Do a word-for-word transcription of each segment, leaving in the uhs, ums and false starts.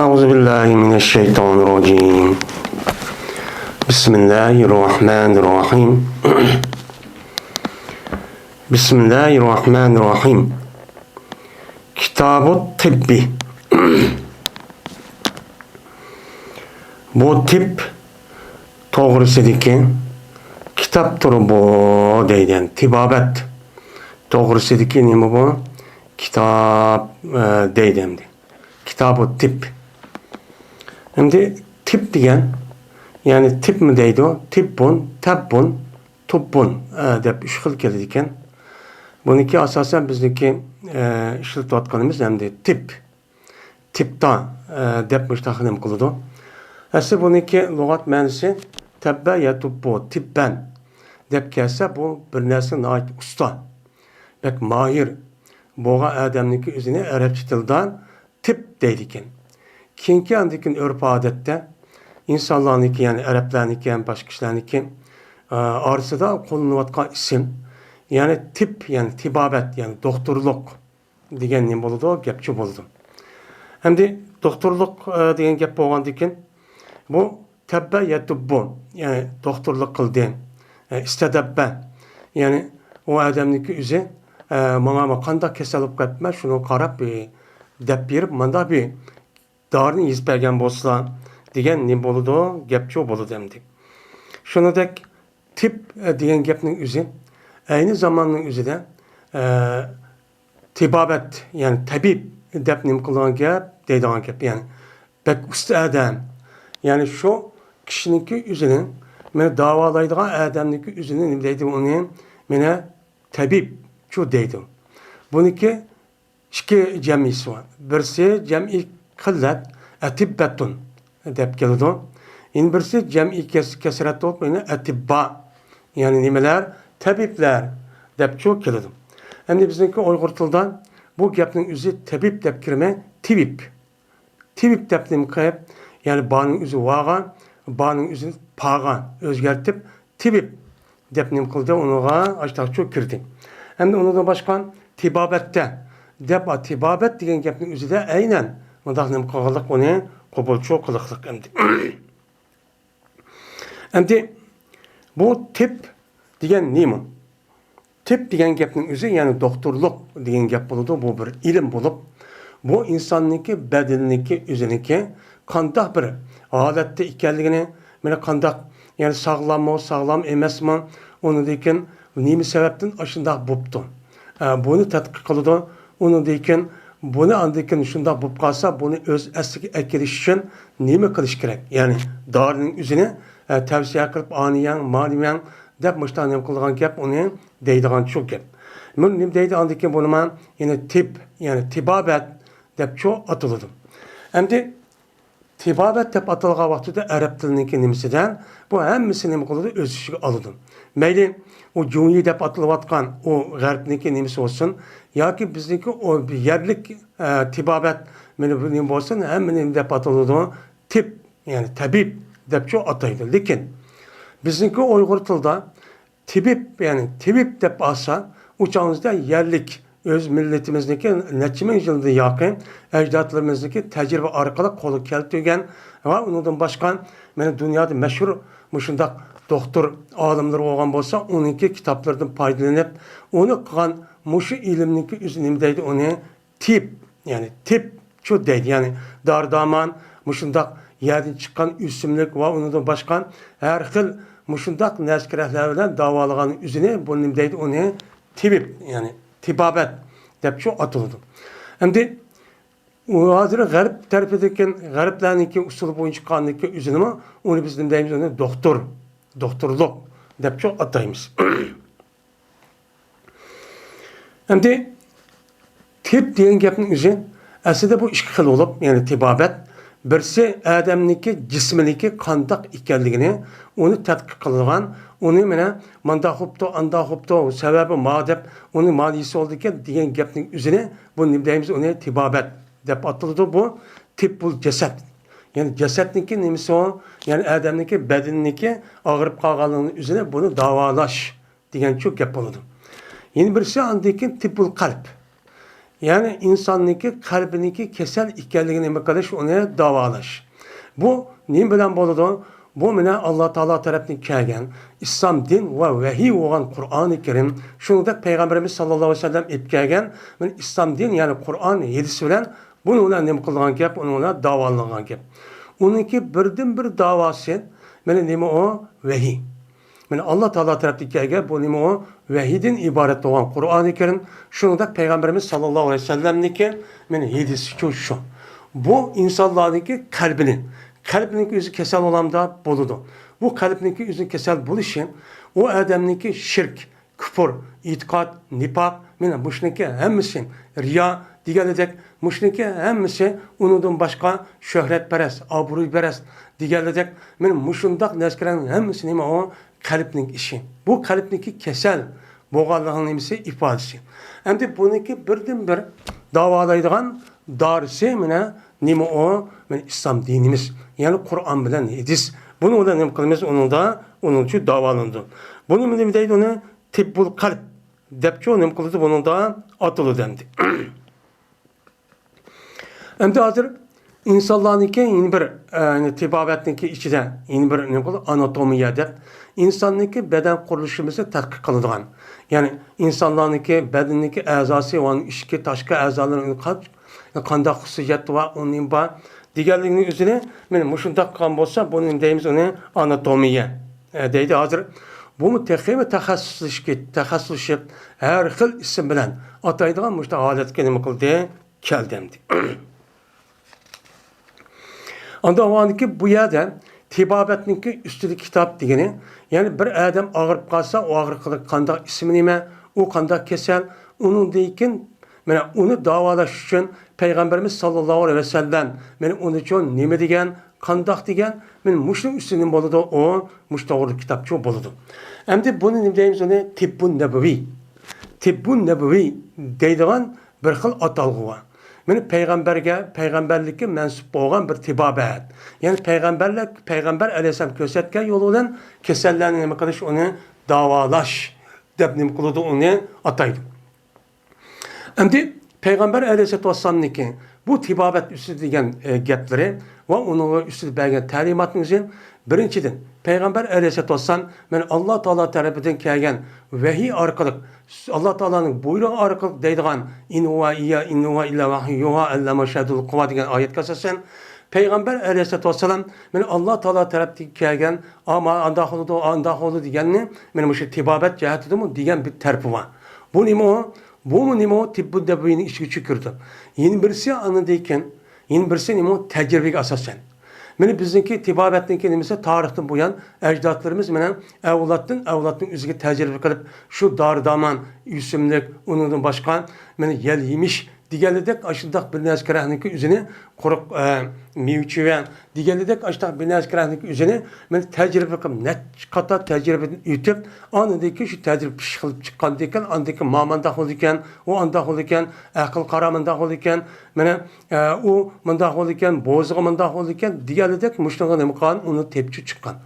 أعوذ بالله من الشيطان الرجيم. بسم الله الرحمن الرحيم. بسم الله الرحمن الرحيم. كتاب الطب. بۇ تىب توغرىسىدىكى كىتابتۇر بۇ دەيدۇ. تىبابەت توغرىسىدىكى نېمە بۇ؟ كىتاب، ئە، دەيدۇ ئەمدى. كىتابۇ تىب. ئەمدى تىب دېگەن، يەنى تىبمۇ دەيدۇ، تىببۇن، تەببۇن، تۇببۇن، ئە، دەپ ئۈچ خىل كېلىدىكەن. بۇنىڭكى ئاساسەن بىزنىڭكى، ئە، ئىشلىتىۋاتقىنىمىز ئەمدى تىب. تىبتا، ئە، دەپ مۇشۇنداق نېمە قىلىدۇ. ئەسلى بۇنىڭكى لۇغەت مەنىسى تەببە يەتۇببۇ تىببەن دەپ كەلسە، بۇ بىر نەرسىگە ناھايىتى ئۇستا، بەك ماھىر بولغان ئادەمنىڭكى ئۆزىنى ئەرەبچە تىلدا تىب دەيدىكەن. كېيىنكى ئاندىن كېيىن ئۆرپ-ئادەتتە ئىنسانلارنىڭكى، يەنى ئەرەبلەرنىڭكى ھەم باشقا كىشىلەرنىڭكى، ئە، ئارىسىدا قوللىنىۋاتقان ئىسىم، يەنى تىب، يەنى تىبابەت، يەنى دوختۇرلۇق دېگەن نېمە بولىدۇ؟ گەپچۇ بولىدۇ. ئەمدى دوختۇرلۇق، ئە، دېگەن گەپ بولغاندىكىن، بۇ تەببە يەتۇببۇ، يەنى دوختۇرلۇق قىلدى. ئە، ئىستەدەببە، يەنى ئۇ ئادەمنىڭكى ئۆزى، ئە، ماڭا، ماڭا قانداق كېسەل بولۇپ قېلىپتىمەن، شۇنىڭغا قاراپ، ئە، دەپ بېرىپ، مانداق بىر دارىنى يېزىپ بەرگەن بولسىلا دېگەن نېمە بولىدۇ؟ گەپچۇ بولىدۇ ئەمدى. شۇنىڭدەك تىب، ئە، دېگەن گەپنىڭ ئۆزى ئەينى زاماننىڭ ئۆزىدە، ئە، تىبابەت، يەنى تەبىب دەپ نېمە قىلىدىغان گەپ، دەيدىغان گەپ، يەنى بەك ئۇستا ئادەم. يەنى شۇ كىشىنىڭكى ئۆزىنىڭ مېنى داۋالايدىغان ئادەمنىڭكى ئۆزىنى نېمە دەيدۇ ئۇنى؟ مېنى تەبىب شۇ دەيدۇ. بۇنىڭكى ئىككى جەمئىيسى بار. بىرسى جەمئىي قىللەت، ئەتىببەتۇن دەپ كېلىدۇ. يەنە بىرسى جەمئىي كەس-، كەسرەت بولۇپ، يەنى ئەتىببا. يەنى نېمىلەر؟ تەبىبلەر دەپچۇ كېلىدۇ. ئەمدى بىزنىڭكى ئۇيغۇر تىلىدا بۇ گەپنىڭ ئۆزى تېبىب دەپ كىرمەي، تېۋىپ. تېۋىپ دەپ نېمە قىلىپ، يەنى بانىڭ ئۆزى ۋاغا، بانىڭ ئۆزىنى پاغا ئۆزگەرتىپ، تېۋىپ دەپ نېمە قىلدى، ئۇنىڭغا ئاشتاقچۇ كىردى. ئەمدى ئۇنىڭدىن باشقا تېبابەتتە دەپ، تېبابەت دېگەن گەپنىڭ ئۆزىدە ئەينەن مۇنداق نېمە قىلغانلىق، ئۇنى قوبۇلچۇ قىلىقلىق ئەمدى. ئەمدى بۇ تىب دېگەن نېمە؟ تىب دېگەن گەپنىڭ ئۆزى، يەنى دوختۇرلۇق دېگەن گەپ بولىدۇ. بۇ بىر ئىلىم بولۇپ، بۇ ئىنساننىڭكى بەدىنىنىڭكى ئۆزىنىڭكى قانداق بىر ھالەتتە ئىكەنلىكىنى، مانا قانداق، يەنى ساغلاممۇ، ساغلام ئەمەسمۇ، ئۇنىڭدىن كېيىن نېمە سەۋەبتىن ئاشۇنداق بوپتۇ؟ ئە، بۇنى تەتقىق قىلىدۇ. ئۇنىڭدىن كېيىن بۇنى ئاندىن كېيىن شۇنداق بولۇپ قالسا، بۇنى ئۆز ئەسلىگە ئەكېلىش ئۈچۈن نېمە قىلىش كېرەك؟ يەنى دارىنىڭ ئۆزىنى، ئە، تەۋسىيە قىلىپ، ئانى يەڭ، مانى يەڭ دەپ مۇشۇنداق نېمە قىلىدىغان گەپ، ئۇنى دەيدىغان شۇ گەپ. بۇنى نېمە دەيدۇ ئاندىن كېيىن بۇنىمۇ؟ يەنى تىب، يەنى تىبابەت دەپ شۇ ئاتىلىدۇ. ئەمدى تىبابەت دەپ ئاتالغان ۋاقتىدا ئەرەب تىلىنىڭكى نېمىسىدە بۇ ھەممىسى نېمە قىلىدۇ؟ ئۆز ئىچىگە ئالىدۇ. مەيلى ئۇ جۇڭيى دەپ ئاتىلىۋاتقان ئۇ غەربنىڭكى نېمىسى بولسۇن، ياكى بىزنىڭكى ئۇ يەرلىك، ئە، تىبابەت مېنى بۇ نېمە بولسۇن، ھەممە نېمە دەپ ئاتىلىدۇ؟ تىب، يەنى تەبىب دەپ شۇ ئاتايدۇ. لېكىن بىزنىڭكى ئۇيغۇر تىلىدا تېبىپ، يەنى تېۋىپ دەپ ئالسا، ئۇ چاغىمىزدا يەرلىك ئۆز مىللىتىمىزنىڭكى نەچچە مىڭ يىلدىن ياقىن ئەجدادلىرىمىزنىڭكى تەجرىبە ئارقىلىق قولغا كەلتۈرگەن ۋە ئۇنىڭدىن باشقا، مانا دۇنيادا مەشھۇر مۇشۇنداق دوختۇر، ئالىملىرى بولغان بولسا، ئۇنىڭكى كىتابلىرىدىن پايدىلىنىپ، ئۇنى قىلغان مۇشۇ ئىلىمنىڭكى ئۆزى نېمە دەيدۇ ئۇنى؟ تىب، يەنى تىب شۇ دەيدۇ، يەنى دارى-دارمان، مۇشۇنداق يەردىن چىققان ئۆسۈملۈك ۋە ئۇنىڭدىن باشقا ھەر خىل مۇشۇنداق نەرسە-كېرەكلەر بىلەن داۋالىغان ئۆزىنى، بۇ نېمە دەيدۇ ئۇنى؟ تېۋىپ، يەنى تىبابەت دەپ شۇ ئاتىلىدۇ. ئەمدى ئۇ ھازىر غەرب تەرىپىدىكى، غەربلەرنىڭكى ئۇسۇلى بويىچە قىلغاندىكى ئۆزىنىمۇ، ئۇنى بىز نېمە دەيمىز؟ ئۇنى دوختۇر، دوختۇرلۇق دەپ شۇ ئاتايمىز. ئەمدى تىب دېگەن گەپنىڭ ئۆزى ئەسلىدە بۇ ئىككى خىل بولۇپ، يەنى تىبابەت، بىرسى ئادەمنىڭكى جىسمىنىڭكى قانداق ئىكەنلىكىنى، ئۇنى تەتقىق قىلىدىغان، ئۇنى مانا مانداق بوپتۇ، ئانداق بوپتۇ، سەۋەبى ما دەپ، ئۇنى مانا يېسە بولىدىكەن دېگەن گەپنىڭ ئۆزىنى، بۇ نېمە دەيمىز؟ ئۇنى تىبابەت دەپ ئاتىلىدۇ. بۇ تىببۇل جەسەد. يەنى جەسەتنىڭكى نېمىسى ئۇ؟ يەنى ئادەمنىڭكى بەدىنىنىڭكى ئاغرىپ قالغانلىقىنىڭ ئۆزىنى، بۇنى داۋالاش دېگەنچۇ گەپ بولىدۇ. يەنە بىرسى ئاندىن كېيىن تىببۇل قەلب. يەنى ئىنساننىڭكى قەلبىنىڭكى كېسەل ئىكەنلىكىنى نېمە قىلىش، ئۇنى داۋالاش. بۇ نېمە بىلەن بولىدۇ؟ بۇ مانا ئاللا تائالا تەرەپتىن كەلگەن ئىسلام دىن ۋە ۋەھىي بولغان قۇرئانى كەرىم، شۇنىڭدەك پەيغەمبىرىمىز ساللاللاھۇ ئەلەيھى ۋەسەللەم ئېلىپ كەلگەن مانا ئىسلام دىن، يەنى قۇرئان، ھەدىس بىلەن بۇنىڭ بىلەن نېمە قىلىدىغان گەپ؟ ئۇنىڭ بىلەن داۋالىنىدىغان گەپ. ئۇنىڭكى بىردىنبىر داۋاسى مانا نېمە ئۇ؟ ۋەھىي. مانا ئاللا تائالا تەرەپتىن كەلگەن بۇ نېمە ئۇ؟ ۋەھىيدىن ئىبارەت بولغان قۇرئانى كەرىم، شۇنىڭدەك پەيغەمبىرىمىز ساللاللاھۇ ئەلەيھى ۋەسەللەمنىڭكى مانا ھەدىسىچۇ شۇ. بۇ ئىنسانلارنىڭكى قەلبىنى، قەلبنىڭكى ئۆزى كېسەل بولامدا؟ بولىدۇ. بۇ قەلبنىڭكى ئۆزىنىڭ كېسەل بولۇشى، ئۇ ئادەمنىڭكى شىرك، كۇپۇر، ئېتىقاد، نىپاق، مانا مۇشۇنىڭكى ھەممىسى، رىيا دېگەنلىدەك، مۇشۇنىڭكى ھەممىسى، ئۇنىڭدىن باشقا شۆھرەتپەرەس، ئابرۇيپەرەس دېگەنلىدەك، مانا مۇشۇنداق نەرسىلەرنىڭ ھەممىسى نېمە ئۇ؟ قەلبنىڭ ئىشى. بۇ قەلبنىڭكى كېسەل بولغانلىقىنىڭ نېمىسى؟ ئىپادىسى. ئەمدى بۇنىڭكى بىردىنبىر داۋالايدىغان دارىسى مانا نېمە ئۇ؟ مانا ئىسلام دىنىمىز. يەنى قۇرئان بىلەن ھەدىس. بۇنىڭ بىلەن نېمە قىلىمىز؟ ئۇنىڭدا، ئۇنىڭچۇ داۋالىنىدۇ. بۇنى نېمە دەيدۇ؟ ئۇنى تىببۇل قەلب دەپچۇ نېمە قىلىدۇ؟ بۇنىڭدا ئاتىلىدۇ ئەمدى. ئەمدى ھازىر ئىنسانلارنىڭكى يەنە بىر، ئە، يەنى تېبابەتنىڭكى ئىچىدە يەنە بىر نېمە قىلىدۇ؟ ئاناتومىيە دەپ، ئىنساننىڭكى بەدەن قۇرۇلۇشىمىزنى تەتقىق قىلىدىغان. يەنى ئىنسانلارنىڭكى بەدىنىدىكى ئەزاسى ۋە ئۇنىڭ ئىچكى، تاشقى ئەزالىرى قان-، قانداق خۇسۇسىيەت بار، ئۇ نېمە بار دېگەنلىكنىڭ ئۆزىنى، مانا مۇشۇنداق قىلغان بولسا، بۇنى نېمە دەيمىز؟ ئۇنى ئاناتومىيە، ئە، دەيدۇ. ھازىر بۇمۇ تېخىمۇ تەخەسسۇسلىشىپ، تەخەسسۇسلىشىپ، ھەر خىل ئىسىم بىلەن ئاتايدىغان مۇشۇنداق ھالەتكە نېمە قىلدى؟ كەلدى ئەمدى. ئاندىن بۇ يەردە تېبابەتنىڭكى ئۈستىدىكى كىتاب دېگىنى، يەنى بىر ئادەم ئاغرىپ قالسا، ئۇ ئاغرىقىنىڭ قانداق ئىسمى نېمە، ئۇ قانداق كېسەل، ئۇنىڭدىن كېيىن مانا ئۇنى داۋالاش ئۈچۈن پەيغەمبىرىمىز ساللاللاھۇ ئەلەيھى ۋەسەللەم مانا ئۇنى ئۈچۈن نېمە دېگەن، قانداق دېگەن، مانا مۇشۇنىڭ ئۈستىدىن بولىدۇ، ئۇ مۇشۇ توغرىلىق كىتابچۇ بولىدۇ. ئەمدى بۇنى نېمە دەيمىز؟ ئۇنى تىببۇن نەبىۋى، تىببۇن نەبىۋى دەيدىغان بىر خىل ئاتالغۇ بار. مانا پەيغەمبەرگە، پەيغەمبەرلىككە مەنسۇپ بولغان بىر تېبابەت. يەنى پەيغەمبەرلەر، پەيغەمبەر ئەلەيھىسسالام كۆرسەتكەن يول بىلەن كېسەللەرنى نېمە قىلىش، ئۇنى داۋالاش دەپ نېمە قىلىدۇ، ئۇنى ئاتايدۇ. ئەمدى پەيغەمبەر ئەلەيھىسسالاتۇ ۋەسسالامنىڭكى بۇ تېبابەت ئۈستىدە دېگەن، ئە، گەپلىرى ۋە ئۇنىڭ ئۈستىدە بەرگەن تەلىماتنىڭ ئۆزى، بىرىنچىدىن، پەيغەمبەر ئەلەيھىسسالاتۇ ۋەسسالام مانا ئاللا تائالا تەرىپىدىن كەلگەن ۋەھىي ئارقىلىق، ئاللا تائالانىڭ بۇيرۇقى ئارقىلىق دەيدىغان، «ئىن ھۇۋا ئىييا، ئىن ھۇۋا ئىللا ۋەھيۇن يۇھا ئەللەمۇھۇ شەدىدۇل قۇۋا» دېگەن ئايەتكە ئاساسەن، پەيغەمبەر ئەلەيھىسسالاتۇ ۋەسسالام مانا ئاللا تائالا تەرەپتىن كەلگەن، ئا، مانا ئانداق بولىدۇ، ئانداق بولىدۇ دېگەننى، مانا مۇشۇ تېبابەت جەھەتىدىمۇ دېگەن بىر تەرىپى بار. بۇ نېمە ئۇ؟ بۇمۇ نېمە ئۇ؟ تىببۇ نەبىۋىنىڭ ئىچىگە كىرىدۇ. يەنە بىرسى ئاندىن كېيىن، يەنە بىرسى نېمە ئۇ؟ تەجرىبىگە ئاساسەن. مانا بىزنىڭكى تېبابەتنىڭكى نېمىسى؟ تارىختىن بۇيان ئەجدادلىرىمىز مانا ئەۋلادتىن ئەۋلادنىڭ ئۆزىگە تەجرىبە قىلىپ، شۇ دارى دامان، ئۆسۈملۈك، ئۇنىڭدىن باشقا مانا يەل يېمىش دېگەنلىدەك ئاشۇنداق بىر نەرسە كېرەكنىڭكى ئۆزىنى، قۇرۇق، ئە، مېۋە چېۋە دېگەنلىدەك ئاشۇنداق بىر نەرسە كېرەكنىڭكى ئۆزىنى مانا تەجرىبە قىلىپ، نەچچە قاتار تەجرىبىدىن ئۆتۈپ، ئاندىن كېيىن شۇ تەجرىبە پىششىق قىلىپ چىققاندىن كېيىن، ئاندىن كېيىن ما مانداق بولىدىكەن، ئۇ ئانداق بولىدىكەن، ئەقىل قارا مانداق بولىدىكەن، مانا، ئە، ئۇ مانداق بولىدىكەن، بوزىغا مانداق بولىدىكەن دېگەنلىدەك مۇشۇنىڭغا نېمە قىلغان؟ ئۇنى تېپىپ چىققان.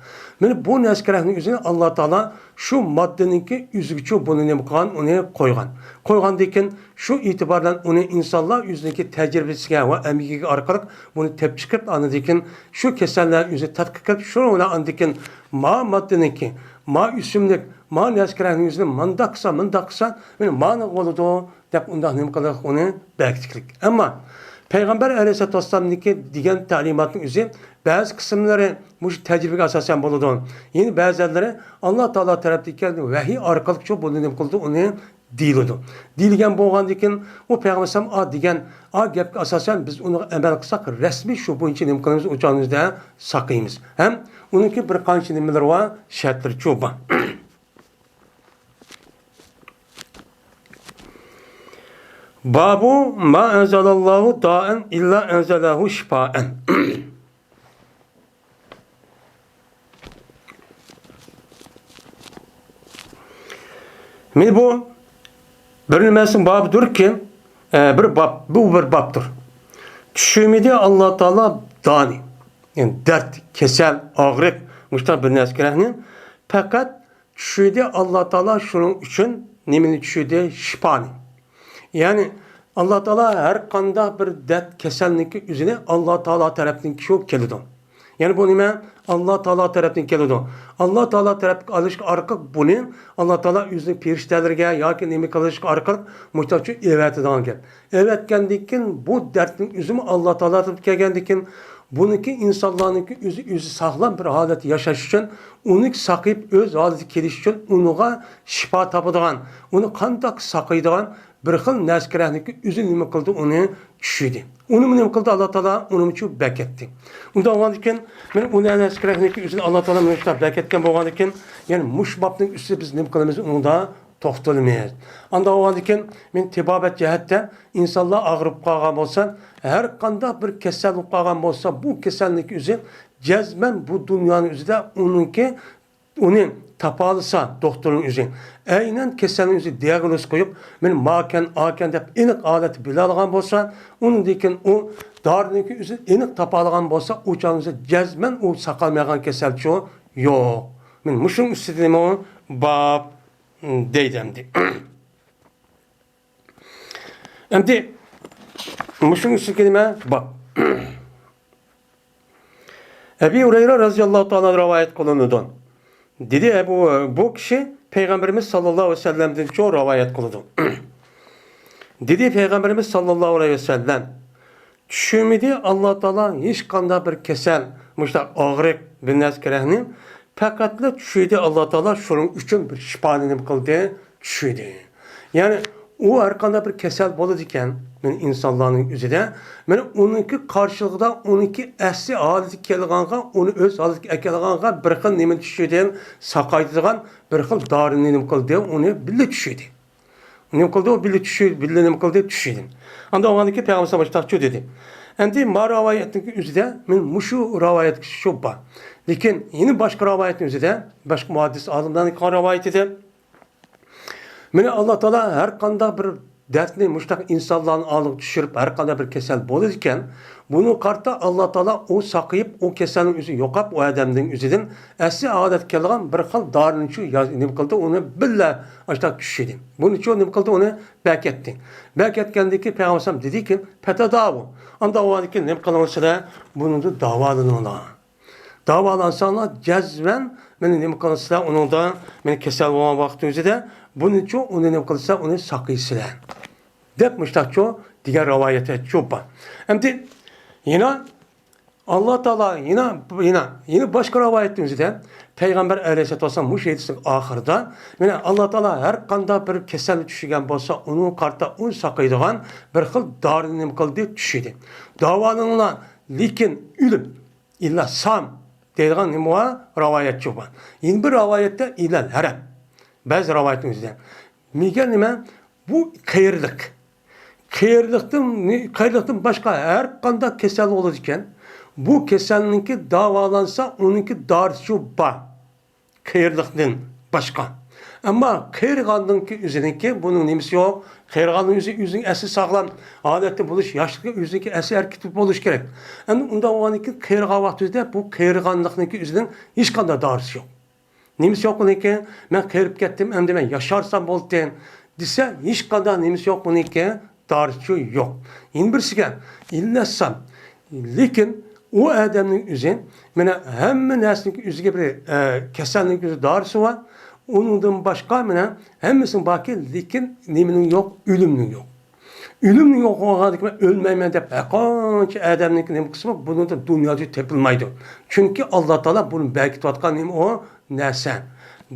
مانا بۇ نەرسە كېرەكنىڭ ئۆزىنى ئاللا تائالا شۇ ماددىنىڭكى ئۆزىگىچۇ بۇنى نېمە قىلغان؟ ئۇنى قويغان. قويغاندىن كېيىن شۇ ئېتىبار بىلەن ئۇنى ئىنسانلار ئۆزىنىڭكى تەجرىبىسىگە ۋە ئەمگىكى ئارقىلىق بۇنى تېپىپ چىقىپ، ئاندىن كېيىن شۇ كېسەللەر ئۆزى تەتقىق قىلىپ، شۇنىڭ بىلەن ئاندىن كېيىن ما ماددىنىڭكى، ما ئۆسۈملۈك، ما نەرسە كېرەكنىڭ ئۆزىنى مانداق قىلسا، مۇنداق قىلسا، مانا مانا بولىدۇ دەپ ئۇنداق نېمە قىلىپ ئۇنى بەرگۈچىلىك. ئەمما پەيغەمبەر ئەلەيھىسسالاتۇ ۋەسسالامنىڭكى دېگەن تەلىماتنىڭ ئۆزى بەزى قىسىملىرى مۇشۇ تەجرىبىگە ئاساسەن بولىدۇ. يەنە بەزىلىرى ئاللا تائالا تەرەپتىن كەلگەن ۋەھىي ئارقىلىقچۇ بۇنى نېمە قىلىدۇ، ئۇنى دېيىلىدۇ. دېيىلگەن بولغاندىن كېيىن ئۇ پەيغەمبەر ئەلەيھىسسالام ئا دېگەن، ئا گەپكە ئاساسەن بىز ئۇنىڭغا ئەمەل قىلساق رەسمىي شۇ بويىچە نېمە قىلىمىز، ئۇ چاغىمىزدا ساقىيمىز. ھەم ئۇنىڭكى بىر قانچە نېمىلىرى بار، شەرتلىرىچۇ بار. بابۇ ما ئەنزەلەللاھۇ دائەن ئىللا ئەنزەلەھۇ شىپائەن. مانا بۇ بىر نېمىسىنىڭ بابىدۇركى، ئە، بىر باب، بۇ بىر بابتۇر. چۈشۈرمىدى ئاللا تائالا دانى، يەنى دەرد، كېسەل، ئاغرىق، مۇشۇنداق بىر نەرسە كېرەكنى. پەقەت چۈشۈردى ئاللا تائالا شۇنىڭ ئۈچۈن نېمىنى چۈشۈردى؟ شىپانى. يەنى ئاللا تائالا ھەر قانداق بىر دەرد كېسەلنىڭكى ئۆزىنى ئاللا تائالا تەرەپتىن شۇ كېلىدۇ. يەنى بۇ نېمە؟ ئاللا تائالا تەرەپتىن كېلىدۇ. ئاللا تائالا تەرەپكە ئالىشقا ئارقىلىق بۇنى ئاللا تائالا ئۆزىنىڭ پېرىشتەلىرىگە ياكى نېمە قىلىشقا ئارقىلىق مۇشۇنداق ئېۋەتىدىغان گەپ. ئېۋەتكەندىن كېيىن بۇ دەردنىڭ ئۆزىمۇ ئاللا تائالا تەرەپتىن كەلگەندىن كېيىن بۇنىڭكى ئىنسانلارنىڭكى ئۆزى، ئۆزى ساغلام بىر ھالەتتە ياشاش ئۈچۈن، ئۇنىڭكى ساقىيىپ ئۆز ھالىتىگە كېلىش ئۈچۈن ئۇنىڭغا شىپا تاپىدىغان، ئۇنى قانداق ساقايدىغان بىر خىل نەسكىرەكنىڭكى ئۆزى نېمە قىلدى، ئۇنى چۈشۈردى. ئۇنىمۇ نېمە قىلدى؟ ئاللا تائالا ئۇنىمۇچۇ بەكەتتى. ئۇنداق بولغاندىكىن، مەن ئۇ نەسكىرەكنىڭكى ئۆزىنى ئاللا تائالا مۇشۇنداق بەكەتكەن بولغاندىكىن، يەنى مۇشۇ بابنىڭ ئۈستىدە بىز نېمە قىلىمىز؟ ئۇنىڭدا توختىلىمىز. ئانداق بولغاندىكىن، مەن تېبابەت جەھەتتە ئىنسانلار ئاغرىپ قالغان بولسا، ھەر قانداق بىر كېسەل بولۇپ قالغان بولسا، بۇ كېسەلنىڭكى ئۆزى جەزمەن بۇ دۇنيانىڭ ئۆزىدە ئۇنىڭكى، ئۇنى تاپالىسا دوختۇرنىڭ ئۆزى، ئەينەن كېسەلنىڭ ئۆزى دىئاگنوز قويۇپ، مەن ماكەن، ئاكەن دەپ ئېنىق ھالەتتە بىلەلىغان بولسا، ئۇنىڭدىن كېيىن ئۇ دارىنىڭكى ئۆزىنى ئېنىق تاپالىغان بولسا، ئۇ چاغنىڭ ئۆزىدە جەزمەن ئۇ ساقالمايدىغان كېسەلچۇ يوق. مەن مۇشۇنىڭ ئۈستىدىمۇ باب دەيدۇ ئەمدى. ئەمدى مۇشۇنىڭ ئۈستىدىكى نېمە؟ باب. ئەبى ھۇرەيرە رەزىياللاھۇ تائالا رىۋايەت قىلىنىدۇ. دېدى ئەبۇ، بۇ كىشى پەيغەمبىرىمىز ساللاللاھۇ ئەلەيھى ۋەسەللەمدىن چوڭ رىۋايەت قىلىدۇ. دېدى پەيغەمبىرىمىز ساللاللاھۇ ئەلەيھى ۋەسەللەم، چۈشۈرمىدى ئاللا تائالا ھېچقانداق بىر كېسەل، مۇشۇنداق ئاغرىق، بىر نەرسە كېرەكنى، پەقەتلا چۈشۈردى ئاللا تائالا شۇنىڭ ئۈچۈن بىر شىپانى نېمە قىلدى؟ چۈشۈردى. يەنى ئۇ ھەر قانداق بىر كېسەل بولىدىكەن، مەن ئىنسانلارنىڭ ئۆزىدە، مەن ئۇنىڭكى قارشىلىقىدا ئۇنىڭكى ئەسلى ھالىتىگە كېلىدىغانغا، ئۇنى ئۆز ھالىتىگە ئەكېلىدىغانغا بىر خىل نېمە چۈشۈردى؟ ساقايتىدىغان بىر خىل دارىنى نېمە قىلدى؟ ئۇنى بىللە چۈشۈردى. نېمە قىلدى؟ ئۇ بىللە چۈشى-، بىللە نېمە قىلدى؟ چۈشىدى. ئاندىن ئۇنىڭدىن كېيىن پەيغەمبەر ساللاللاھۇ ئەلەيھى ۋەسەللەم مۇشۇنداق دېدى. ئەمدى ما رىۋايەتنىڭ ئۆزىدە مەن مۇشۇ رىۋايەتكە شۇ بار. لېكىن يەنە باشقا رىۋايەتنىڭ ئۆزىدە، باشقا مۇھەددىس ئالىملارنىڭ قىلغان رىۋايىتىدە، مانا ئاللا تائالا ھەر قانداق بىر دەردنى مۇشۇنداق ئىنسانلارنىڭ ئالدىغا چۈشۈرۈپ، ھەر قانداق بىر كېسەل بولىدىكەن، بۇنىڭغا قارىتا ئاللا تائالا ئۇ ساقىيىپ، ئۇ كېسەلنىڭ ئۆزى يوقاپ، ئۇ ئادەمنىڭ ئۆزىدىن ئەسلى ھالەتكە كېلىدىغان بىر خىل دارىنى شۇ ياز-، نېمە قىلدى، ئۇنى بىللە ئاشۇنداق چۈشۈردى. بۇنى شۇ نېمە قىلدى، ئۇنى بەكەتتى. بەكەتكەندىن كېيىن پەيغەمبەر ئەلەيھىسسالام دېدىكى، پەتەداۋۇ. ئانداق بولغاندىن كېيىن نېمە قىلىڭلار سىلەر؟ بۇنىڭدا داۋالىنىڭلار. داۋالانساڭلار، جەزمەن مېنى نېمە قىلىسىلەر، ئۇنىڭدا مېنى كېسەل بولغان ۋاقتىڭىزدا بۇنىچۇ، ئۇنى نېمە قىلىسىلەر، ئۇنى ساقىيسىلەر. دەپ مۇشتاقچۇ دېگەن رىۋايەتچۇ بار. ئەمدى يەنە ئاللا تائالا يەنە، يەنە، يەنە باشقا رىۋايەتنىڭ ئۆزىدە پەيغەمبەر ئەلەيھىسسالاتۇ ۋەسسالام مۇشۇ ھەدىسنىڭ ئاخىرىدا، مانا ئاللا تائالا ھەر قانداق بىر كېسەلنى چۈشۈرگەن بولسا، ئۇنىڭغا قارىتا ئۇنى ساقايدىغان بىر خىل دارىنى نېمە قىلدى؟ چۈشۈردى. داۋالىنىڭلار، لېكىن ئۆلۈم، ئىللا سام دەيدىغان نېمە بار؟ رىۋايەتچۇ بار. يەنە بىر رىۋايەتتە ئىللا ھەرەم. بەزى رىۋايەتنىڭ ئۆزىدە. نېگە نېمە؟ بۇ قېرىلىق. قېرىلىقتىن، قېرىلىقتىن باشقا ھەر قانداق كېسەل بولىدىكەن. بۇ كېسەلنىڭكى داۋالانسا، ئۇنىڭكى دارىسىچۇ بار. قېرىلىقتىن باشقا. ئەمما قېرىغاننىڭكى ئۆزىنىڭكى بۇنىڭ نېمىسى يوق. قېرىغاننىڭ ئۆزى ئۆزىنىڭ ئەسلى ساغلام ھالەتتە بولۇش، ياشلىقى ئۆزىنىڭكى ئەسلى ھەرىكىتى بولۇش كېرەك. ئەمدى ئۇنداق بولغاندىن كېيىن قېرىغان ۋاقتىدا بۇ قېرىغانلىقنىڭكى ئۆزىنىڭ ھېچقانداق دارىسى يوق. نېمىسى يوق بۇنىڭكى؟ مەن قېرىپ كەتتىم، ئەمدى مەن ياشارسام بولدى دېسە، ھېچقانداق نېمىسى يوق بۇنىڭكى، دارىسى يوق. يەنە بىرسىگە ئىللەتسام، لېكىن ئۇ ئادەمنىڭ ئۆزى، مانا ھەممە نەرسىنىڭ ئۆزىگە بىر، ئە، كېسەلنىڭ ئۆزى دارىسى بار. ئۇنىڭدىن باشقا مانا ھەممىسىنىڭ باركى، لېكىن نېمىنىڭ يوق؟ ئۆلۈمنىڭ يوق. ئۆلۈمنىڭ يوق بولغاندىكىن مەن ئۆلمەيمەن دەپ ھەرقانچە ئادەمنىڭكى نېمە قىلسىمۇ، بۇنىڭدا دۇنيادا تېپىلمايدۇ. چۈنكى ئاللا تائالا بۇنى بەركىتىۋاتقان نېمە ئۇ؟ نەرسە.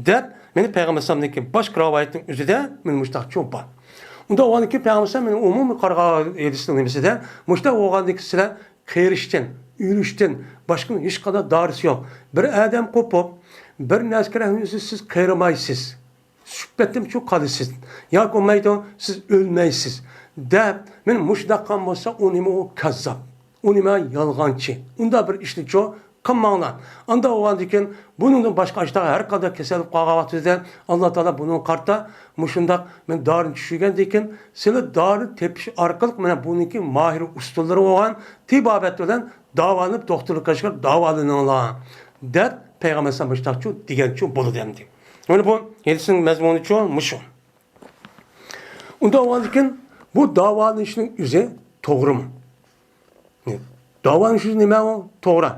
دەپ، مانا پەيغەمبەر ئەلەيھىسسالامنىڭكى باشقا رىۋايەتنىڭ ئۆزىدە مانا مۇشۇنداق چوڭ بار. ئۇنداق بولغاندىن كېيىن پەيغەمبەر ئەلەيھىسسالام مانا ئومۇمىي قارىغان ھەدىسنىڭ نېمىسىدە، مۇشۇنداق بولغاندىن كېيىن سىلەر قېرىشتىن، ئۆلۈشتىن باشقا ھېچقانداق دارىسى يوق. بىر ئادەم قوپۇپ، بىر نەرسە كېرەكنى ئۆزى سىز قېرىمايسىز. سۈپەتتىمچۇ قالىسىز. ياكى بولمايدۇ، سىز ئۆلمەيسىز. دەپ، مانا مۇشۇنداق قىلغان بولسا، ئۇ نېمە ئۇ؟ كاززاپ. ئۇ نېمە؟ يالغانچى. ئۇنداق بىر ئىشنىچۇ قىلماڭلار. ئانداق بولغاندىن كېيىن، بۇنىڭدىن باشقا ئاشتاق ھەر قانداق كېسەل بولۇپ قالغان ۋاقتىدا، ئاللا تائالا بۇنىڭغا قارىتا مۇشۇنداق مانا دارىنى چۈشۈرگەندىن كېيىن، سىلەر دارى تېپىش ئارقىلىق مانا بۇنىڭكى ماھىر ئۇستىلىرى بولغان تېبابەت بىلەن داۋالىنىپ، دوختۇرلۇق قىلىشقا داۋالىنىڭلار، دەپ پەيغەمبەر ئەلەيھىسسالام مۇشۇنداقچۇ دېگەنچۇ بولىدۇ ئەمدى. يەنى بۇ ھەدىسنىڭ مەزمۇنىچۇ مۇشۇ. ئۇنداق بولغاندىكىن، بۇ داۋالىنىشنىڭ ئۆزى توغرىمۇ؟ داۋالىنىش ئۆزى نېمە ئۇ؟ توغرا.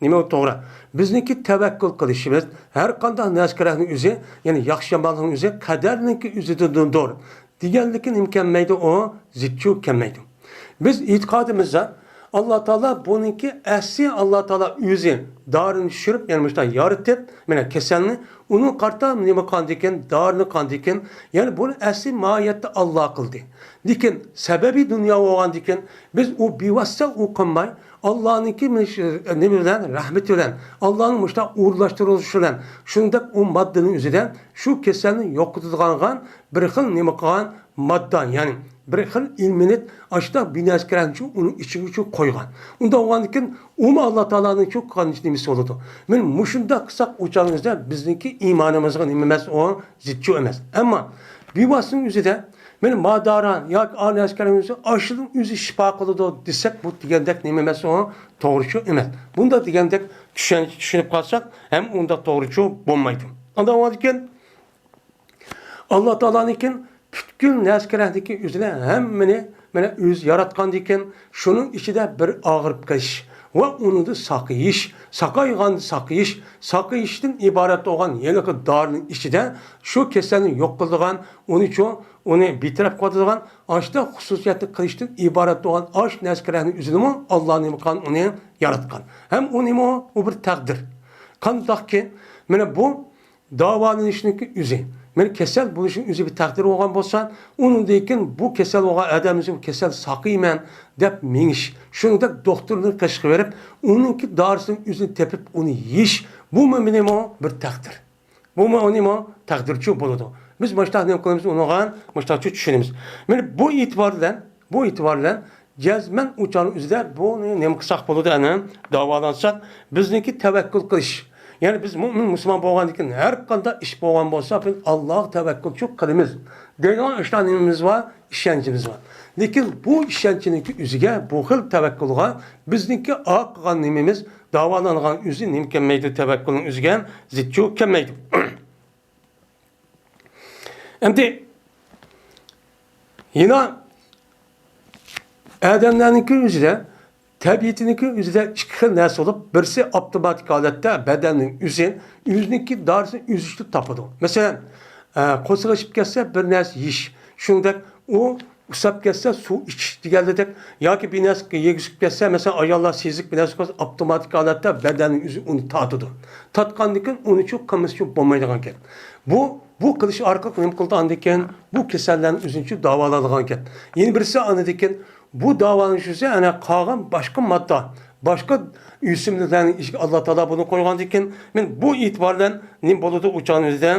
نېمە ئۇ توغرا؟ بىزنىڭكى تەۋەككۈل قىلىشىمىز، ھەر قانداق نەرسە-كەرەكنىڭ ئۆزى، يەنى ياخشى-يامانلىقنىڭ ئۆزى قەدەرنىڭكى ئۆزىدىندۇر دېگەنلىكى نېمە كەلمەيدۇ؟ ئۇ زىتچۇ كەلمەيدۇ. بىز ئېتىقادىمىزدا ئاللا تائالا بۇنىڭكى ئەسلى ئاللا تائالا ئۆزى دارىنى چۈشۈرۈپ، يەنى مۇشۇنداق يارىتىپ، مانا كېسەلنى، ئۇنىڭ قارىتا نېمە قىلغاندىكىن، دارىنى قىلغاندىكىن، يەنى بۇنى ئەسلى ماھىيەتتە ئاللا قىلدى. لېكىن سەۋەبى دۇنيا بولغاندىكىن، بىز ئۇ بىۋاسىتە ئۇ قىلماي، ئاللانىڭكى نېمە بىلەن، رەھمىتى بىلەن، ئاللانىڭ مۇشۇنداق ئورۇنلاشتۇرۇۋېلىشى بىلەن، شۇنداق ئۇ ماددىنىڭ ئۆزىدە شۇ كېسەلنى يوقىتىدىغان بىر خىل نېمە قىلغان ماددا، يەنى بىر خىل ئېلېمېنت ئاشۇنداق بىر نەرسە كىرگەنچە ئۇنىڭ ئىچىگە شۇ قويغان. ئۇنداق بولغاندىكىن ئۇمۇ ئاللا تائالانىڭ شۇ قىلغان نېمىسى بولىدۇ. مانا مۇشۇنداق قىلساق ئۇ چاغىمىزدا بىزنىڭكى ئىمانىمىزغا نېمە ئەمەس، ئۇ زىتچۇ ئەمەس. ئەمما بىۋاسىتىنىڭ ئۆزىدە مانا مادارا ياكى ئانى ئەسكەرنىڭ ئۆزى ئاشۇنىڭ ئۆزى شىپا قىلىدۇ دېسەك، بۇ دېگەندەك نېمە ئەمەس، ئۇ توغرىچۇ ئەمەس. بۇنداق دېگەندەك چۈشەن-، چۈشىنىپ قالساق ھەم ئۇنداق توغرىچۇ بولمايدۇ. ئانداق بولغاندىكىن ئاللا تائالانىڭكىن پۈتكۈل نەرسە-كەرەكنىڭكى ئۆزىنى ھەممىنى مانا ئۆزى ياراتقاندىكىن، شۇنىڭ ئىچىدە بىر ئاغرىپ قېلىش ۋە ئۇنىڭدىن ساقىيىش، ساقايغاندا ساقىيىش، ساقىيىشتىن ئىبارەت بولغان ھېلىقى دارىنىڭ ئىچىدە شۇ كېسەلنى يوق قىلىدىغان، ئۇنى چوڭ، ئۇنى بىتەرەپ قىلىدىغان، ئاشۇنداق خۇسۇسىيەتنى قىلىشتىن ئىبارەت بولغان ئاشۇ نەرسە-كەرەكنىڭ ئۆزىنىمۇ ئاللا نېمە قىلغان، ئۇنى ياراتقان. ھەم ئۇنىمۇ ئۇ بىر تەقدىر. قانداقكى، مانا بۇ داۋالىنىشنىڭكى ئۆزى، مانا كېسەل بولۇشنىڭ ئۆزى بىر تەقدىر بولغان بولسا، ئۇنىڭدىن كېيىن بۇ كېسەل بولغان ئادەم ئۆزى كېسەل ساقىيىمەن دەپ مېڭىش، شۇنىڭدەك دوختۇرنىڭ قېشىغا بېرىپ، ئۇنىڭكى دارىسىنىڭ ئۆزىنى تېپىپ، ئۇنى يېيىش، بۇمۇ مېنىمۇ بىر تەقدىر. بۇمۇ ئۇنىمۇ تەقدىرچۇ بولىدۇ. بىز مۇشۇنداق نېمە قىلىمىز، ئۇنىڭغا مۇشۇنداقچە چۈشىنىمىز. مانا بۇ ئېتىبار بىلەن، بۇ ئېتىبار بىلەن جەزمەن ئۇ چاغنىڭ ئۆزىدە بۇنى نېمە قىلساق بولىدۇ، ئەنە داۋالانساق، بىزنىڭكى تەۋەككۈل قىلىش. يەنى بىز مۆمىن مۇسۇلمان بولغاندىن كېيىن ھەر قانداق ئىش بولغان بولسا، بىز ئاللاغا تەۋەككۈلچۇ قىلىمىز دەيدىغان ئاشۇنداق نېمىمىز بار، ئىشەنچىمىز بار. لېكىن بۇ ئىشەنچنىڭكى ئۆزىگە، بۇ خىل تەۋەككۇلغا بىزنىڭكى ئا قىلغان نېمىمىز، داۋالانغان ئۆزى نېمە كەلمەيدۇ، تەۋەككۈلنىڭ ئۆزىگە زىتچۇ كەلمەيدۇ. ئەمدى يەنە ئادەملەرنىڭكى ئۆزىدە، تەبىئىتىنىڭكى ئۆزىدە ئىككى خىل نەرسە بولۇپ، بىرسى ئاپتوماتىك ھالەتتە بەدەننىڭ ئۆزى، ئۆزىنىڭكى دارىسىنى ئۆزى ئىشلىتىپ تاپىدۇ. مەسىلەن، ئە، قورسىقى ئېچىپ كەتسە، بىر نەرسە يېيىش. شۇنىڭدەك ئۇ ئۇسساپ كەتسە، سۇ ئىچىش دېگەندەك، ياكى بىر نەرسە يېگۈسى كەتسە، مەسىلەن، ئاياللار سېزىك بىر نەرسە كەتسە، ئاپتوماتىك ھالەتتە بەدەننىڭ ئۆزى ئۇنى تارتىدۇ. تارتقاندىن كېيىن ئۇنى چۇ قىلمىسا چۇ بولمايدىغان گەپ. بۇ، بۇ قىلىش ئارقىلىق نېمە قىلىدۇ ئاندىن كېيىن؟ بۇ كېسەللەرنى ئۆزىنى چۇ داۋالايدىغان گەپ. يەنە بىرسى ئاندىن كېيىن بۇ داۋالىنىش ئۈچۈن ئەنە قالغان باشقا ماددا، باشقا ئۆسۈملۈكلەرنىڭ ئىچىگە ئاللا تائالا بۇنى قويغاندىن كېيىن، مانا بۇ ئېتىبار بىلەن نېمە بولىدۇ؟ ئۇ چاغنىڭ ئۆزىدە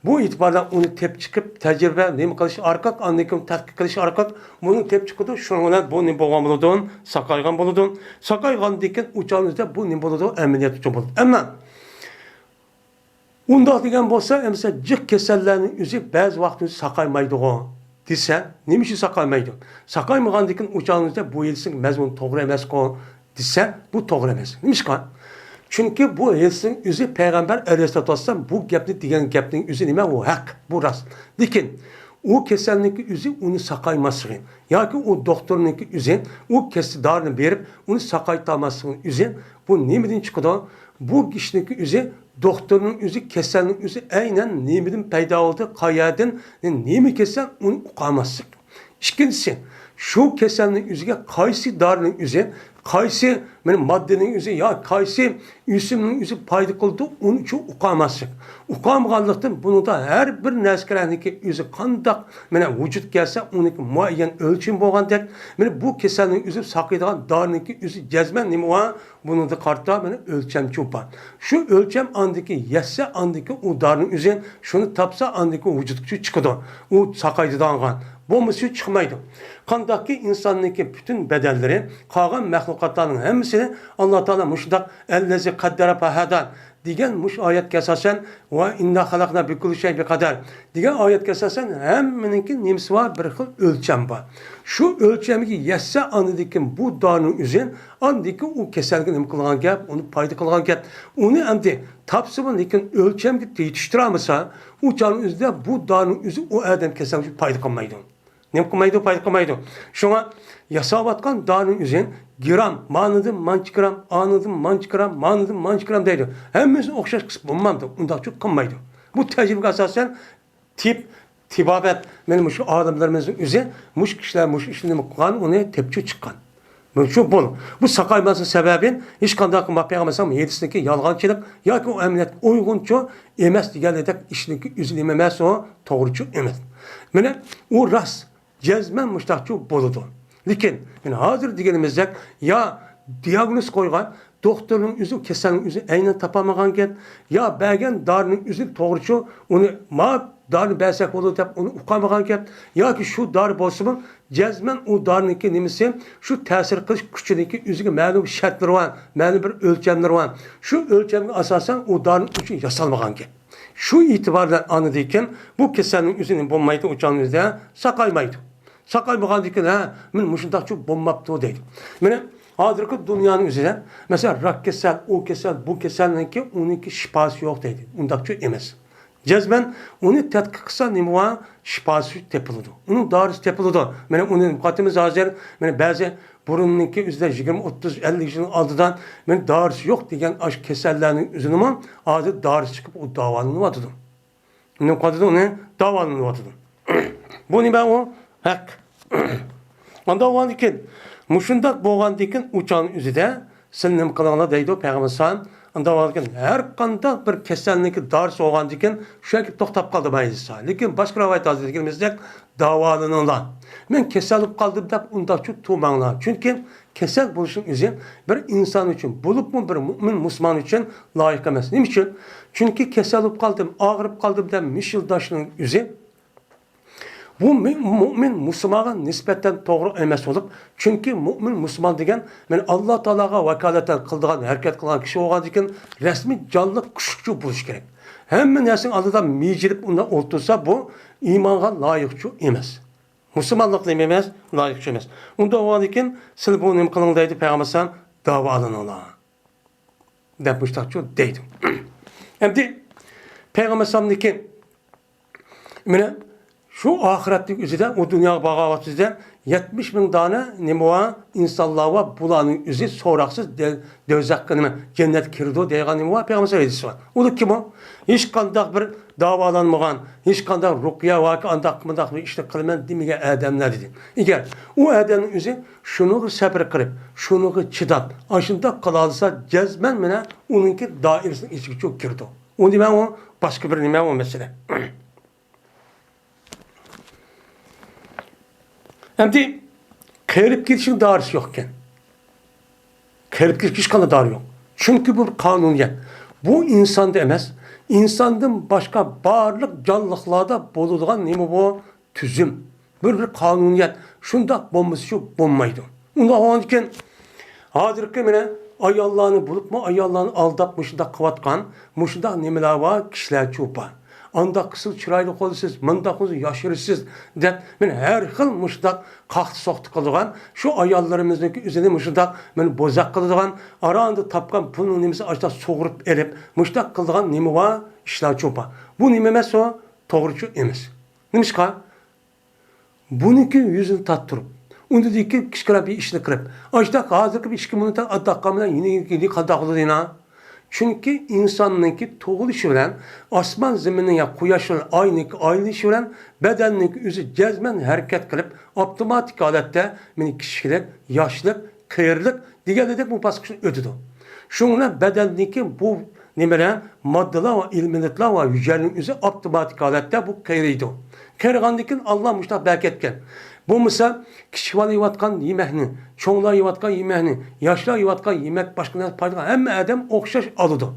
بۇ ئېتىبار بىلەن ئۇنى تېپىپ چىقىپ، تەجرىبە نېمە قىلىش ئارقىلىق، ئاندىن كېيىن تەتقىق قىلىش ئارقىلىق بۇنى تېپىپ چىقىدۇ. شۇنىڭ بىلەن بۇ نېمە بولغان بولىدۇ؟ ساقايغان بولىدۇ. ساقايغاندىن كېيىن ئۇ چاغنىڭ ئۆزىدە بۇ نېمە بولىدۇ؟ ئەمەلىيەت ئۈچۈن بولىدۇ. ئەمما ئۇنداق دېگەن بولسا، ئەمىسە جىق كېسەللەرنىڭ ئۆزى بەزى ۋاقىت ئۆزى ساقايمايدىغۇ دېسە، نېمە ئۈچۈن ساقايمايدۇ؟ ساقايمىغاندىكىن ئۇ چاغنىڭ ئۆزىدە بۇ ھېلىسىنىڭ مەزمۇنى توغرا ئەمەسقۇ دېسە، بۇ توغرا ئەمەس. نېمىشقا؟ چۈنكى بۇ ھېلىسىنىڭ ئۆزى پەيغەمبەر ئەلەيھىسسالاتۇ ۋەسسالام بۇ گەپنى دېگەن گەپنىڭ ئۆزى نېمە؟ ئۇ ھەق، بۇ راست. لېكىن ئۇ كېسەلنىڭكى ئۆزى ئۇنى ساقايماسلىقى ياكى ئۇ دوختۇرنىڭكى ئۆزى ئۇ كېسە دارىنى بېرىپ ئۇنى ساقايتالماسلىقىنىڭ ئۆزى بۇ نېمىدىن چىقىدۇ؟ بۇ ئىشنىڭكى ئۆزى دوختۇرنىڭ ئۆزى، كېسەلنىڭ ئۆزى ئەينەن نېمىدىن پەيدا بولدى، قەيەردىن، نېمە كېسەل، ئۇنى ئۇقالماسلىق. ئىككىنچىسى، شۇ كېسەلنىڭ ئۆزىگە قايسى دارىنىڭ ئۆزى، قايسى، مانا، ماددىنىڭ ئۆزى يا قايسى ئۆسۈمنىڭ ئۆزى پايدا قىلىدۇ، ئۇنى شۇ ئۇقالماسلىق. ئۇقالمىغانلىقتىن بۇنىڭدا ھەر بىر نەرسە كېرەكلىكى ئۆزى قانداق، مانا، ۋۇجۇدقا كەلسە، ئۇنىڭكى مۇئەييەن ئۆلچىمى بولغاندەك، مانا، بۇ كېسەلنىڭ ئۆزى ساقىيىدىغان دارىنىڭكى ئۆزى جەزمەن نېمە بار؟ بۇنىڭدا قارىتا مانا ئۆلچەمچۇ بار. شۇ ئۆلچەم ئاندىكى يەتسە، ئاندىكى ئۇ دارىنىڭ ئۆزى، شۇنى تاپسا، ئاندىكى ۋۇجۇدقا چىقىدۇ. ئۇ ساقايدىغان. بولمىسا چىقمايدۇ. قانداقكى ئىنساننىڭكى پۈتۈن بەدەنلىرى، قالغان مەخلۇقاتلارنىڭ ھەممىسىنى ئاللا تائالا مۇشۇنداق «ئەللەزى قەددەرە فەھەدە» دېگەن مۇشۇ ئايەتكە ئاساسەن، «ۋە ئىننا خەلەقنا بىكۇللى شەيئىن بىقەدەر» دېگەن ئايەتكە ئاساسەن، ھەممىنىڭكى نېمىسى بار؟ بىر خىل ئۆلچەم بار. شۇ ئۆلچەمگە يەتسە، ئاندىن كېيىن بۇ دارىنىڭ ئۆزى، ئاندىن كېيىن ئۇ كېسەلگە نېمە قىلغان گەپ؟ ئۇنى پايدا قىلغان گەپ. ئۇنى ئەمدى تاپسىمۇ، لېكىن ئۆلچەمگە يېتىشتۈرەلمىسە، ئۇ چاغنىڭ ئۆزىدە بۇ دارىنىڭ ئۆزى ئۇ ئادەم كېسەلگە پايدا قىلمايدۇ. نېمە قىلمايدۇ؟ پايدا قىلمايدۇ. شۇڭا ياساۋاتقان دارىنىڭ ئۆزى گىرام، مانىدىن مانچە گىرام، ئانىدىن مانچە گىرام، مانىدىن مانچە گىرام دەيدۇ. ھەممىسىنى ئوخشاش قىسىپ بولمامدۇ؟ ئۇنداقچۇ قىلمايدۇ. بۇ تەجرىبىگە ئاساسەن تېب-، تېبابەت، مانا مۇشۇ ئالىملىرىمىزنىڭ ئۆزى مۇشۇ كىشىلەر مۇشۇ ئىشنى نېمە قىلغان، ئۇنى تېپىپ چىققان. بۇ شۇ بول. بۇ ساقايماسلىق سەۋەبى ھېچقانداق ماپىياغا مەسىلەن ھەدىسنىڭكى يالغانچىلىق ياكى ئۇ ئەمەلىيەتكە ئۇيغۇنچۇ ئەمەس دېگەندەك ئىشنىڭكى ئۆزى نېمە ئەمەس، ئۇ توغرىچۇ ئەمەس. مانا ئۇ راست، جەزمەن مۇشتاقچۇ بولىدۇ. لېكىن مانا ھازىر دېگىنىمىزدەك يا دىياگنوز قويغان دوختۇرنىڭ ئۆزى كېسەلنىڭ ئۆزىنى ئەينەن تاپالمىغان گەپ، يا بەرگەن دارىنىڭ ئۆزى توغرىچۇ، ئۇنى ما دارىنى بەرسەك بولىدۇ دەپ ئۇنى ئۇقالمىغان گەپ، ياكى شۇ دارى بولسىمۇ جەزمەن ئۇ دارىنىڭكى نېمىسى، شۇ تەسىر قىلىش كۈچىنىڭكى ئۆزىگە مەلۇم شەرتلىرى بار، مەلۇم بىر ئۆلچەملىرى بار. شۇ ئۆلچەمگە ئاساسەن ئۇ دارىنىڭ ئۈچۈن ياسالمىغان گەپ. شۇ ئېتىبار بىلەن ئاندىن كېيىن بۇ كېسەلنىڭ ئۆزىنى بولمايدۇ، ئۇ چاغنىڭ ئۆزىدە ساقايمايدۇ. ساقايمىغاندىن كېيىن، ھە، مانا مۇشۇنداقچۇ بولماپتۇ دەيدۇ. مانا ھازىرقى دۇنيانىڭ ئۆزىدە، مەسىلەن، راك كېسەل، ئۇ كېسەل، بۇ كېسەلنىڭكى ئۇنىڭكى شىپاسى يوق دەيدۇ. ئۇنداقچۇ ئەمەس. جەزمەن ئۇنى تەتقىق قىلسا نېمە بار؟ شىپاسى تېپىلىدۇ. ئۇنىڭ دارىسى تېپىلىدۇ. مانا ئۇنى قاتىمىز ھازىر، مانا بەزى بۇرۇننىڭكى ئۆزىدە يىگىرمە، ئوتتۇز، ئەللىك يىلنىڭ ئالدىدا مانا دارىسى يوق دېگەن ئاشۇ كېسەللەرنىڭ ئۆزىنىمۇ ھازىر دارىسى چىقىپ ئۇ داۋالىنىۋاتىدۇ. نېمە قىلىۋاتىدۇ؟ ئۇنى داۋالىنىۋاتىدۇ. بۇ نېمە ئۇ؟ ھەق. ئانداق بولغاندىكىن، مۇشۇنداق بولغاندىكىن ئۇ چاغنىڭ ئۆزىدە سىلەر نېمە قىلىڭلار دەيدۇ پەيغەمبەر ئەلەيھىسسالام. ئانداق بولغاندىكىن ھەر قانداق بىر كېسەلنىڭكى دارىسى بولغاندىكىن شۇ يەرگە توختاپ قالدى مەيلىسا. لېكىن باشقا رىۋايەت ھازىر دېگىنىمىزدەك داۋالىنىڭلار. مەن كېسەل بولۇپ قالدىم دەپ ئۇنداقچۇ تۇرماڭلار. چۈنكى كېسەل بولۇشنىڭ ئۆزى بىر ئىنسان ئۈچۈن، بولۇپمۇ بىر مۇئمىن مۇسۇلمان ئۈچۈن لايىق ئەمەس. نېمە ئۈچۈن؟ چۈنكى كېسەل بولۇپ قالدىم، ئاغرىپ قالدىم دەپ مىشىلداشنىڭ ئۆزى بۇ مۇ-، مۇئمىن مۇسۇلمانغا نىسبەتەن توغرا ئەمەس بولۇپ، چۈنكى مۇئمىن مۇسۇلمان دېگەن مانا ئاللا تائالاغا ۋاكالىتەن قىلىدىغان، ھەرىكەت قىلغان كىشى بولغاندىكىن رەسمىي جانلىق كۈچلۈكچۇ بولۇشى كېرەك. ھەممە نەرسىنىڭ ئالدىدا مىجىرىپ ئۇنداق ئولتۇرسا، بۇ ئىمانغا لايىقچۇ ئەمەس. مۇسۇلمانلىققا نېمە ئەمەس؟ لايىقچۇ ئەمەس. ئۇنداق بولغاندىكىن سىلەر بۇ نېمە قىلىڭ دەيدۇ پەيغەمبەر ئەلەيھىسسالام، داۋالىنىڭلار دەپ مۇشتاقچۇ دەيدۇ. ئەمدى پەيغەمبەر ئەلەيھىسسالامنىڭكى مانا شۇ ئاخىرەتنىڭ ئۆزىدە ئۇ دۇنياغا بارغان ۋاقتىدا يەتمىش مىڭ دانە نېمە بار؟ ئىنسانلار بار. بۇلارنىڭ ئۆزى سوراقسىز دە-، دوزاخقا نېمە، جەننەتكە كىرىدۇ دەيدىغان نېمە بار؟ پەيغەمبەر ئەلەيھىسسالام ھەدىسى بار. ئۇلار كىم ئۇ؟ ھېچقانداق بىر داۋالانمىغان، ھېچقانداق رۇقيە ياكى ئانداق مۇنداق بىر ئىشنى قىلىمەن دېمىگەن ئادەملەر دېدى. ئەگەر ئۇ ئادەمنىڭ ئۆزى شۇنىڭغا سەبرى قىلىپ، شۇنىڭغا چىداپ، ئاشۇنداق قىلالىسا، جەزمەن مانا ئۇنىڭكى دائىرىسىنىڭ ئىچىگە چۈشۈپ كىرىدۇ. ئۇ نېمە ئۇ؟ باشقا بىر نېمە ئۇ مەسىلە. ئەمدى قېرىپ كېتىشنىڭ دارىسى يوق ئىكەن. قېرىپ كېتىشكە ھېچقانداق دارى يوق. چۈنكى بۇ بىر قانۇنىيەت. بۇ ئىنساندا ئەمەس، ئىنساندىن باشقا بارلىق جانلىقلاردا بولىدىغان نېمە بۇ؟ تۈزۈم. بىر، بىر قانۇنىيەت. شۇنداق بولمىسا شۇ بولمايدۇ. ئۇنداق بولغاندىكىن ھازىرقى مانا ئاياللارنى بولۇپمۇ ئاياللارنى ئالداپ مۇشۇنداق قىلىۋاتقان مۇشۇنداق نېمىلەر بار، كىشىلەرچۇ بار. ئانداق قىلسىلا چىرايلىق بولىسىز، مۇنداق قىلسا ياشىرىسىز دەپ، مانا ھەر خىل مۇشۇنداق قاقتى-سوقتى قىلىدىغان، شۇ ئاياللىرىمىزنىڭكى ئۆزىنى مۇشۇنداق مانا بوزەك قىلىدىغان، ئاراندا تاپقان پۇلنىڭ نېمىسى ئاشۇنداق سۇغۇرۇپ ئېلىپ، مۇشۇنداق قىلىدىغان نېمە بار، ئىشلارچۇ بار. بۇ نېمە ئەمەس ئۇ؟ توغرىچۇ ئەمەس. نېمىشقا؟ بۇنىڭكى يۈزىنى تارتتۇرۇپ، ئۇنىڭدىكى كىچىككىنە بىر ئىشنى قىلىپ، ئاشۇنداق ھازىرقى بىر ئىككى مىنۇتتا ئاتاققان بىلەن يېنىكى قانداق بولىدۇ يەنە؟ چۈنكى ئىنساننىڭكى تۇغۇلۇشى بىلەن ئاسمان زېمىننىڭ يا قۇياش بىلەن ئاينىڭكى ئايلىنىشى بىلەن بەدەننىڭكى ئۆزى جەزمەن ھەرىكەت قىلىپ، ئاپتوماتىك ھالەتتە مېنى كىچىكلىك، ياشلىق، قېرىلىق دېگەندەك بۇ باسقۇچنى ئۆتىدۇ. شۇنىڭ بىلەن بەدەننىڭكى بۇ نېمىلەر، ماددىلار ۋە ئېلېمېنتلار ۋە ھۈجەيرىنىڭ ئۆزى ئاپتوماتىك ھالەتتە بۇ قېرىيدۇ. قېرىغاندىن كېيىن ئاللا مۇشۇنداق بەركەتكەن. بولمىسا كىچىك بالا يەۋاتقان يېمەكنى، چوڭلار يەۋاتقان يېمەكنى، ياشلار يەۋاتقان يېمەك باشقا نەرسە پايدا، ھەممە ئادەم ئوخشاش ئالىدۇ.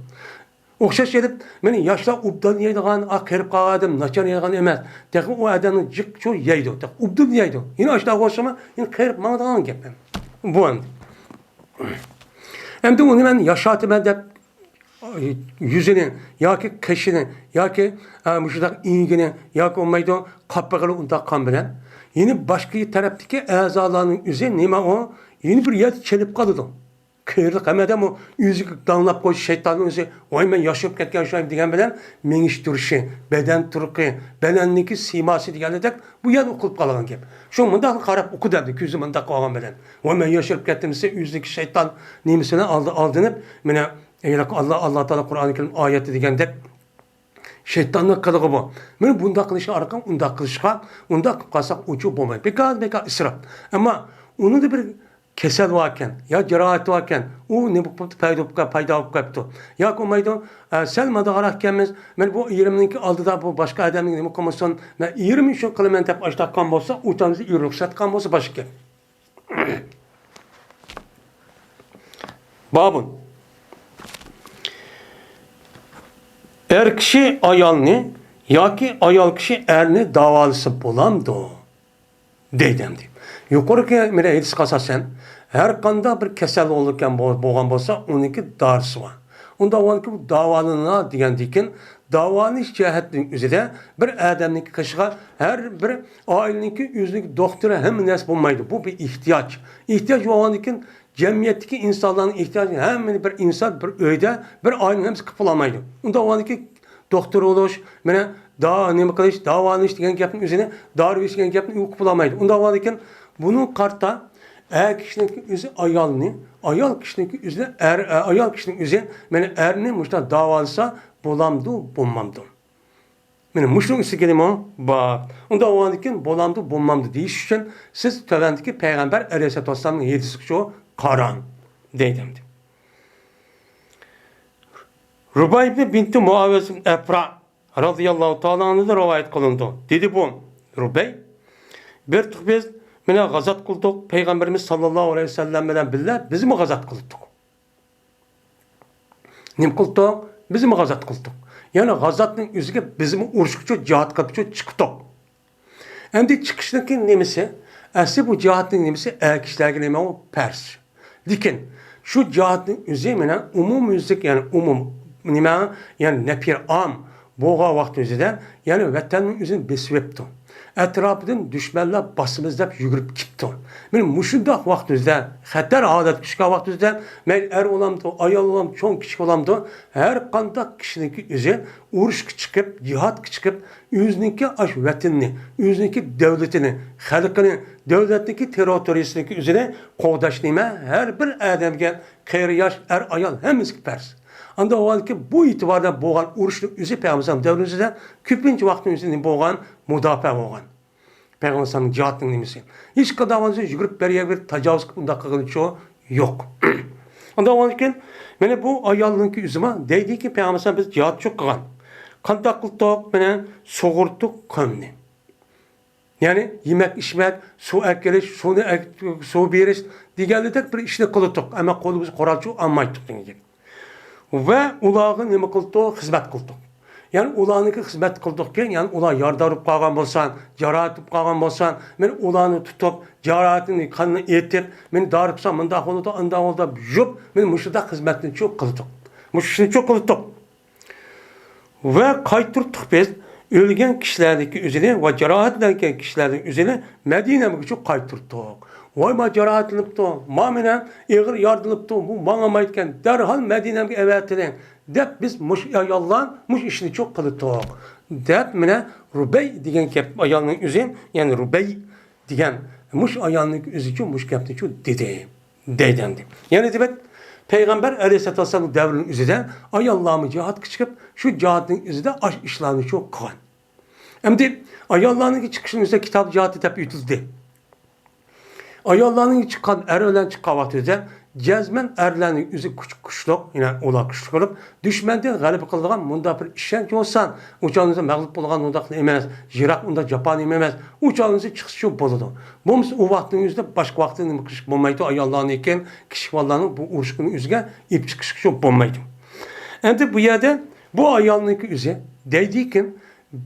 ئوخشاش ئېلىپ، مېنى ياشلار ئوبدان يەيدىغان، ئا، قېرىپ قالغان ئادەم ناچار يەيدىغان ئەمەس. تېخى ئۇ ئادەمنىڭ جىق شۇ يەيدۇ، تېخى ئوبدان يەيدۇ. يەنە ئاشۇنداق بولسىمۇ، يەنە قېرىپ ماڭىدىغان گەپ. بۇ ئەمدى. ئەمدى ئۇنى مەن ياشاتىمەن دەپ، يۈزىنى ياكى قېشىنى ياكى، ئە، مۇشۇنداق ئېڭىكىنى ياكى بولمايدۇ، قاپىقىنى ئۇنداق قان بىلەن. يەنە باشقا تەرەپتىكى ئەزالارنىڭ ئۆزى نېمە ئۇ؟ يەنە بىر يەردە چېلىپ قالىدۇ. قېرىلىق ھەممە ئادەم ئۇ ئۆزىگە داڭلاپ قويۇش شەيتاننىڭ ئۆزى، ۋاي، مەن ياشىرىپ كەتكەن ئوخشايمەن دېگەن بىلەن مېڭىش تۇرۇشى، بەدەن تۇرقى، بەدەننىكى سىيماسى دېگەندەك بۇ يەردە ئۇقۇلۇپ قالغان گەپ. شۇ مۇنداق قاراپ ئۇقىدۇ ئەمدى كۆزى مۇنداق قىلغان بىلەن. ۋاي، مەن ياشىرىپ كەتتىم دېسە، ئۆزىدىكى شەيتان نېمىسى بىلەن ئالدى-، ئالدىنىپ، مانا، ھېلىقى ئاللا، ئاللا تائالا قۇرئانى كەرىم ئايەتتە دېگەندەك، شەيتاننىڭ قىلىقى بۇ. مانا بۇنداق قىلىشقا ئارقىلىق ئۇنداق قىلىشقا، ئۇنداق قىلىپ قالساق ئۇچۇر بولمايدۇ. بىكار، بىكار ئىسراپ. ئەمما ئۇنىڭدا بىر كېسەل باركەن، يا جاراھەت باركەن، ئۇ نېمە بولۇپتۇ، پەيدا بولۇپ، پەيدا بولۇپ قاپتۇ. ياكى بولمايدۇ، ئە، سەل ماداغاراق ئىكەنمىز، مانا بۇ ئېرىمنىڭكى ئالدىدا بۇ باشقا ئادەمنىڭ نېمە قىلمىسۇن، مەن ئېرىم ئۈچۈن قىلىمەن دەپ ئاشتاققان بولسا، ئۇ چاغدا ئېرى رۇخسەت قىلغان بولسا باشقا گەپ. بابۇن. ئەر كىشى ئايالنى ياكى ئايال كىشى ئەرنى داۋالىسا بولامدۇ؟ دەيدۇ ئەمدى. يۇقىرىقى مانا ھەدىسكە ئاساسەن، ھەر قانداق بىر كېسەل بولىدىكەن بول-، بولغان بولسا، ئۇنىڭكى دارىسى بار. ئۇنداق بولغاندىكىن بۇ داۋالىنىدۇ دېگەندىكىن، داۋالىنىش جەھەتنىڭ ئۆزىدە بىر ئادەمنىڭكى قېشىغا ھەر بىر ئائىلىنىڭكى ئۆزىنىڭكى دوختۇرى ھەممە نەرسە بولمايدۇ. بۇ بىر ئېھتىياج. ئېھتىياج بولغاندىكىن، جەمئىيەتتىكى ئىنسانلارنىڭ ئېھتىياجى ھەممىنى بىر ئىنسان، بىر ئۆيدە، بىر ئائىلىنىڭ ھەممىسى قىلىپ بولالمايدۇ. ئۇنداق بولغاندىكىن، دوختۇر بولۇش، مانا، دا-، نېمە قىلىش، داۋالىنىش دېگەن گەپنىڭ ئۆزىنى، دارى بېرىش دېگەن گەپنى ئۇ قىلىپ بولالمايدۇ. ئۇنداق بولغاندىكىن، بۇنىڭغا قارىتا ئەر كىشىنىڭكى ئۆزى ئايالنى، ئايال كىشىنىڭكى ئۆزىنى ئەر، ئايال كىشىنىڭ ئۆزى، مانا، ئەرنى مۇشۇنداق داۋالىسا بولامدۇ، بولمامدۇ؟ مانا مۇشۇنىڭ ئۈستىگە نېمە بار؟ ئۇنداق بولغاندىكىن بولامدۇ، بولمامدۇ دېيىش ئۈچۈن سىز تۆۋەندىكى پەيغەمبەر ئەلەيھىسسالاتۇ ۋەسسالامنىڭ ھەدىسىگە شۇ قاراڭ دەيدۇ ئەمدى. رۇبەيبە بىنتى مۇئاۋىيە ئەپرا رازىياللاھۇ تائالا ئەنھۇدىن رىۋايەت قىلىنىدۇ. دېدى بۇ، رۇبەي، بىر تۇق بىز مانا غازات قىلدۇق، پەيغەمبىرىمىز ساللاللاھۇ ئەلەيھى ۋەسەللەم بىلەن بىللە بىزمۇ غازات قىلدۇق. نېمە قىلدۇق؟ بىزمۇ غازات قىلدۇق. يەنى غازاتنىڭ ئۆزىگە بىزمۇ ئۇرۇشقىچۇ، جىھاد قىلىپچۇ چىقتۇق. ئەمدى چىقىشنىڭكى نېمىسى؟ ئەسلى بۇ جىھادنىڭ نېمىسى؟ ئەر كىشىلەرگە نېمە ئۇ پەرز. لېكىن شۇ جىھادنىڭ ئۆزى مانا ئومۇميۈزلۈك، يەنى ئومۇم نېمە؟ يەنى نەپىر ئام بولغان ۋاقىت ئۆزىدە، يەنى ۋەتەننىڭ ئۆزىنى بېسىۋېپتۇ. ئەتراپىدىن دۈشمەنلەر باسىمىز دەپ يۈگۈرۈپ كېتىپتۇ. مانا مۇشۇنداق ۋاقىت ئۆزىدە، خەتەر ھالەتكە چۈشكەن ۋاقىت ئۆزىدە، مەيلى ئەر بولامدۇ، ئايال بولامدۇ، چوڭ كىچىك بولامدۇ، ھەر قانداق كىشىنىڭكى ئۆزى ئۇرۇشقا چىقىپ، جىھادقا چىقىپ، ئۆزىنىڭكى ئاشۇ ۋەتىنىنى، ئۆزىنىڭكى دۆلىتىنى، خەلقىنى، دۆلەتنىڭكى تېررىتورىيىسىنىڭكى ئۆزىنى قوغداش نېمە؟ ھەر بىر ئادەمگە، قېرى ياش، ئەر ئايال ھەممىسىگە پەرز. ئانداق بولغاندىكىن بۇ ئېتىباردا بولغان ئۇرۇشنىڭ ئۆزى پەيغەمبەر ئەلەيھىسسالام دەۋرىمىزدە كۆپىنچە ۋاقىتنىڭ ئۆزىدە نېمە بولغان؟ مۇداپىئە بولغان. پەيغەمبەر ئەلەيھىسسالامنىڭ جىھادىنىڭ نېمىسى؟ ھېچقانداق ۋاقىتتا يۈگۈرۈپ بىر يەرگە بىر تاجاۋۇز قىلىپ ئۇنداق قىلغىنىچۇ يوق. ئۇنداق بولغاندىكىن، مانا بۇ ئايالنىڭكى ئۆزىمۇ دەيدىكى، پەيغەمبەر ئەلەيھىسسالام بىز جىھاد چوق قىلغان. قانداق قىلدۇق؟ مانا سۇغۇرتۇق قومنى. يەنى يېمەك ئىچمەك، سۇ ئەكېلىش، سۇنى ئەك-، سۇ بېرىش دېگەنلىدەك بىر ئىشنى قىلدۇق. ئەمما قولىمىزغا قورالچۇ ئالمايتتۇق دېگەن گەپ. ۋە ئۇلارغا نېمە قىلدۇق؟ خىزمەت قىلدۇق. يەنى ئۇلارنىڭكى خىزمەت قىلدۇقكەن، يەنى ئۇلار يارىدار بولۇپ قالغان بولسا، جاراھەت بولۇپ قالغان بولسا، مەن ئۇلارنى تۇتۇپ، جاراھىتىنى، قانىنى ئېتىپ، مەن دارى قىلسام مۇنداق بولىدۇ، ئانداق بولىدۇ دەپ يۇيۇپ، مەن مۇشۇنداق خىزمەتنىچۇ قىلدۇق. مۇشۇ ئىشنىچۇ قىلدۇق. ۋە قايتۇرتتۇق بىز ئۆلگەن كىشىلەرنىڭكى ئۆزىنى ۋە جاراھەتلەنگەن كىشىلەرنىڭ ئۆزىنى مەدىنەمگىچۇ قايتۇرتتۇق. ۋاي، ما جاراھەتلىنىپتۇ، ما مېنى ئېغىر يارىلىنىپتۇ، بۇ ماڭالمايدىكەن، دەرھال مەدىنەمگە ئەۋەتىلىڭ دەپ بىز مۇشۇ ئاياللار مۇشۇ ئىشنىچۇ قىلدۇق دەپ، مانا رۇبەي دېگەن گەپ ئايالنىڭ ئۆزى، يەنى رۇبەي دېگەن مۇشۇ ئايالنىڭ ئۆزىچۇ مۇشۇ گەپنىچۇ دېدى. دەيدۇ ئەمدى. يەنە دېمەك، پەيغەمبەر ئەلەيھىسسالاتۇ ۋەسسالام دەۋرىنىڭ ئۆزىدە ئاياللارمۇ جىھادقا چىقىپ، شۇ جىھادنىڭ ئۆزىدە ئاشۇ ئىشلارنى شۇ قىلغان. ئەمدى ئاياللارنىڭ چىقىشىنىڭ ئۆزىدە كىتاب جىھادى دەپ ئېيتىلدى. ئاياللارنىڭ چىققان، ئەر بىلەن چىققان ۋاقتىدا جەزمەن ئەرلەرنىڭ ئۆزى كۈچ-، كۈچلۈك، يەنى ئۇلار كۈچلۈك بولۇپ، دۈشمەندىن غەلىبە قىلىدىغان مۇنداق بىر ئىشەنچ بولسا، ئۇ چاغدا مەغلۇپ بولغان ئۇنداق ئەمەس، يىراق ئۇنداق جاپا نېمە ئەمەس، ئۇ چاغدا چىقسىچۇ بولىدۇ. بولمىسا ئۇ ۋاقىتنىڭ ئۆزىدە باشقا ۋاقىتتا نېمە قىلىش بولمايدۇ، ئاياللارنىڭكى، كىچىك بالىلارنىڭ بۇ ئۇرۇشقىنىڭ ئۆزىگە ئېلىپ چىقىشقىچۇ بولمايدۇ. ئەمدى بۇ يەردە بۇ ئايالنىڭكى ئۆزى دەيدىكىن،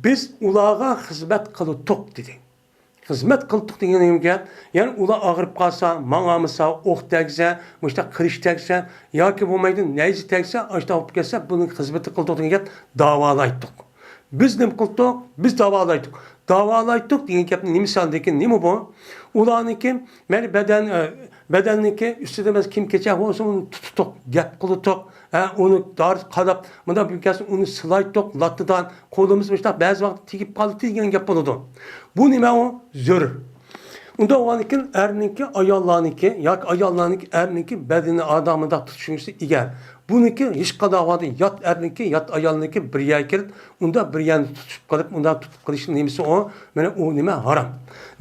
بىز ئۇلارغا خىزمەت قىلدۇق دېدى. خىزمەت قىلدۇق دېگەن گەپ، يەنى ئۇلار ئاغرىپ قالسا، ماڭالمىسا، ئوق تەگسە، مۇشۇنداق قىلىچ تەگسە ياكى بولمايدۇ نەيزە تەگسە، ئاشۇنداق بولۇپ كەتسە، بۇنىڭ خىزمىتى قىلدۇق دېگەن گەپ، داۋالايتتۇق. بىز نېمە قىلدۇق؟ بىز داۋالايتتۇق. داۋالايتتۇق دېگەن گەپنى نېمە ساندىكىن نېمە بۇ؟ ئۇلارنىڭكى مەيلى بەدەن، ئە، بەدەننىڭكى ئۈستىدە مەسىلەن كىيىم-كېچەك بولسا، ئۇنى تۇتۇتۇق، گەپ قىلىتۇق، ھە، ئۇنى دارىسى قاداپ، مۇنداق بىر كەلسە ئۇنى سىلايتتۇق، لاتتىدان، قولىمىز مۇشۇنداق بەزى ۋاقىت تېگىپ قالدى دېگەن گەپ بولىدۇ. بۇ نېمە ئۇ؟ زۆرۈر. ئۇنداق بولغاندىكىن ئەرنىڭكى ئاياللارنىڭكى ياكى ئاياللارنىڭكى ئەرنىڭكى بەدىنى ئادەم مۇنداق تۇتۇشۇڭىزغا ئىگە. بۇنىڭكى ھېچقانداق ۋاقىتتا يات ئەرنىڭكى، يات ئايالنىڭكى بىر يەرگە كېلىپ، ئۇنداق بىر يەرنى تۇتۇشۇپ قېلىپ، ئۇنداق تۇتۇپ قېلىشنىڭ نېمىسى ئۇ؟ مانا ئۇ نېمە ھارام.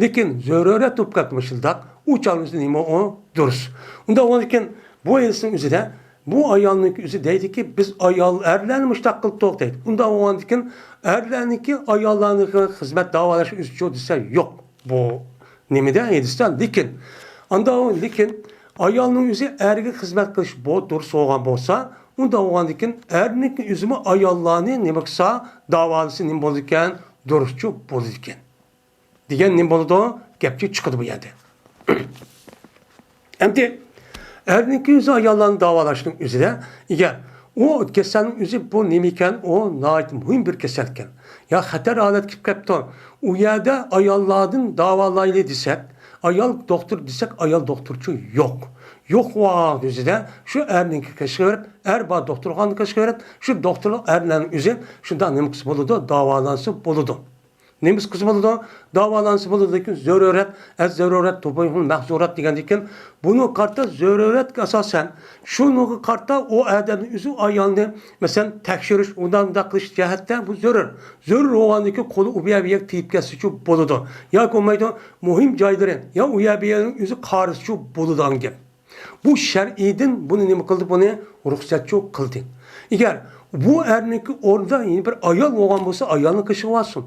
لېكىن زۆرۈرەت بولۇپ كەتتى مۇشۇنداق. ئۇ چاغدا نېمە ئۇ؟ دۇرۇس. ئۇنداق بولغاندىكىن بۇ ھەدىسنىڭ ئۆزىدە بۇ ئايالنىڭكى ئۆزى دەيدىكى، بىز ئايال، ئەرلەرنى مۇشۇنداق قىلدۇق دەيدۇ. ئۇنداق بولغاندىكىن ئەرلەرنىڭكى ئاياللارنىڭكى خىزمەت داۋالاش ئۆزىچۇ دېسە يوق. بۇ نېمىدە ھەدىستە لېكىن. ئاندا لېكىن ئايالنىڭ ئۆزى ئەرگە خىزمەت قىلىش بۇ دۇرۇس بولغان بولسا، ئۇنداق بولغاندىكىن ئەرنىڭكى ئۆزىمۇ ئاياللارنى نېمە قىلسا داۋالىسا نېمە بولىدىكەن؟ دۇرۇسچۇ بولىدىكەن. دېگەن نېمە بولىدۇ؟ گەپچۇ چىقىدۇ بۇ يەردە. ئەمدى ئەرنىڭكى ئۆزى ئاياللارنى داۋالاشنىڭ ئۆزىدە، ئىگە، ئۇ كېسەلنىڭ ئۆزى بۇ نېمە ئىكەن؟ ئۇ ناھايىتى مۇھىم بىر كېسەل ئىكەن. يا خەتەر ھالەتكە كېلىپ كەپتۇ. ئۇ يەردە ئاياللاردىن داۋالايلى دېسەك، ئايال دوختۇر دېسەك، ئايال دوختۇرچۇ يوق. يوق ۋاقىت ئۆزىدە شۇ ئەرنىڭكى قېشىغا بېرىپ، ئەر بار دوختۇرخانىغا قېشىغا بېرىپ، شۇ دوختۇرلۇق ئەرلەرنىڭ ئۆزى شۇنداق نېمە قىلسا بولىدۇ؟ داۋالانسا بولىدۇ. نېمە قىلسا بولىدۇ؟ داۋالانسا بولىدۇ، لېكىن زۆرۈرەت، ئەز زۆرۈرەت تۇبىھۇل مەھزۇرات دېگەندىكىن، بۇنىڭغا قارىتا زۆرۈرەتكە ئاساسەن، شۇنىڭغا قارىتا ئۇ ئادەمنىڭ ئۆزى ئايالنى، مەسىلەن، تەكشۈرۈش، ئۇنداق، مۇنداق قىلىش جەھەتتە بۇ زۆرۈر. زۆرۈر بولغاندىكىن قولى ئۇ بۇ يەر، بۇ يەرگە تېگىپ كەتسىچۇ بولىدۇ. ياكى بولمايدۇ، مۇھىم جايلىرى، يا ئۇ يەر، بۇ يەرنىڭ ئۆزى قارىسىچۇ بولىدىغان گەپ. بۇ شەرئىيدىن بۇنى نېمە قىلدى؟ بۇنى رۇخسەتچۇ قىلدى. ئەگەر بۇ ئەرنىڭكى ئورنىدا يەنە بىر ئايال بولغان بولسا، ئايالنىڭ قېشىغا بارسۇن.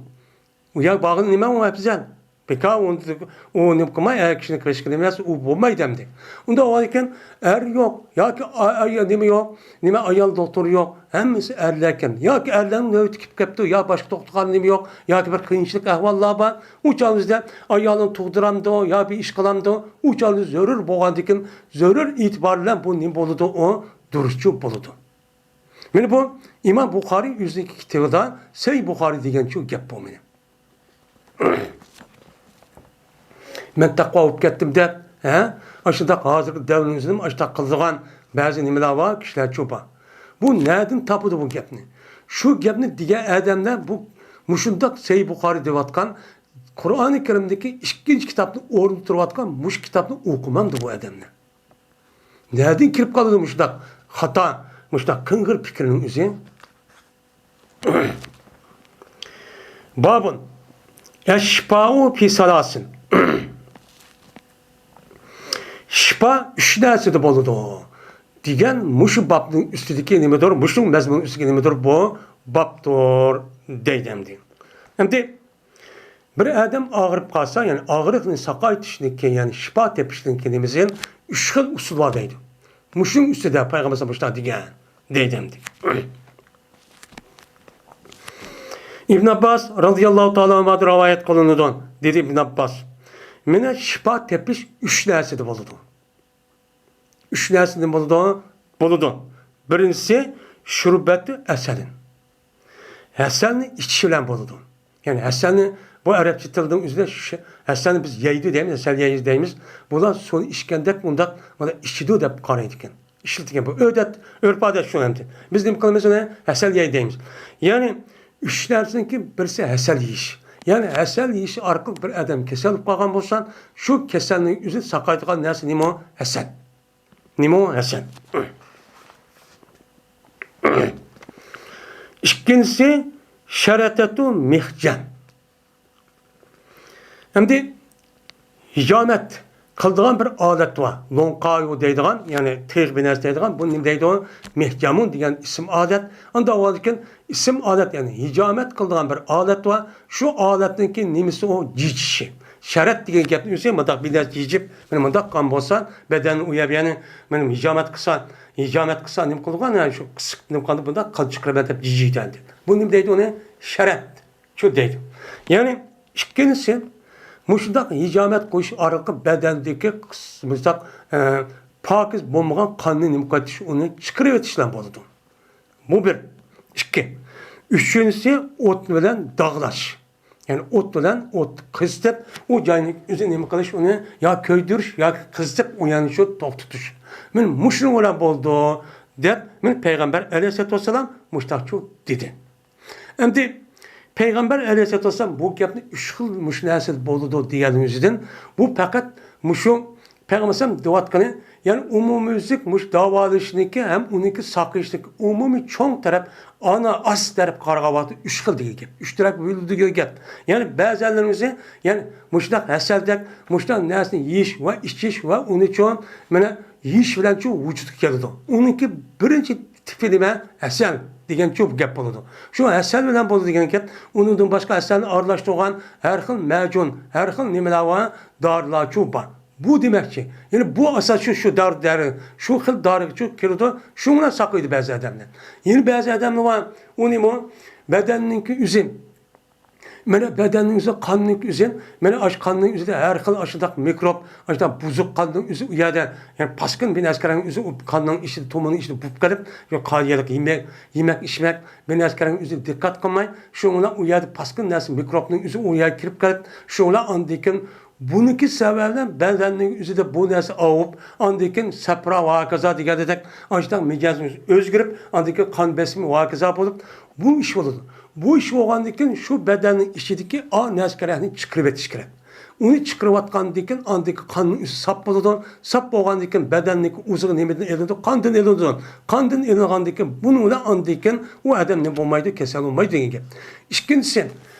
ئۇ يەر بارغىنى نېمە ئۇ ئەپزەل؟ بىكار ئۇنى، ئۇ نېمە قىلماي، ئەر كىشىنى قېشىغا نېمە ئۇ بولمايدۇ ئەمدى. ئۇنداق بولغاندىكىن ئەر يوق ياكى ئا-، ئا-، نېمە يوق، نېمە ئايال دوختۇر يوق، ھەممىسى ئەرلەركەن. ياكى ئەرلەرنىڭ نۆۋىتى كېلىپ كەپتۇ، يا باشقا دوختۇرخانا نېمە يوق، ياكى بىر قىيىنچىلىق ئەھۋاللار بار. ئۇ چاغدا ئايالىنى تۇغدۇرامدۇ يا بىر ئىش قىلامدۇ؟ ئۇ چاغدا زۆرۈر بولغاندىكىن، زۆرۈر ئېتىبار بىلەن بۇ نېمە بولىدۇ؟ ئۇ دۇرۇسچۇ بولىدۇ. مانا بۇ ئىمام بۇخارىي ئۆزىنىڭكى كىتابىدا سەھىھ بۇخارىي دېگەنچۇ گەپ بۇ مېنىڭ. مەن تەقۋا بولۇپ كەتتىم دەپ، ھە؟ ئاشۇنداق ھازىرقى دەۋرنىڭ ئۆزىدىمۇ ئاشۇنداق قىلىدىغان بەزى نېمىلەر بار، كىشىلەرچۇ بار. بۇ نەدىن تاپىدۇ بۇ گەپنى؟ شۇ گەپنى دېگەن ئادەملەر بۇ مۇشۇنداق سەھىھ بۇخارىي دەۋاتقان، قۇرئانى كەرىمدىكى ئىككىنچى كىتابنى ئورنىدا تۇرۇۋاتقان مۇشۇ كىتابنى ئوقۇمامدۇ بۇ ئادەملەر؟ نەدىن كېلىپ قالىدۇ مۇشۇنداق خاتا، مۇشۇنداق قىڭغىر پىكىرنىڭ ئۆزى؟ بابۇن، ئەششىپائۇ پى سالاسىن. شىپا ئۈچ نەرسىدە بولىدۇ دېگەن مۇشۇ بابنىڭ ئۈستىدىكى نېمىدۇر؟ مۇشۇنىڭ مەزمۇنىنىڭ ئۈستىدىكى نېمىدۇر؟ بۇ بابتۇر دەيدۇ ئەمدى. ئەمدى بىر ئادەم ئاغرىپ قالسا، يەنى ئاغرىقنى ساقايتىشنىڭكى، يەنى شىپا تېپىشنىڭكى نېمىسى، ئۈچ خىل ئۇسۇل بار دەيدۇ. مۇشۇنىڭ ئۈستىدە پەيغەمبەر مۇشۇنداق دېگەن دەيدۇ ئەمدى. ئىبن ئابباس رازىياللاھۇ تائالا ئەنھۇدىن رىۋايەت قىلىنىدۇ، دېدى ئىبن ئابباس، مانا شىپا تېپىش ئۈچ نەرسىدە بولىدۇ. ئۈچ نەرسىدىن بولىدۇ. بولىدۇ. بىرىنچىسى، شۇربەتۇ ئەسەلىن. ھەسەلنى ئىچىش بىلەن بولىدۇ. يەنى ھەسەلنى، بۇ ئەرەبچە تىلنىڭ ئۆزىدە شۇ ھەسەلنى بىز يەيدۇ دەيمىز، ھەسەل يەيدۇ دەيمىز. بۇلار سۇنى ئىچكەندەك مۇنداق، مۇنداق ئىچىدۇ دەپ قارايدىكەن. ئىشلىتىدىكەن. بۇ ئۆدەت، ئۆرپ-ئادەت شۇ ئەمدى. بىز نېمە قىلىمىز ئۇنى؟ ھەسەل يەي دەيمىز. يەنى ئۈچ نەرسىنىڭكى بىرسى ھەسەل يېيىش. يەنى ھەسەل يېيىش ئارقىلىق بىر ئادەم كېسەل بولۇپ قالغان بولسا، شۇ كېسەلنىڭ ئۆزىنى ساقايدىغان نەرسە نېمە ئۇ؟ ھەسەل. نېمە ئۇ؟ ھەسەل. ئىككىنچىسى، شەرەتەتۇ مىخجەم. ئەمدى ھىجامەت قىلىدىغان بىر ئالەت بار. لوڭقايۇ دەيدىغان، يەنى تىغ بىر نەرسە دەيدىغان، بۇنى نېمە دەيدۇ؟ مىھجامۇن دېگەن ئىسىم ئالەت. ئانداق بولغاندىكىن ئىسىم ئالەت، يەنى ھىجامەت قىلىدىغان بىر ئالەت بار. شۇ ئالەتنىڭكى نېمىسى ئۇ؟ جىجىشى. شەرەت دېگەن گەپنىڭ ئۆزى مۇنداق بىر نەرسە جىجىپ، مانا مۇنداق قىلغان بولسا، بەدەن ئۇ يەر، يەنى مانا ھىجامەت قىلسا، ھىجامەت قىلسا نېمە قىلىدىغان؟ يەنى شۇ قىسىق نېمە قىلغاندا بۇنداق قان چىقىرىمەن دەپ جىجىيدۇ ئەمدى. بۇ نېمە دەيدۇ ئۇنى؟ شەرەت. شۇ دەيدۇ. يەنى ئىككىنچىسى، مۇشۇنداق ھىجامەت قويۇش ئارقىلىق بەدەندىكى قىس-، مۇشۇنداق، ئە، پاكىز بولمىغان قاننى نېمە قىلىۋېتىش، ئۇنى چىقىرىۋېتىش بىلەن بولىدۇ. بۇ بىر. ئىككى. ئۈچىنچىسى، ئوت بىلەن داغلاش. يەنى ئوت بىلەن ئوت قىزىتىپ، ئۇ جاينى ئۆزى نېمە قىلىش، ئۇنى يا كۆيدۈرۈش ياكى قىزىتىپ، ئۇ يەرنى شۇ توختىتىش. مانا مۇشۇنىڭ بىلەن بولىدۇ، دەپ مانا پەيغەمبەر ئەلەيھىسسالاتۇ ۋەسسالام مۇشتاقچۇ دېدى. ئەمدى پەيغەمبەر ئەلەيھىسسالاتۇ ۋەسسالام بۇ گەپنى ئۈچ خىل مۇشۇ نەرسىدە بولىدۇ دېگەننىڭ ئۆزىدىن، بۇ پەقەت مۇشۇ پەيغەمبەر ئەلەيھىسسالام دەۋاتقىنى، يەنى ئومۇميۈزلۈك مۇشۇ داۋالىشنىكى ھەم ئۇنىڭكى ساقىيىشنىكى ئومۇمىي چوڭ تەرەپ، ئانا ئاس تەرەپ قارىغان ۋاقىتتا ئۈچ خىل دېگەن گەپ. ئۈچ تەرەپ بۆلىدۇ دېگەن گەپ. يەنى بەزەنلەرنىڭ ئۆزى، يەنى مۇشۇنداق ھەسەلدەك، مۇشۇنداق نەرسىنى يېيىش ۋە ئىچىش ۋە ئۇنى چوڭ، مانا، يېيىش بىلەن چوڭ ۋۇجۇدقا كېلىدۇ. ئۇنىڭكى بىرىنچى تىپى نېمە؟ ھەسەل دېگەنچۇ گەپ بولىدۇ. شۇ ھەسەل بىلەن بولىدۇ دېگەن گەپ، ئۇنىڭدىن باشقا ھەسەلنى ئارىلاشتۇرغان ھەر خىل مەجۇن، ھەر خىل نېمىلەر بار، دارىلارچۇ بار. بۇ دېمەكچى، يەنى بۇ ئاساس شۇ، شۇ دارى، دەرى، شۇ خىل دارىغىچۇ كىرىدۇ، شۇ بىلەن ساقىيىدۇ بەزى ئادەملەر. يەنە بەزى ئادەملەر بار، ئۇنىمۇ بەدەننىڭكى ئۆزى، مانا بەدەننىڭ ئۆزى، قاننىڭ ئۆزى، مانا ئاشۇ قاننىڭ ئۆزىدە ھەر خىل ئاشۇنداق مىكروب، ئاشۇنداق بۇزۇق قاننىڭ ئۆزى ئۇ يەردە، يەنى پاسكىن بىر نەرسە كىرگەن ئۆزى ئۇ قاننىڭ ئىچىدە، تومۇرنىڭ ئىچىدە بۇپ قېلىپ، يا قان يەلىك يېمەك، يېمەك ئىچمەك، بىر نەرسە كىرگەن ئۆزى دىققەت قىلماي، شۇنىڭ بىلەن ئۇ يەردە پاسكىن نەرسە، مىكروبنىڭ ئۆزى ئۇ يەرگە كىرىپ قېلىپ، شۇنىڭ بىلەن ئاندىن كېيىن بۇنىڭكى سەۋەبى بىلەن بەدەننىڭ ئۆزىدە بۇ نەرسە ئاۋۇپ، ئاندىن كېيىن سەپرا ۋە ھاكازا دېگەندەك، ئاشۇنداق مىجەزنىڭ ئۆزى ئۆزگىرىپ، ئاندىن كېيىن قان بېسىمى ۋە ھاكازا بولۇپ، بۇ ئىش بولىدۇ. بۇ ئىش بولغاندىن كېيىن شۇ بەدەننىڭ ئىچىدىكى ئا نەرسە كېرەكنى چىقىرىۋېتىش كېرەك. ئۇنى چىقىرىۋاتقاندىن كېيىن ئاندىن كېيىن قاننىڭ ئۆزى ساپ بولىدۇ. ساپ بولغاندىن كېيىن بەدەننىڭ ئۇزىقى نېمىدىن ئېلىنىدۇ؟ قاندىن ئېلىنىدۇ. قاندىن ئېلىنغاندىن كېيىن بۇنىڭ بىلەن ئاندىن كېيىن ئۇ ئادەم نېمە بولمايدۇ؟ كېسەل بولمايدۇ دېگەن گەپ. ئىككىنچىسى،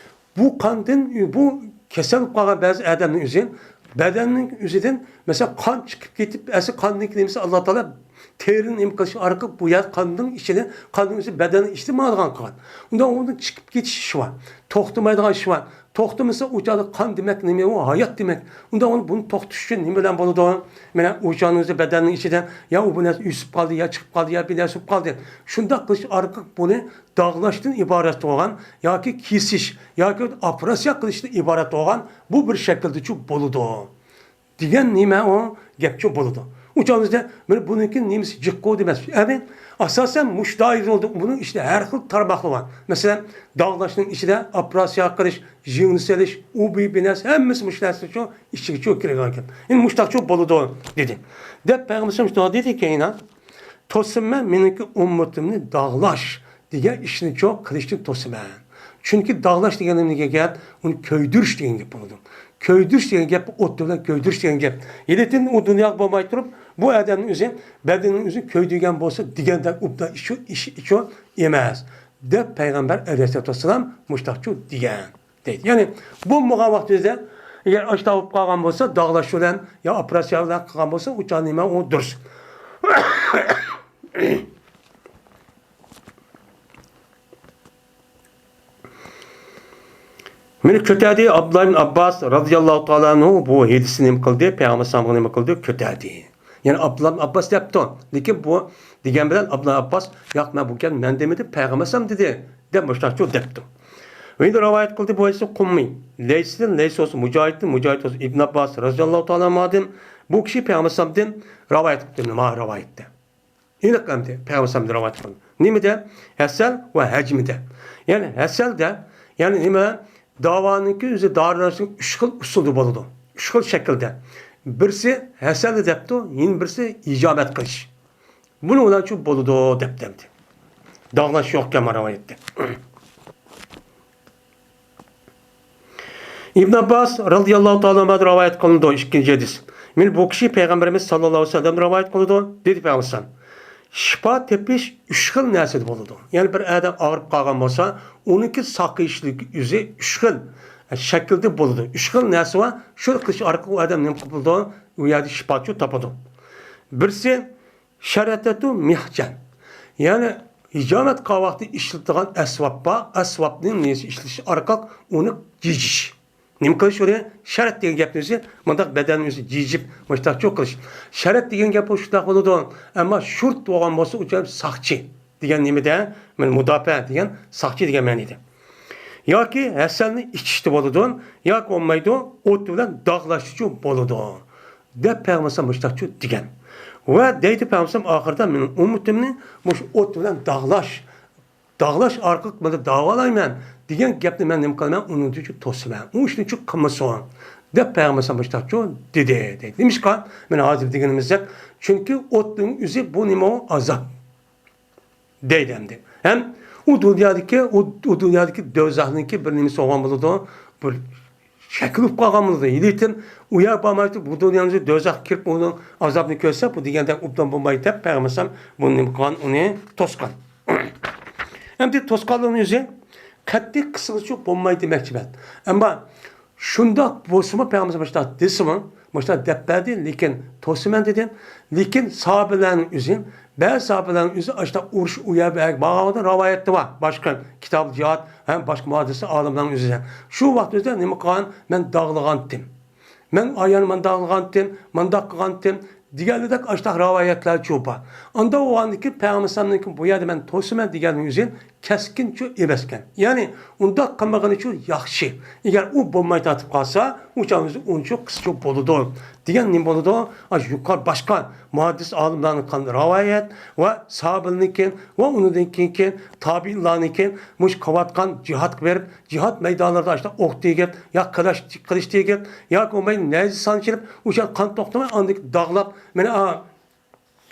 بۇ قاندىن، بۇ كېسەل بولۇپ قالغان بەزى ئادەمنىڭ ئۆزى بەدەننىڭ ئۆزىدىن، مەسىلەن، قان چىقىپ كېتىپ، ئەسلى قاننىڭكى نېمىسى ئاللا تائالا تېرىنى نېمە قىلىش ئارقىلىق بۇ يەر قاندىن ئىچىدە، قاننىڭ ئۆزى بەدەننىڭ ئىچىدە ماڭىدىغان قىلغان. ئۇندا ئۇنىڭ چىقىپ كېتىش ئىشى بار، توختىمايدىغان ئىشى بار. توختىمىسا ئۇ چاغدا قان دېمەك نېمە؟ ئۇ ھايات دېمەك. ئۇندا ئۇنى، بۇنى توختىتىش ئۈچۈن نېمە بىلەن بولىدۇ؟ مانا ئۇ چاغنىڭ ئۆزى بەدەننىڭ ئىچىدە يا ئۇ بىر نەرسە ئۆسۈپ قالدى، يا چىقىپ قالدى، يا بىر نەرسە بولۇپ قالدى. شۇنداق قىلىش ئارقىلىق بۇنى داغلاشتىن ئىبارەت بولغان ياكى كېسىش ياكى ئوپېراتسىيە قىلىشتىن ئىبارەت بولغان بۇ بىر شەكىلدىچۇ بولىدۇ دېگەن نېمە ئۇ گەپچۇ بولىدۇ. ئۇ چاغدا بىزدە مانا بۇنىڭكى نېمىسى جىققۇ دېمەس. يەنى ئاساسەن مۇشۇ دائىرىدە بولىدۇ. بۇنىڭ ئىچىدە ھەر خىل تارماقلار بار. مەسىلەن، داغلاشنىڭ ئىچىدە ئوپېراتسىيە قىلىش، يىڭنە سېلىش، ئۇ بۇ بىر نەرسە، ھەممىسى مۇشۇ نەرسىچۇ ئىچىگىچۇ كىرىدىغان گەپ. يەنى مۇشۇنداقچۇ بولىدۇ دېدى. دەپ پەيغەمبىرىمىز شۇنداق دېدى كېيىن، توسىمەن مېنىڭكى ئۈممىتىمنى داغلاش دېگەن ئىشنىچۇ قىلىشتىن توسىمەن. چۈنكى داغلاش دېگەن نېمە دېگەن گەپ؟ ئۇنى كۆيدۈرۈش دېگەن گەپ بولىدۇ. كۆيدۈرۈش دېگەن گەپ، ئوت بىلەن كۆيدۈرۈش دېگەن گەپ. ھېلىتىن ئۇ دۇنياغا بولماي تۇرۇپ، بۇ ئادەمنىڭ ئۆزى بەدىنىنىڭ ئۆزىنى كۆيدۈرگەن بولسا دېگەندەك ئوبدان ئىش، ئىش، ئىش ئەمەس، دەپ پەيغەمبەر ئەلەيھىسسالاتۇ ۋەسسالام مۇشتاقچۇ دېگەن. دەيدۇ. يەنى بولمىغان ۋاقتىمىزدا ئەگەر ئاشۇنداق بولۇپ قالغان بولسا، داغلاش بىلەن يا ئوپېراتسىيە بىلەن قىلغان بولسا، ئۇ چاغ نېمە ئۇ دۇرۇس. مېنى كۆتەردى. ئابدۇللا ئىبن ئابباس رازىياللاھۇ تائالا ئەنھۇ بۇ ھېدىسنى نېمە قىلدى؟ پەيغەمبەر ئەلەيھىسسالامغا نېمە قىلدى؟ كۆتەردى. يەنى ئابدۇللا ئىبن ئابباس دەپتۇ. لېكىن بۇ دېگەن بىلەن ئابدۇللا ئابباس، ياق، مەن بۇ گەپنى مەن دېمىدىم، پەيغەمبەر ئەلەيھىسسالام دېدى، دەپ مۇشۇنداقچۇ دەپتۇ. ۋە يەنە رىۋايەت قىلدى بۇ ھەدىسنى قۇممى. لەيسىدىن، لەيس بولسا مۇجاھىدتىن، مۇجاھىد بولسا ئىبن ئابباس رازىياللاھۇ تائالا ئەنھۇدىن، بۇ كىشى پەيغەمبەر ئەلەيھىسسالامدىن رىۋايەت قىلدى، مانا رىۋايەتتە. ئېنىق ئەمدى پەيغەمبەر ئەلەيھىسسالامدىن رىۋايەت قىلدى. نېمىدە؟ ھەسەل ۋە ھەجمىدە. يەنى ھەسەلدە، يەنى نېمە؟ داۋانىڭكى ئۆزى دارىلاشنىڭ ئۈچ خىل ئۇسۇلدا بولىدۇ. ئۈچ خىل شەكىلدە. بىرسى ھەسەلدە دەپتۇ، يەنە بىرسى ھىجامەت قىلىش. بۇنىڭ بىلەن شۇ بولىدۇ دەپتۇ ئەمدى. داغلاش يوقكەن مانا رىۋايەتتە. ئىبن ئابباس رازىياللاھۇ تائالا ئەنھۇدىن رىۋايەت قىلىنىدۇ، ئىككىنچى ھەدىس. مانا بۇ كىشى پەيغەمبىرىمىز ساللاللاھۇ ئەلەيھى ۋەسەللەمدىن رىۋايەت قىلىدۇ، دېدى پەيغەمبەر ئەلەيھىسسالام، شىپا تېپىش ئۈچ خىل نەرسىدە بولىدۇ. يەنى بىر ئادەم ئاغرىپ قالغان بولسا، ئۇنىڭكى ساقىيىشلىكى ئۆزى ئۈچ خىل شەكىلدە بولىدۇ. ئۈچ خىل نەرسە بار. شۇنى قىلىش ئارقىلىق ئۇ ئادەم نېمە قىلىدۇ؟ ئۇ يەردە شىپاچۇ تاپىدۇ. بىرسى شەرەتەتۇ مىھجەن. يەنى ھىجامەت قىلغان ۋاقتى ئىشلىتىدىغان ئەسۋاب بار. ئەسۋابنى نېسى ئىشلىتىش ئارقىلىق ئۇنى جىجىش. نېمە قىلىش ئۇنى؟ شەرەت دېگەن گەپنى ئۆزى مۇنداق بەدەننى ئۆزى جىجىپ، مۇشتاقچۇ قىلىش. شەرەت دېگەن گەپ ئۇ شۇنداق بولىدۇ. ئەمما شۇرت بولغان بولسا ئۇ جاي ساقچى دېگەن نېمىدە؟ مانا مۇداپىئە دېگەن ساقچى دېگەن مەنىدە. ياكى ھەسەلنى ئىچىشتە بولىدۇ، ياكى بولمايدۇ، ئوت بىلەن داغلاشتىچۇ بولىدۇ. دەپ پەيغەمبەر مۇشتاقچۇ دېگەن. ۋە دەيدۇ پەيغەمبەر ئاخىرىدا، مېنىڭ ئۈممىتىمنى مۇشۇ ئوت بىلەن داغلاش، داغلاش ئارقىلىق مانا داۋالايمەن دېگەن گەپنى مەن نېمە قىلىمەن؟ ئۇنىڭدىنچۇ توسىمەن. ئۇ ئىشنىچۇ قىلمىسۇن، دەپ پەيغەمبەر ئەلەيھىسسالام مۇشۇنداقچۇ دېدى، دەيدۇ. نېمىشقا؟ مانا ھازىر دېگىنىمىزدەك، چۈنكى ئوتنىڭ ئۆزى بۇ نېمە؟ ئۇ ئازاب. دەيدۇ ئەمدى. ھەم ئۇ دۇنيادىكى، ئۇ، ئۇ دۇنيادىكى دوزاخنىڭكى بىر نېمىسى بولغان بولىدۇ، بىر شەكلى بولۇپ قالغان بولىدۇ. ھېلىتىن ئۇ يەرگە بارمايتتى، بۇ دۇنيانىڭ ئۆزى دوزاخقا كىرىپ ئۇنىڭ ئازابىنى كۆرسە، بۇ دېگەندەك ئوبدان بولمايدۇ دەپ پەيغەمبەر ئەلەيھىسسالام بۇنى نېمە قىلغان؟ ئۇنى توسقان. ئەمدى توسقانلىقنىڭ ئۆزى قەتئىي قىسقىچە بولمايدۇ دېمەكچىمەن. ئەمما شۇنداق بولسىمۇ، پەيغەمبەر مۇشۇنداق دېسىمۇ، مۇشۇنداق دەپ بەردى، لېكىن توسىمەن دېدى. لېكىن ساھابىلەرنىڭ ئۆزى، بەزى ساھابىلەرنىڭ ئۆزى ئاشۇنداق ئۇرۇش، ئۇ يەر بۇ يەرگە بارغان ۋاقىتتا رىۋايەتتە بار. باشقا كىتاب جىھاد ھەم باشقا مۇھەددىس ئالىملارنىڭ ئۆزى. شۇ ۋاقىت ئۆزىدە نېمە قىلغان؟ مەن داغلىغانتىم. مەن ئايان مانداق قىلغانتىم، مانداق قىلغانتىم دېگەنلىدەك ئاشتاق رىۋايەتلەرچۇ بار. ئاندا بولغاندىكىن پەيغەمبەر ئەلەيھىسسالامنىڭكى بۇ يەردە مەن توسىمەن دېگەننىڭ ئۆزى كەسكىنچۇ ئەمەسكەن. يەنى ئۇنداق قىلمىغىنىچۇ ياخشى. ئەگەر ئۇ بولماي تارتىپ قالسا، ئۇ چاغدا ئۆزى ئۇنچۇ قىسچۇ بولىدۇ. دېگەن نېمە بولىدۇ؟ ئاشۇ يۇقىرى باشقا مۇھەددىس ئالىملارنىڭ قىلغان رىۋايەت ۋە ساھابىلەرنىڭكى ۋە ئۇنىڭدىن كېيىنكى تابىئىنلارنىڭكى مۇشۇ قىلىۋاتقان جىھادقا بېرىپ، جىھاد مەيدانلىرىدا ئاشۇنداق ئوق تېگىپ، يا قىلىش، قىلىچ تېگىپ، ياكى بولمايدۇ نەيزە سانچىلىپ، ئوشۇ قان توختىماي ئاندىن داغلاپ، مانا، ئا،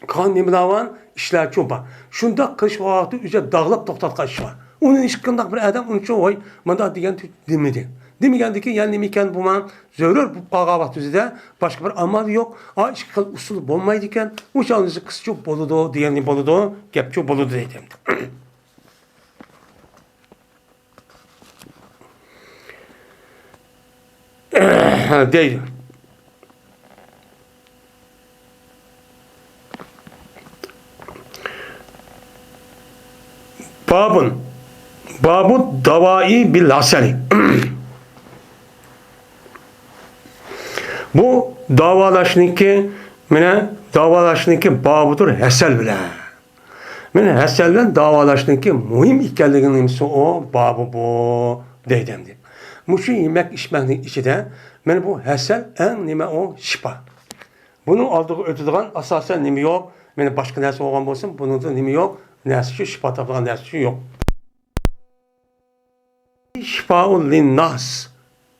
قان نېمىلەر بار، ئىشلارچۇ بار. شۇنداق قىلىش ۋاقتى ئۆزى داغلاپ توختاتقان ئىش بار. ئۇنى ھېچقانداق بىر ئادەم ئۇنچە، ۋاي، مانداق دېگەن دېمىدى. دېمىگەندىكىن، يەنە نېمە ئىكەن بۇ، مانا، زۆرۈر بولۇپ قالغان ۋاقتى ئۆزىدە باشقا بىر ئامال يوق. ئا، ئىككى خىل ئۇسۇل بولمايدىكەن. ئۇ چاغدا قىسچۇ بولىدۇ دېگەن بولىدۇ، گەپچۇ بولىدۇ دەيدۇ. دەيدۇ. بابۇن، بابۇ داۋائى بىل ھەسەلى. بۇ داۋالاشنىڭكى، مانا، داۋالاشنىڭكى بابىدۇر ھەسەل بىلەن. مانا ھەسەل بىلەن داۋالاشنىڭكى مۇھىم ئىكەنلىكىنىڭ نېمىسى ئۇ؟ بابى بۇ دەيدۇ ئەمدى. مۇشۇ يېمەك ئىچمەكنىڭ ئىچىدە مانا بۇ ھەسەل ئەڭ نېمە ئۇ؟ شىپا. بۇنىڭ ئالدىغا ئۆتىدىغان ئاساسەن نېمە يوق؟ مانا باشقا نەرسە بولغان بولسۇن، بۇنىڭدا نېمە يوق؟ نەرسە شۇ، شىپا تاپىدىغان نەرسە شۇ يوق. شىفائۇل لىنناس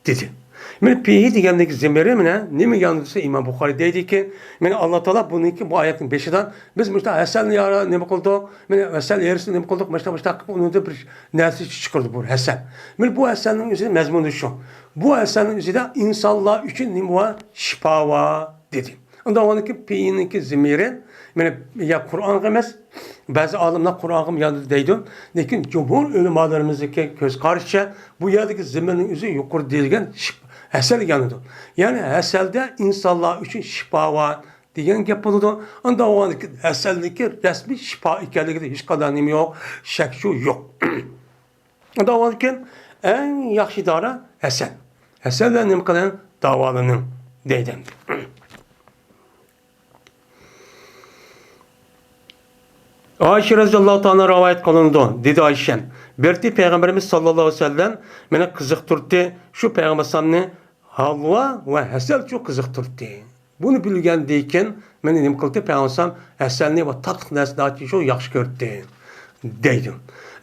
دېدى. مانا پىھى دېگەندىكى زېمىرى مانا نېمە ياندۇرسا ئىمام بۇخارى دەيدىكى، مانا ئاللا تائالا بۇنىڭكى بۇ ئايەتنىڭ بېشىدا بىز مۇشۇنداق ھەسەلنى يا نېمە قىلدۇق، مانا ھەسەل يېرىسىنى نېمە قىلدۇق، مۇشۇنداق مۇشۇنداق قىلىپ ئۇنىڭدا بىر نەرسە چىقىرىدۇ بۇ ھەسەل. مانا بۇ ھەسەلنىڭ ئۆزى مەزمۇنى شۇ. بۇ ھەسەلنىڭ ئۆزىدە ئىنسانلار ئۈچۈن نېمە بار؟ شىپا بار دېدى. ئۇنداق بولغاندىكىن پىھىنىڭكى زېمىرى، مانا، يا قۇرئانغا ئەمەس، بەزى ئالىملار قۇرئانغا ياندۇردى دەيدۇ. لېكىن جۇمھۇر ئۆلىمالىرىمىزنىڭكى كۆز قارىشىچە، بۇ يەردىكى زېمىرنىڭ ئۆزى يۇقىرىدا دېيىلگەن شىپ-، ھەسەلگە يانىدۇ. يەنى ھەسەلدە ئىنسانلار ئۈچۈن شىپا بار دېگەن گەپ بولىدۇ. ئۇنداق بولغاندىكىن ھەسەلدىكى رەسمىي شىپا ئىكەنلىكىدە ھېچقانداق نېمە يوق، شەك شۇ يوق. داۋالىكىن ئەڭ ياخشى دارا ھەسەل. ھەسەل بىلەن نېمە قىلىڭ؟ داۋالىنىڭ دەيدۇ. ئائىشە رەزىياللاھۇ تائالا رىۋايەت قىلىنىدۇ، دېدى ئائىشەم، بىر رېتى پەيغەمبىرىمىز ساللاللاھۇ ئەلەيھى ۋەسەللەم مېنى قىزىقتۇردى، شۇ پەيغەمبەر ئەلەيھىسسالامنى ھالۋا ۋە ھەسەلچۇ قىزىقتۇردى. بۇنى بىلگەندىن كېيىن مېنى نېمە قىلدى؟ پەيغەمبەر ئەلەيھىسسالام ھەسەلنى ۋە تاتلىق نەرسىلەرنى شۇ ياخشى كۆردى، دەيدۇ.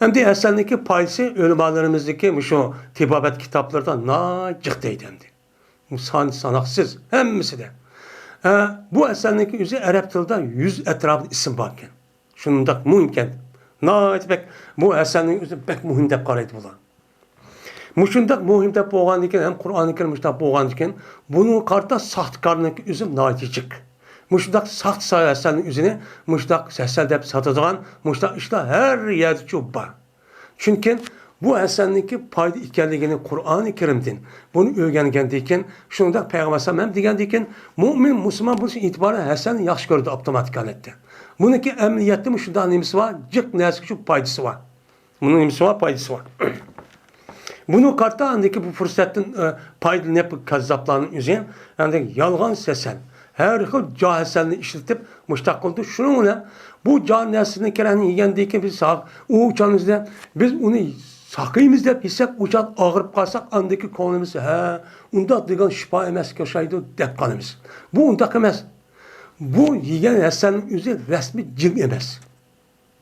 ئەمدى ھەسەلنىڭكى پايدىسى ئۆلىمالىرىمىزنىڭكى مۇشۇ تېبابەت كىتابلىرىدا ناھايىتى جىق دەيدۇ ئەمدى. سان ساناقسىز ھەممىسىدە. ئە، بۇ ھەسەلنىڭكى ئۆزى ئەرەب تىلىدا يۈز ئەتراپىدا ئىسىم باركەن. شۇنداق مۇھىمكەن. ناھايىتى بەك، بۇ ھەسەلنىڭ ئۆزى بەك مۇھىم دەپ قارايدۇ بۇلار. مۇشۇنداق مۇھىم دەپ بولغاندىكىن، ھەم قۇرئانى كەرىم مۇشۇنداق بولغاندىكىن، بۇنىڭغا قارىتا ساختىكارنىڭكى ئۆزى ناھايىتى جىق. مۇشۇنداق ساختا ھەسەلنىڭ ئۆزىنى مۇشۇنداق ھەسەل دەپ ساتىدىغان مۇشۇنداق ئىشلار ھەر يەردىچۇ بار. چۈنكى بۇ ھەسەلنىڭكى پايدا ئىكەنلىكىنى قۇرئانى كەرىمدىن بۇنى ئۆگەنگەندىكىن، شۇنداق پەيغەمبەر ئەلەيھىسسالام ھەم دېگەندىكىن، مۇئمىن، مۇسۇلمان بولۇش ئېتىبارى ھەسەلنى ياخشى كۆرىدۇ ئاپتوماتىك ھالەتتە. بۇنىڭكى ئەمەلىيەتتىمۇ شۇنداق نېمىسى بار، جىق نەرسىگە شۇ پايدىسى بار. بۇنىڭ نېمىسى بار؟ پايدىسى بار. بۇنى قارىتا ئاندىكى بۇ پۇرسەتتىن، ئە، پايدىلىنىپ، بۇ كاززاپلارنىڭ ئۆزى، ئاندىن يالغان ھەسەل، ھەر خىل جا ھەسەلنى ئىشلىتىپ، مۇشۇنداق قىلىدۇ. شۇنىڭ بىلەن بۇ جا نەرسىنى كېرەكنى يېگەندىن كېيىن بىز ساق-، ئۇ چاغىمىزدا بىز ئۇنى ساقىيمىز دەپ يېسەك، ئۇ چاغ ئاغرىپ قالساق، ئاندىكى كۆڭلىمىز، ھە، ئۇنداق دېگەن شىپا ئەمەسكە ئوخشايدۇ، دەپ قالىمىز. بۇ ئۇنداق ئەمەس. بۇ يېگەن ھەسەلنىڭ ئۆزى رەسمىي جىن ئەمەس.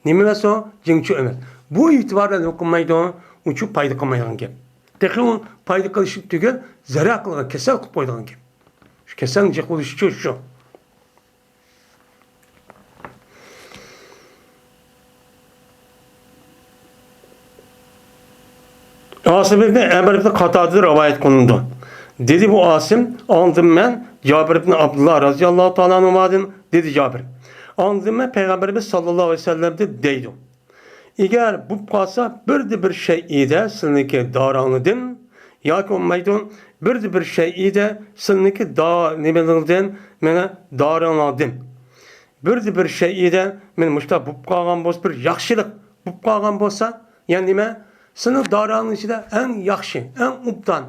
نېمە ئەمەس ئۇ؟ جىنچۇ ئەمەس. بۇ ئېتىبار بىلەن نېمە قىلمايدۇ؟ ئۇچۇ پايدا قىلمايدىغان گەپ. تېخى ئۇ پايدا قىلىشى تۈگۈل، زەرەر قىلىدىغان، كېسەل قىلىپ قويىدىغان گەپ. شۇ كېسەلنى جىق بولۇشىچۇ شۇ. ئاسىم ئىبنى ئەمر ئىبنى قاتادىدىن رىۋايەت قىلىنىدۇ. دېدى بۇ ئاسىم، ئاڭلىدىم مەن جابىر ئىبنى ئابدۇللا رازىياللاھۇ تائالا ئەنھۇمادىن، دېدى جابىر. ئاڭلىدىم مەن پەيغەمبىرىمىز ساللاللاھۇ ئەلەيھى ۋەسەللەمدىن دەيدۇ. ئەگەر بولۇپ قالسا بىردە بىر شەيئىدە سىلىنىڭكى دارىڭلاردىن ياكى بولمايدۇ، بىردە بىر شەيئىدە سىلىنىڭكى دا-، نېمىلىرىڭدىن، مانا، دارىڭلاردىن. بىردە بىر شەيئىدە، مانا، مۇشۇنداق بولۇپ قالغان بولسا، بىر ياخشىلىق بولۇپ قالغان بولسا، يەنى نېمە؟ سېنىڭ دارىڭنىڭ ئىچىدە ئەڭ ياخشى، ئەڭ ئوبدان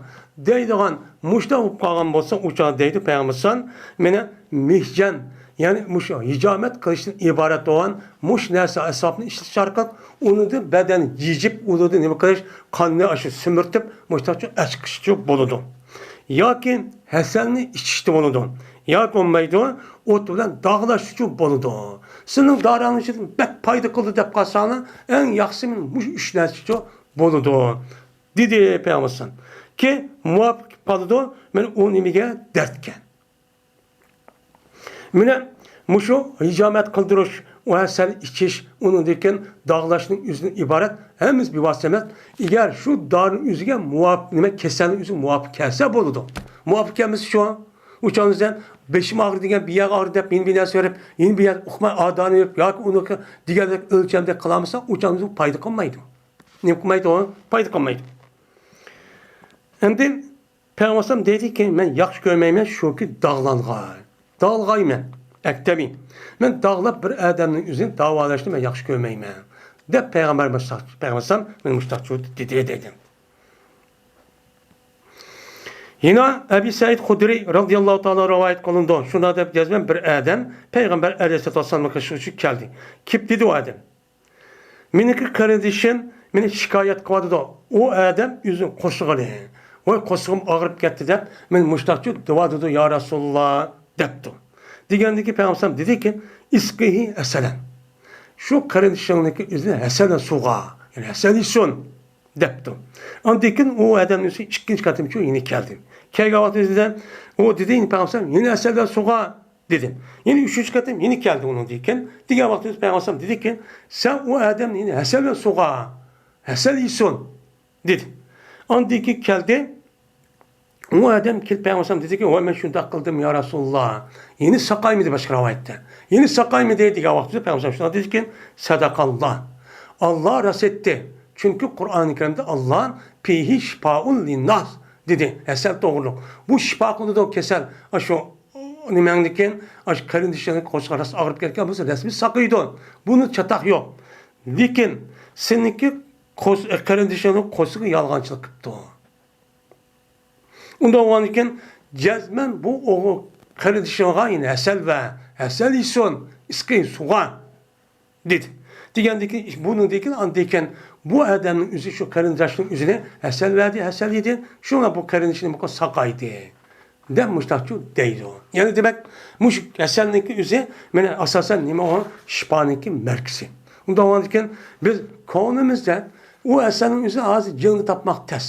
دەيدىغان مۇشۇنداق بولۇپ قالغان بولسا، ئۇ چاغدا دەيدۇ پەيغەمبەر ئەلەيھىسسالام، مېنى مىھجەن، يەنى مۇشۇ ھىجامەت قىلىشتىن ئىبارەت بولغان مۇشۇ نەرسە ئەسۋابنى ئىشلىتىش ئارقىلىق ئۇنىڭدىن بەدەن يېجىپ، ئۇنىڭدىن نېمە قىلىش، قاننى ئاشۇ سۈمۈرتۈپ، مۇشۇنداقچە ئەچىقىشچۇ بولىدۇ. ياكى ھەسەلنى ئىچىشتە بولىدۇ. ياكى بولمايدۇ، ئوت بىلەن داغلاشتىچۇ بولىدۇ. سېنىڭ دارىڭنىڭ ئىچىدىن بەك پايدا قىلدى دەپ قالساڭلار، ئەڭ ياخشىسى مانا مۇشۇ ئۈچ نەرسىچۇ بولىدۇ، دېدى پەيغەمبەر ئەلەيھىسسالام. كى مۇۋاپىق قالىدۇ، مانا ئۇ نېمىگە؟ دەردكە. مانا مۇشۇ ھىجامەت قىلدۇرۇش، ئۇ ھەسەل ئىچىش، ئۇنىڭدىن كېيىن داغلاشنىڭ ئۆزىدىن ئىبارەت ھەممىسى بىۋاسىتە ئەمەس. ئەگەر شۇ دارىنىڭ ئۆزىگە مۇۋاپىق، نېمە، كېسەلنىڭ ئۆزىگە مۇۋاپىق كەلسە بولىدۇ. مۇۋاپىق كەلمىسە شۇ، ئۇ چاغدا سەن بېشىم ئاغرىدى دېگەن بىر يەرگە ئاغرىدى دەپ، يەنە بىر يەردە ئۇقماي ئادانى بېرىپ ياكى ئۇنى دېگەندەك ئۆلچەمدە قىلالمىسا، ئۇ چاغدا پايدا قىلمايدۇ. نېمە قىلمايدۇ؟ پايدا قىلمايدۇ. ئەمدى پەيغەمبەر ئەلەيھىسسالام دەيدىكى، مەن ياخشى كۆرمەيمەن شۇكى داغلانغاي. داغلىغايمەن. ئەكتەبى. مەن داغلاپ بىر ئادەمنىڭ ئۆزىنى داۋالاشنى مەن ياخشى كۆرمەيمەن، دەپ پەيغەمبەر مۇشتاق-، پەيغەمبەر ئەلەيھىسسالام مانا مۇشتاقچۇ دېدى، دېدى. يەنە ئەبى سەئىد خۇدرىي رازىياللاھۇ تائالا رىۋايەت قىلىنىدۇ. شۇنداق دەپ جەزمەن بىر ئادەم پەيغەمبەر ئەلەيھىسسالاتۇ ۋەسسالامغا قېشىغا كەلدى. كېلىپ دېدى ئۇ ئادەم. مېنىڭكى قېرىندىشىم مېنى شىكايەت قىلىۋاتىدۇ. ئۇ ئادەم ئۆزىنىڭ قورسىقىنى، ۋاي، قورسىقىم ئاغرىپ كەتتى دەپ، مېنى مۇشتاقچۇ دېۋاتىدۇ، يا رەسۇلاللا، دەپتۇ. دېگەندىكى پەيغەمبەر دېدىكى، ئىسقىھى ھەسەلەن. شۇ قېرىندىشىڭنىڭكى ئۆزىنى ھەسەل بىلەن سۇغا، يەنى ھەسەل ئىچسۇن، دەپتۇ. ئاندىن كېيىن ئۇ ئادەمنىڭ ئۈستىگە ئىككىنچى قېتىمچۇ يەنە كەلدى. كەلگەن ۋاقتىدا ئۇ دېدى، يەنە پەيغەمبەر، يەنە ھەسەل بىلەن سۇغا، دېدى. يەنە ئۈچىنچى قېتىم يەنە كەلدى ئۇنىڭدىن كېيىن. دېگەن ۋاقتىمىز پەيغەمبەر ئەلەيھىسسالام دېدىكى، سەن ئۇ ئادەمنى يەنە ھەسەل بىلەن سۇغا، ھەسەل يېسۇن، دېدى. ئاندىن كېيىن كەلدى. ئۇ ئادەم كېلىپ پەيغەمبەر ئەلەيھىسسالام دېدىكى، ۋاي، مەن شۇنداق قىلدىم، يا رەسۇلاللا. يەنە ساقايمىدى باشقا رىۋايەتتە. يەنە ساقايمىدى دېگەن ۋاقتىدا پەيغەمبەر ئەلەيھىسسالام شۇنداق دېدىكى، سەدەقەللا. ئاللا راست ئېيتتى. چۈنكى قۇرئانى كەرىمدە ئاللا، فىھى شىپائۇن لىنناس، دېدى. ھەسەل توغرۇلۇق. بۇ شىپا قىلىدۇ كېسەل. ئاشۇ نېمەڭدىكىن، ئاشۇ قېرىندىشىڭنىڭ قورسىقى راست ئاغرىپ كەتكەن بولسا، رەسمىي ساقىيىدۇ. بۇنى چاتاق يوق. لېكىن سېنىڭكى قورس-، قېرىندىشىڭنىڭ قورسىقى يالغانچىلىق قىپتۇ. ئۇنداق بولغاندىكىن، جەزمەن بۇ ئوغۇل قېرىندىشىڭغا يەنە ھەسەل ۋە ھەسەل يېسۇن، ئىسقى سۇغا. دېدى. دېگەندىكىن، بۇنىڭدىن كېيىن، ئاندىن كېيىن بۇ ئادەمنىڭ ئۆزى، شۇ قېرىنداشنىڭ ئۆزىنى ھەسەل بەردى، ھەسەل يېدى. شۇڭا بۇ قېرىندىشىنى بۇ ساقايدى، دەپ مۇشتاقچۇ دەيدۇ. يەنى دېمەك، مۇشۇ ھەسەلنىڭكى ئۆزى، مانا، ئاساسەن نېمە ئۇ؟ شىپانىڭكى مەركىزى. ئۇنداق بولغاندىكىن، بىز كۆڭلىمىزدە ئۇ ھەسەلنىڭ ئۆزى ھازىر جىڭنى تاپماق تەس.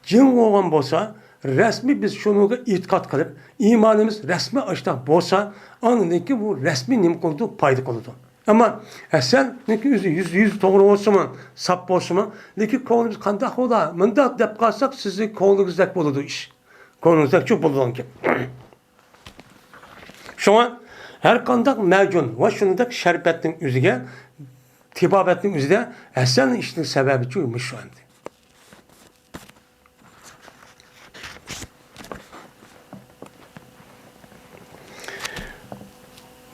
جىڭ بولغان بولسا، رەسمىي بىز شۇنىڭغا ئېتىقاد قىلىپ، ئىمانىمىز رەسمىي ئاشتاق بولسا، ئاندىن كېيىن بۇ رەسمىي نېمە قىلىدۇ؟ پايدا قىلىدۇ. ئەمما ھەسەلنىڭكى ئۆزى يۈزدە يۈز توغرا بولسىمۇ، ساپ بولسىمۇ، لېكىن كۆڭلىمىز قانداق بولا؟ مۇنداق دەپ قالساق، سىزنىڭ كۆڭلىڭىزدەك بولىدۇ ئىش. كۆڭلىڭىزدەكچۇ بولىدىغان گەپ. شۇڭا ھەر قانداق مەجۇن ۋە شۇنىڭدەك شەربەتنىڭ ئۆزىگە، تېبابەتنىڭ ئۆزىدە ھەسەلنى ئىچىشنىڭ سەۋەبىچۇ مۇشۇ ئەمدى.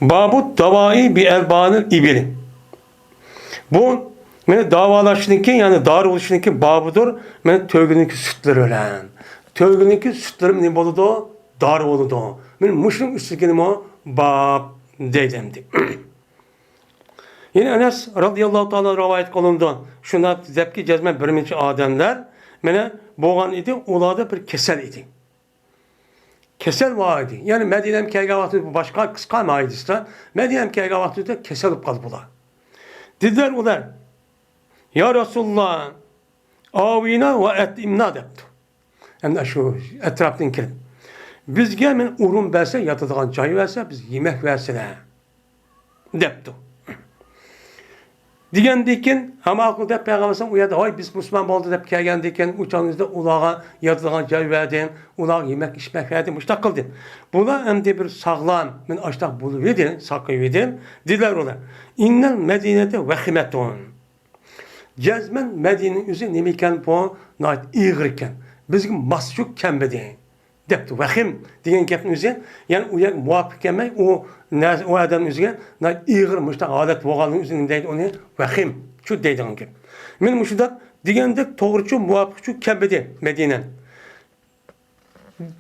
بابۇ داۋائى بىئەلبانىل ئىبىلى. بۇ، مانا، داۋالاشنىڭكى، يەنى دارى بولۇشنىڭكى بابىدۇر، مانا، تۆگىنىڭكى سۈتلىرى بىلەن. تۆگىنىڭكى سۈتلىرى نېمە بولىدۇ؟ دارى بولىدۇ. مانا مۇشۇنىڭ ئۈستىگە نېمە؟ باب دەيدۇ ئەمدى. يەنە ئەنەس رازىياللاھۇ تائالا رىۋايەت قىلىنىدۇ. شۇنداق دەپكى، جەزمەن بىر نەچچە ئادەملەر، مانا، بولغان ئىدى، ئۇلاردا بىر كېسەل ئىدى. كېسەل بار ئىدى. يەنى مەدىنەگە كەلگەن ۋاقتىدا بۇ باشقا قىسقا ھەدىستە، مەدىنەگە كەلگەن ۋاقتىدا كېسەل بولۇپ قالدى بۇلار. دېدىلەر ئۇلار، يا رەسۇلاللا، ئاۋىنا ۋە ئەتئىمنا دەپتۇ. ئەمدى شۇ ئەتراپتىن كېلىپ، بىزگە مەن ئورۇن بەرسە، ياتىدىغان جاي بەرسە، بىز يېمەك بەرسىلە دەپتۇ. دېگەندىن كېيىن، ھە ماقۇل دەپ پەيغەمبەر ئەلەيھىسسالام ئۇ يەردە، ھاي، بىز مۇسۇلمان بولدى دەپ كەلگەندىن كېيىن، ئۇ چاغنىڭىزدا ئۇلارغا ياتىدىغان جاي بەردىم، ئۇلارغا يېمەك ئىچمەك بەردىم، مۇشۇنداق قىلدىم. بۇلار ئەمدى بىر ساغلام، مەن ئاشتاق بولۇۋىدىم، ساقىيىۋىدىم، دېدىلەر ئۇلار. ئىننەل مەدىنەتە ۋەخىمەتۇن. جەزمەن مەدىنە ئۆزى نېمە ئىكەن بۇ؟ ناھايىتى ئېغىر ئىكەن. بىزگە ماسچۇ كەلمىدى. دەپتۇ. ۋەخىم دېگەن گەپنىڭ ئۆزى، يەنى ئۇ يەرگە مۇۋاپىق كەلمەي، ئۇ نەرسە، ئۇ ئادەمنىڭ ئۆزىگە ناھايىتى ئېغىر مۇشۇنداق ھالەت بولغانلىقىنىڭ ئۆزىنى دەيدۇ، ئۇنى ۋەخىم شۇ دەيدىغان گەپ. مېنى مۇشۇنداق دېگەندەك توغرىچۇ مۇۋاپىقچۇ كەلمىدى مەدىنە.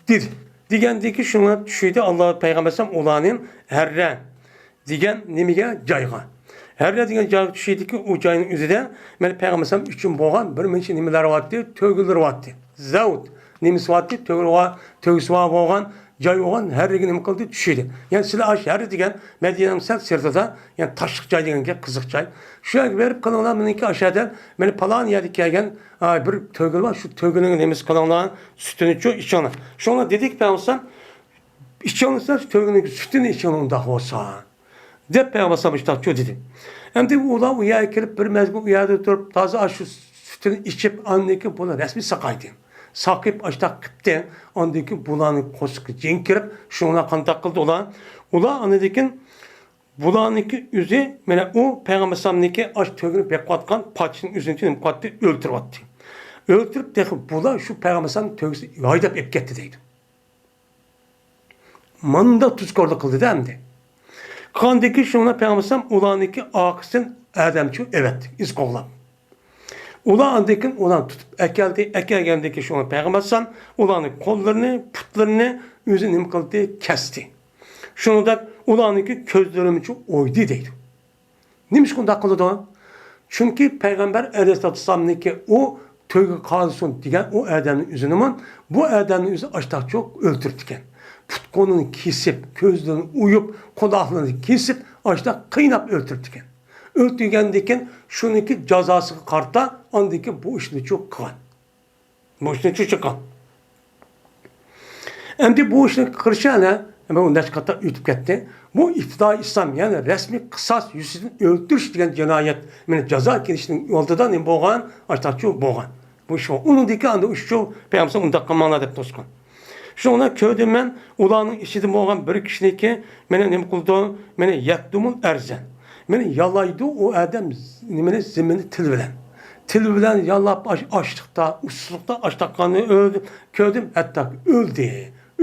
دېدى. دېگەندىكى شۇڭا چۈشىدى، ئاللا پەيغەمبەر ئەلەيھىسسالام ئۇلارنى ھەررە دېگەن نېمىگە؟ جايغا. ھەررە دېگەن جايغا چۈشىدىكى، ئۇ جاينىڭ ئۆزىدە مەن پەيغەمبەر ئەلەيھىسسالام ئۈچۈن بولغان بىر مۇنچە نېمىلەر بارتتى، تۆگىلىرى بارتتى. زەۋت نېمىسى بارتتى، تۆگىلىرى بار، تۆگىسى بار بولغان، جاي بولغان ھەررىگە نېمە قىلدى؟ چۈشىدى. يەنى سىلەر ئاشۇ ھەررە دېگەن مەدىنەنىڭ سەل سىرتىدا، يەنى تاشلىق جاي دېگەن گەپ، قىزىق جاي. شۇ يەرگە بېرىپ قىلىڭلار، مېنىڭكى ئاشۇ يەردە مېنى پالان يەردە كەلگەن، ئا، بىر تۆگىلى بار، شۇ تۆگىلىنىڭ نېمىسى قىلىڭلار، سۈتىنىچۇ ئىچىڭلار. شۇڭا دېدىكى پەيغەمبەر ئىچىڭلار، تۆگىنىڭ سۈتىنى ئىچىڭلار ئۇنداق بولسا، دەپ پەيغەمبەر ئەلەيھىسسالام مۇشۇنداق دېدى. ئەمدى ئۇلار ئۇ يەرگە كېلىپ بىر مەزگىل ئۇ يەردە تۇرۇپ، تازا شۇ سۈتىنى ئىچىپ، ئاندىن كېيىن بۇلار رەسمىي ساقايدى. ساقىيىپ ئاشتاق قىپتى. ئاندىن كېيىن بۇلارنىڭ قورسىقىغا جىن كىرىپ، شۇڭلار قانداق قىلدى ئۇلار؟ ئۇلار ئاندىن كېيىن بۇلارنىڭكى ئۆزى، مانا ئۇ پەيغەمبەر ئەلەيھىسسالامنىڭكى ئاش تۆگىنى بېقىۋاتقان پادىشىنىڭ ئۆزىنى نېمە قىلىۋاتتى؟ ئۆلتۈرۈۋاتتى. ئۆلتۈرۈپ، تېخى بۇلار شۇ پەيغەمبەر ئەلەيھىسسالامنىڭ تۆگىسىنى ھايداپ ئېلىپ كەتتى دەيدۇ. مانداق تۇزكورلۇق قىلدى-دە ئەمدى. قىلغاندىن كېيىن شۇڭا پەيغەمبەر ئەلەيھىسسالام ئۇلارنىڭكى ئارقىسىدىن ئادەمچۇ ئەۋەتتى، ئىز قوغلاپ. ئۇلار ئاندىن كېيىن ئۇلارنى تۇتۇپ ئەكەلدى. ئەكەلگەندىن كېيىن شۇڭا پەيغەمبەر ئەلەيھىسسالام ئۇلارنىڭ قوللىرىنى، پۇتلىرىنى ئۆزى نېمە قىلدى؟ كەستى. شۇنىڭدەك ئۇلارنىڭكى كۆزلىرىمۇچۇ ئويدى دەيدۇ. نېمىشقا ئۇنداق قىلىدۇ؟ چۈنكى پەيغەمبەر ئەلەيھىسسالاتۇ ۋەسسالامنىڭكى ئۇ تۆگە قازىسۇن دېگەن ئۇ ئادەمنىڭ ئۆزىنىمۇ، بۇ ئادەمنىڭ ئۆزى ئاشتاقچۇ ئۆلتۈرۈپتىكەن. پۇت-قولىنى كېسىپ، كۆزلىرىنى ئويۇپ، قۇلاقلىرىنى كېسىپ، ئاشتاق قىيناپ ئۆلتۈرۈپتىكەن. ئۆلتۈرگەندىن كېيىن شۇنىڭكى جازاسىغا قارىتا ئاندىن كېيىن بۇ ئىشنىچۇ قىلغان. بۇ ئىشنىچۇ چىققان. ئەمدى بۇ ئىشنى قىلىشى ھەلە، بۇ نەچچە قاتلار ئۆتۈپ كەتتى. بۇ ئىپتىدائىي ئىسلام، يەنى رەسمىي قىساس يۈزىسىدىن ئۆلتۈرۈش دېگەن جىنايەت، مانا جازا كېلىشنىڭ ئالدىدا نېمە بولغان؟ ئاشتاقچۇ بولغان. بۇ ئىش بولغان. ئۇنىڭدىن كېيىن ئاندىن ئۇششۇ پەيغەمبەر ئۇنداق قىلماڭلار دەپ توسقان. شۇڭا كۆردۈم مەن، ئۇلارنىڭ ئىچىدە بولغان بىر كىشىنىكى مېنى نېمە قىلىدۇ؟ مېنى يەتتۇمۇل ئەرزەن. مېنى يالايدۇ ئۇ ئادەم، نېمىنى، زېمىننى تىلى بىلەن. تىلى بىلەن يالاپ، ئاش-، ئاشلىقتا، ئۇسسۇلۇقتا ئاشتاققاننى ئۆلدۈم، كۆردۈم، ھەتتا ئۆلدى.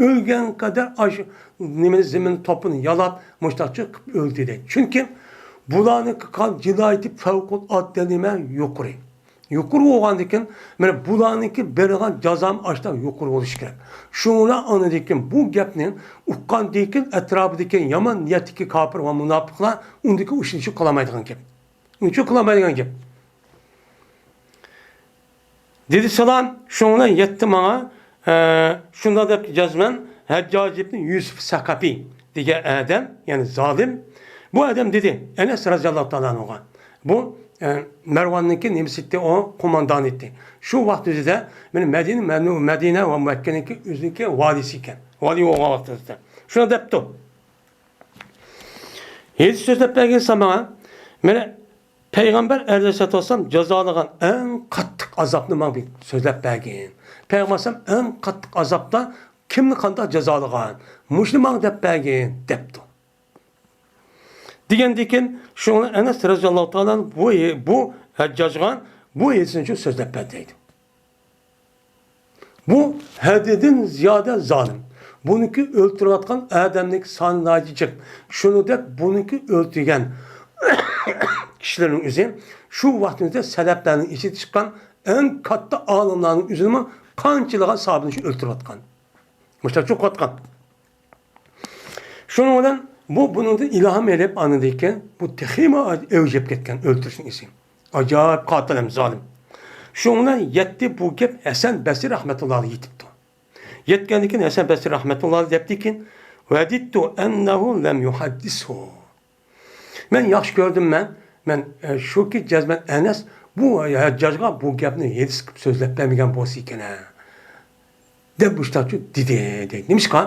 ئۆلگەن قەدەر ئاش-، نېمىنى، زېمىن توپىنى يالاپ، مۇشتاقچە قىلىپ ئۆلدى دەيدۇ. چۈنكى بۇلارنىڭكى قىلغان جىنايىتى پەۋقۇلئاددە نېمە يۇقىرى. يۇقىرى بولغاندىكىن، مانا بۇلارنىڭكى بېرىدىغان جازامۇ ئاشتاق يۇقىرى بولۇشى كېرەك. شۇڭا ئاندىن كېيىن بۇ گەپنى ئۇققاندىن كېيىن ئەتراپىدىكى يامان نىيەتتىكى كاپىر ۋە مۇناپىقلار ئۇندىكى ئۇشىنىشى قىلالمايدىغان گەپ. ئۇنچە قىلالمايدىغان گەپ. دېدى سالام، شۇڭا يەتتى ماڭا، ئە، شۇنداق دەپ جەزمەن ھەججاج ئىبنى يۈسۈف سەقەپى دېگەن ئادەم، يەنى زالىم. بۇ ئادەم دېدى، ئەنەس رەزىياللاھۇ تائالا ئەنھۇغا. بۇ، ئە، مەرۋاننىڭكى نېمىسى ئىدى، ئۇ قوماندان ئىدى. شۇ ۋاقىت ئۆزىدە مانا مەدىنە، مەنۇ-، مەدىنە ۋە مەككىنىڭكى ئۆزىنىڭكى ۋالىسى ئىكەن. ۋالىي بولغان ۋاقتىدا. شۇنداق دەپتۇ. ھېلى سۆزلەپ بەرگىن سەن ماڭا. مانا پەيغەمبەر ئەلەيھىسسالاتۇ ۋەسسالام جازالىغان ئەڭ قاتتىق ئازابنى ماڭا بىر سۆزلەپ بەرگىن. پەيغەمبەر ئەلەيھىسسالام ئەڭ قاتتىق ئازابتا كىمنى قانداق جازالىغان؟ مۇشۇنى ماڭا دەپ بەرگىن، دەپتۇ. دېگەندىكىن، شۇڭا ئەنەس رەزىياللاھۇ تائالا بۇ، بۇ ھەججاجغا بۇ ھېسىنچۇ سۆزلەپ بەردى دەيدۇ. بۇ ھەددىدىن زىيادە زالىم. بۇنىڭكى ئۆلتۈرۈۋاتقان ئادەمنىڭكى سانى ناھايىتى جىق. شۇنىڭدەك بۇنىڭكى ئۆلتۈرگەن كىشىلەرنىڭ ئۆزى شۇ ۋاقتىمىزدا سەلەپلەرنىڭ ئىچىدە چىققان ئەڭ كاتتا ئالىملارنىڭ ئۆزىنىمۇ قانچىلىغان ساھابىنى شۇ ئۆلتۈرۈۋاتقان. مۇشۇنداق چوقۇۋاتقان. شۇنىڭ بىلەن بۇ بۇنىڭدىن ئىلھام ئېلىپ، ئاندىن كېيىن بۇ تېخىمۇ ئەۋج ئېلىپ كەتكەن ئۆلتۈرۈشنىڭ ئىسى. ئاجايىپ قاتىل ھەم زالىم. شۇنىڭ بىلەن يەتتى بۇ گەپ ھەسەن بەسرى رەھمەتۇللاھىغا يېتىپتۇ. يەتكەندىن كېيىن ھەسەن بەسرى رەھمەتۇللاھى دەپتىكىن، ۋەدىتتۇ ئەننەھۇ لەم يۇھەددىسھۇ. مەن ياخشى كۆردۈم مەن. مەن، ئە، شۇكى جەزمەن ئەنەس بۇ ھەججاجغا بۇ گەپنى ھېدىس قىلىپ سۆزلەپ بەرمىگەن بولسا ئىكەن ھە، دەپ مۇشتاقچۇ دېدى، دەيدۇ. نېمىشقا؟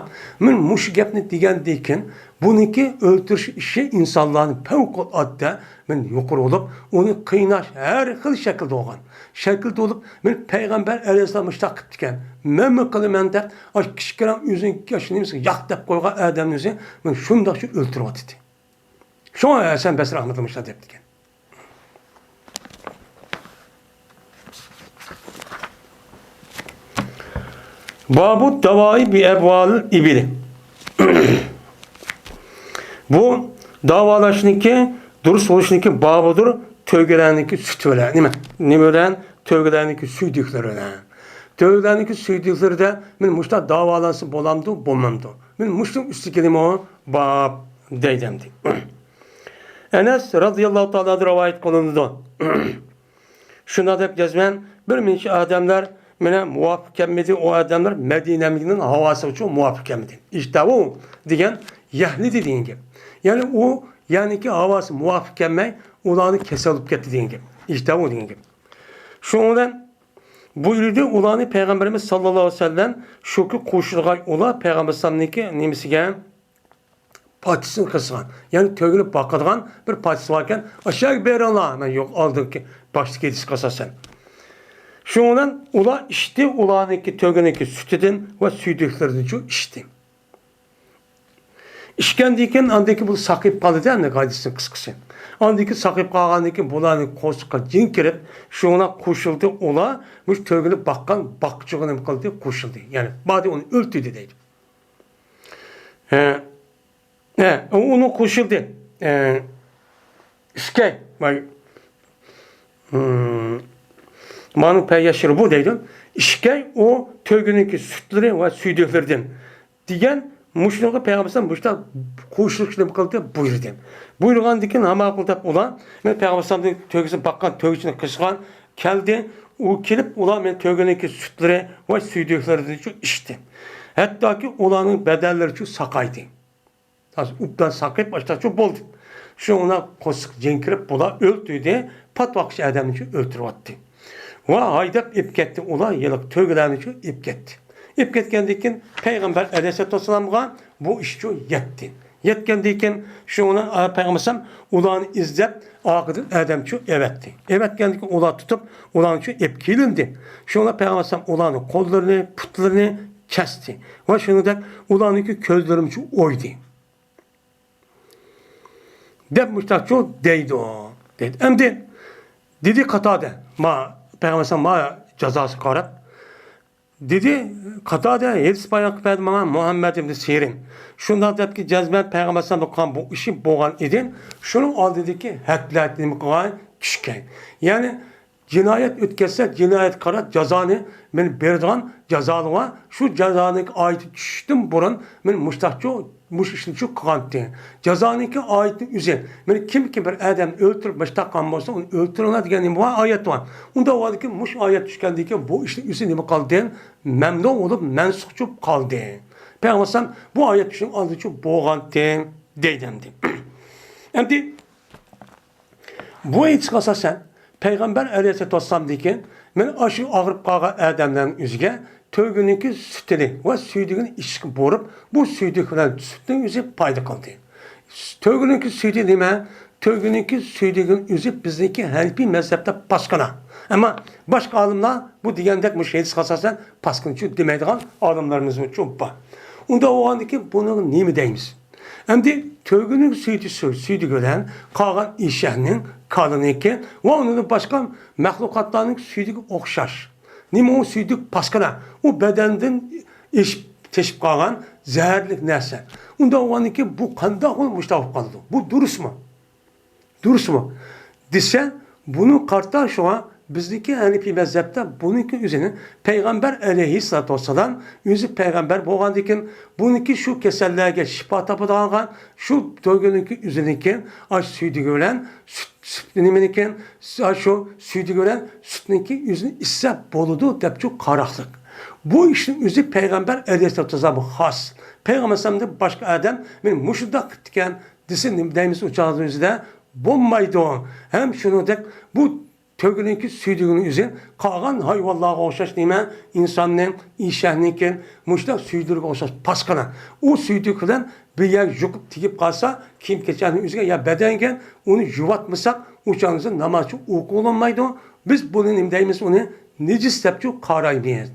مەن مۇشۇ گەپنى دېگەندىن كېيىن، بۇنىڭكى ئۆلتۈرۈش ئىشى ئىنسانلارنى پەۋقۇلئاددە مەن يۇقىرى بولۇپ، ئۇنى قىيناش ھەر خىل شەكىلدە بولغان. شەكىلدە بولۇپ، مەن پەيغەمبەر ئەلەيھىسسالام مۇشتاق قىپتىكەن، مەنمۇ قىلىمەن دەپ، ئاشۇ كىچىككىنە ئۆزىنىڭ ئاشۇ نېمىسىگە ياق دەپ قويغان ئادەمنى ئۆزى مەن شۇنداقچە ئۆلتۈرۈۋاتىدۇ. شۇڭا ھەسەن بەسرى ئاخمەت مۇشۇنداق دەپتىكەن. بابۇ داۋائى بىئەبۋالىل ئىبىلى. بۇ داۋالاشنىڭكى دۇرۇس بولۇشنىڭكى بابىدۇر، تۆگىلەرنىڭكى سۈتى بىلەن. نېمە؟ نېمە بىلەن؟ تۆگىلەرنىڭكى سۈيدۈكلىرى بىلەن. تۆگىلەرنىڭكى سۈيدۈكلىرىدە مەن مۇشۇنداق داۋالانسا بولامدۇ، بولمامدۇ؟ مەن مۇشۇنىڭ ئۈستىگىمۇ باب دەيدۇ ئەمدى. ئەنەس رازىياللاھۇ تائالا ئەنھۇ رىۋايەت قىلىنىدۇ. شۇنداق دەپ يازىمەن، بىر نەچچە ئادەملەر مېنى مۇۋاپىق كەلمىدى، ئۇ ئادەملەر مەدىنەمنىڭ ھاۋاسىغىچۇ مۇۋاپىق كەلمىدى. ئىشتاۋۇ دېگەن يەھلىدى دېگەن گەپ. يەنى ئۇ يەرنىڭكى ھاۋاسى مۇۋاپىق كەلمەي، ئۇلارنى كېسەل بولۇپ كەتتى دېگەن گەپ. ئىشتاۋۇ دېگەن گەپ. شۇنىڭ بىلەن بۇيرۇدى، ئۇلارنى پەيغەمبىرىمىز ساللاللاھۇ ئەلەيھى ۋەسەللەم شۇكى قوشۇلغاي ئۇلار پەيغەمبەر ئەلەيھىسسالامنىڭكى نېمىسىگە پاچىسىنى قىسقان، يەنى تۆگىنى باقىدىغان بىر پاچىسى باركەن، ئاشۇ يەرگە بېرىڭلار، مەن يوق ئالدىدىكى باشتىكى ھېدىسكە ئاساسەن. شۇنىڭ بىلەن ئۇلار ئىچتى، ئۇلارنىڭكى تۆگىنىڭكى سۈتىدىن ۋە سۈيدۈكلىرىدىنچۇ ئىچتى. ئىچكەندىن كېيىن، ئاندىن كېيىن بۇ ساقىيىپ قالدى، ئەمدى ھەدىسنىڭ قىسقىسى. ئاندىن كېيىن ساقىيىپ قالغاندىن كېيىن بۇلارنىڭ قورسىقىغا جىن كىرىپ، شۇڭا قوشۇلدى، ئۇلار مۇشۇ تۆگىنى باققان باققۇچىغا نېمە قىلدى؟ قوشۇلدى. يەنى باردى، ئۇنى ئۆلتۈردى دەيدۇ. ھە، ھە، ئۇنىڭ قوشۇلدى. ھە، ئىككى، ۋاي، ھىم، مانۇ پەيەشرىبۇ دەيدۇ. ئىككى، ئۇ تۆگىنىڭكى سۈتلىرى ۋە سۈيدۈكلىرىدىن دېگەن مۇشۇنىڭغا پەيغەمبەر ئەلەيھىسسالام مۇشۇنداق قوشۇلۇش نېمە قىلدى؟ بۇيرۇدى. بۇيرۇغاندىن كېيىن ھامان قىل دەپ ئۇلار، مەن پەيغەمبەر ئەلەيھىسسالامنىڭ تۆگىسىنى باققان تۆگىچىنى قىسقان كەلدى. ئۇ كېلىپ، ئۇلار مېنىڭ تۆگىنىڭكى سۈتلىرى ۋە سۈيدۈكلىرىدىنچۇ ئىچتى. ھەتتاكى ئۇلارنىڭ بەدەنلىرىچۇ ساقايدى. ئوبدان ساقىيىپ، ئاشتاچۇ بولدى. شۇڭا قورسىقى جىن كىرىپ، بۇلار ئۆلتۈردى. پات ۋاقىت ئادەمنىچۇ ئۆلتۈرۈۋەتتى. ۋە ھايداپ ئېلىپ كەتتى، ئۇلار ھېلىقى تۆگىلەرنىچۇ ئېلىپ كەتتى. ئېلىپ كەتكەندىن كېيىن پەيغەمبەر ئەلەيھىسسالاتۇ ۋەسسالامغا بۇ ئىشچۇ يەتتى. يەتكەندىن كېيىن شۇڭا پەيغەمبەر ئەلەيھىسسالام ئۇلارنى ئىزدەپ ئارقىدىن ئادەمچۇ ئەۋەتتى. ئەۋەتكەندىن كېيىن ئۇلار تۇتۇپ، ئۇلارنىچۇ ئېلىپ كېلىندى. شۇڭا پەيغەمبەر ئەلەيھىسسالام ئۇلارنىڭ قوللىرىنى، پۇتلىرىنى كەستى. ۋە شۇنىڭدەك ئۇلارنىڭكى كۆزلىرىمۇچۇ ئويدى. دەپ مۇشتاقچۇ دەيدۇ. دەيدۇ. ئەمدى دېدى قاتادە، ما، پەيغەمبەر ئەلەيھىسسالام ما جازاسىغا قاراپ. دېدى قاتادە، ھېدىس بايان قىلىپ بەردى ماڭا مۇھەممەد ئىبنى سىرىن. شۇنداق دەپكى، جەزمەن پەيغەمبەر ئەلەيھىسسالام قىلغان بۇ ئىشى بولغان ئىدى. شۇنىڭ ئالدىدىكى ھەدلەر نېمە قىلغان؟ چۈشكەن. يەنى جىنايەت ئۆتكەزسە، جىنايەتكە قاراپ جازانى مەن بېرىدىغان جازالىغا، شۇ جازانىڭكى ئايىتى چۈشۈشتىن بۇرۇن مەن مۇشتاقچۇ، مۇشۇ ئىشنى شۇ قىلغانتى. جازانىڭكى ئايىتىنىڭ ئۆزى، مەن كىمكى بىر ئادەمنى ئۆلتۈرۈپ مۇشتاق قىلغان بولسا، ئۇنى ئۆلتۈرۈڭلار دېگەن نېمە بار؟ ئايەت بار. ئۇنداق بولغاندىكىن مۇشۇ ئايەت چۈشكەندىن كېيىن بۇ ئىشنىڭ ئۆزى نېمە قالدى؟ مەمنۇ بولۇپ مەنسۇخچۇ قالدى. پەيغەمبەر ئەلەيھىسسالام بۇ ئايەت چۈشۈشنىڭ ئالدىچۇ بولغانتى دەيدۇ ئەمدى. ئەمدى بۇ ئېيتىشقا ئاساسەن، پەيغەمبەر ئەلەيھىسسالاتۇ ۋەسسالامدىن كېيىن، مەن ئاشۇ ئاغرىپ قالغان ئادەملەرنىڭ ئۆزىگە تۆگىنىڭكى سۈتىنى ۋە سۈيدۈكىنى ئىچىشكە بۇيرۇپ، بۇ سۈيدۈك بىلەن سۈتنىڭ ئۆزى پايدا قىلدى. تۆگىنىڭكى سۈيدۈكى نېمە؟ تۆگىنىڭكى سۈيدۈكىنىڭ ئۆزى بىزنىڭكى ھەنىپىي مەزھەپتە پاسكىنا. ئەمما باشقا ئالىملار بۇ دېگەندەك مۇشۇ ھەدىسكە ئاساسەن پاسكىنىچۇ دېمەيدىغان ئالىملىرىمىزمۇچۇ بار. ئۇنداق بولغاندىكىن بۇنىڭغا نېمە دەيمىز؟ ئەمدى تۆگىنىڭ سۈيدۈ-، سۈ-، سۈيدۈكى بىلەن قالغان ئېشەكنىڭ، كالىنىڭكى ۋە ئۇنىڭدىن باشقا مەخلۇقاتلارنىڭ سۈيدۈكى ئوخشاش. نېمە ئۇ سۈيدۈك؟ پاسكىنا. ئۇ بەدەندىن ئېشىپ، تېشىپ قالغان زەھەرلىك نەرسە. ئۇنداق بولغاندىن كېيىن بۇ قانداق بولۇپ مۇشۇنداق بولۇپ قالىدۇ؟ بۇ دۇرۇسمۇ؟ دۇرۇسمۇ؟ دېسە، بۇنى قارىتا شۇڭا بىزنىڭكى ھەنىپىي مەزھەپتە بۇنىڭكى ئۆزىنى پەيغەمبەر ئەلەيھىسسالاتۇ ۋەسسالام ئۆزى پەيغەمبەر بولغاندىكىن، بۇنىڭكى شۇ كېسەللەرگە شىپا تاپىدىغانغا شۇ تۆگىنىڭكى ئۆزىنىڭكى ئاشۇ سۈيدۈكى بىلەن سۈت، سۈت نېمىنىڭكى، ئاشۇ سۈيدۈكى بىلەن سۈتنىڭكى ئۆزىنى ئىچسە بولىدۇ دەپچۇ قاراقلىق. بۇ ئىشنىڭ ئۆزى پەيغەمبەر ئەلەيھىسسالاتۇ ۋەسسالامغا خاس. پەيغەمبەر ئەلەيھىسسالامدىن باشقا ئادەم مېنى مۇشۇنداق قىپتىكەن دېسە، نېمە دەيمىز ئۇ چاغدا ئۆزىدە؟ بولمايدۇ. ھەم شۇنىڭدەك بۇ تۆگىنىڭكى سۈيدۈكىنىڭ ئۆزى قالغان ھايۋانلارغا ئوخشاش نېمە، ئىنساننىڭ، ئېشەكنىڭكى مۇشۇنداق سۈيدۈكىگە ئوخشاش پاسقىنا. ئۇ سۈيدۈك بىلەن بىر يەرگە يۇقۇپ تېگىپ قالسا، كىيىم-كېچەكنىڭ ئۆزىگە يا بەدەنگە ئۇنى يۇۋاتمىساق، ئۇ چاغدا نامازچۇ ئوقۇلمايدۇ. بىز بۇنى نېمە دەيمىز؟ ئۇنى نىجىس دەپچۇ قارايمىز.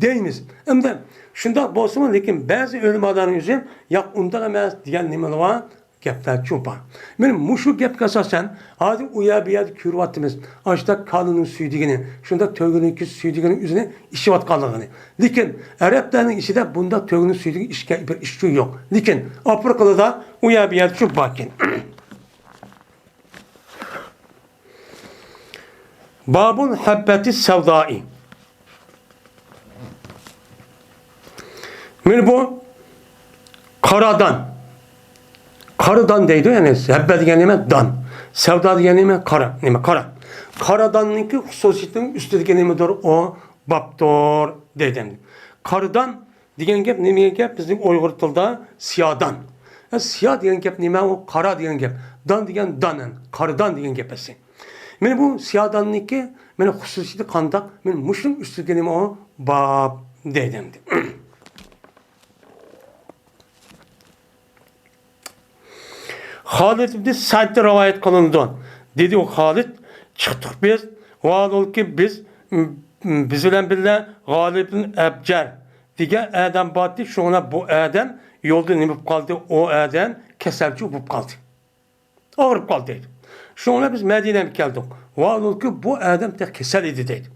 دەيمىز. ئەمدى شۇنداق بولسىمۇ، لېكىن بەزى ئۆلىمالارنىڭ ئۆزى ياق، ئۇنداق ئەمەس دېگەن نېمىلەر بار؟ گەپلەرچۇ بار. مانا مۇشۇ گەپكە ئاساسەن، ھازىر ئۇ يەر بۇ يەردە كۆرۈۋاتىمىز. ئاشۇنداق كالىنىڭ سۈيدۈكىنى، شۇنداق تۆگىنىڭكى سۈيدۈكىنىڭ ئۆزىنى ئىچىۋاتقانلىقىنى. لېكىن ئەرەبلەرنىڭ ئىچىدە بۇنداق تۆگىنىڭ سۈيدۈكى ئىچكەن بىر ئىشچۇ يوق. لېكىن ئافرىقىدا ئۇ يەر بۇ يەردىچۇ باركەن. بابۇل ھەببەتى سەۋدائى. مانا بۇ قارا دان. قارا دان دەيدۇ، يەنى ھەببە دېگەن نېمە؟ دان. سەۋدا دېگەن نېمە؟ قارا. نېمە؟ قارا. قارا داننىڭكى خۇسۇسىيىتىنىڭ ئۈستىدىكى نېمىدۇر؟ ئۇ بابتۇر دەيدۇ. قارا دان دېگەن گەپ نېمە دېگەن گەپ؟ بىزنىڭ ئۇيغۇر تىلىدا سىيادان. ئە، سىيا دېگەن گەپ نېمە؟ ئۇ قارا دېگەن گەپ. دان دېگەن دان، قارا دان دېگەن گەپ ئەسلى. مانا بۇ سىياداننىڭكى مانا خۇسۇسىيىتى قانداق؟ مانا مۇشۇنىڭ ئۈستىدىكى نېمە ئۇ؟ باب دەيدۇ ئەمدى. خالىد ئىبنى سەئدتىن رىۋايەت قىلىنىدۇ. دېدى ئۇ خالىد، چىقتۇق بىز، ۋاھالۇلكى بىز، م-، م-، بىز بىلەن بىللە غالىب ئىبن ئەبجەر دېگەن ئادەم بارتى، شۇڭا بۇ ئادەم يولدا نېمە بولۇپ قالدى؟ ئۇ ئادەم كېسەلچۇ بولۇپ قالدى. ئاغرىپ قالدى دەيدۇ. شۇنىڭ بىلەن بىز مەدىنەگە كەلدۇق. ۋاھالۇلكى بۇ ئادەم تېخى كېسەل ئىدى دەيدۇ.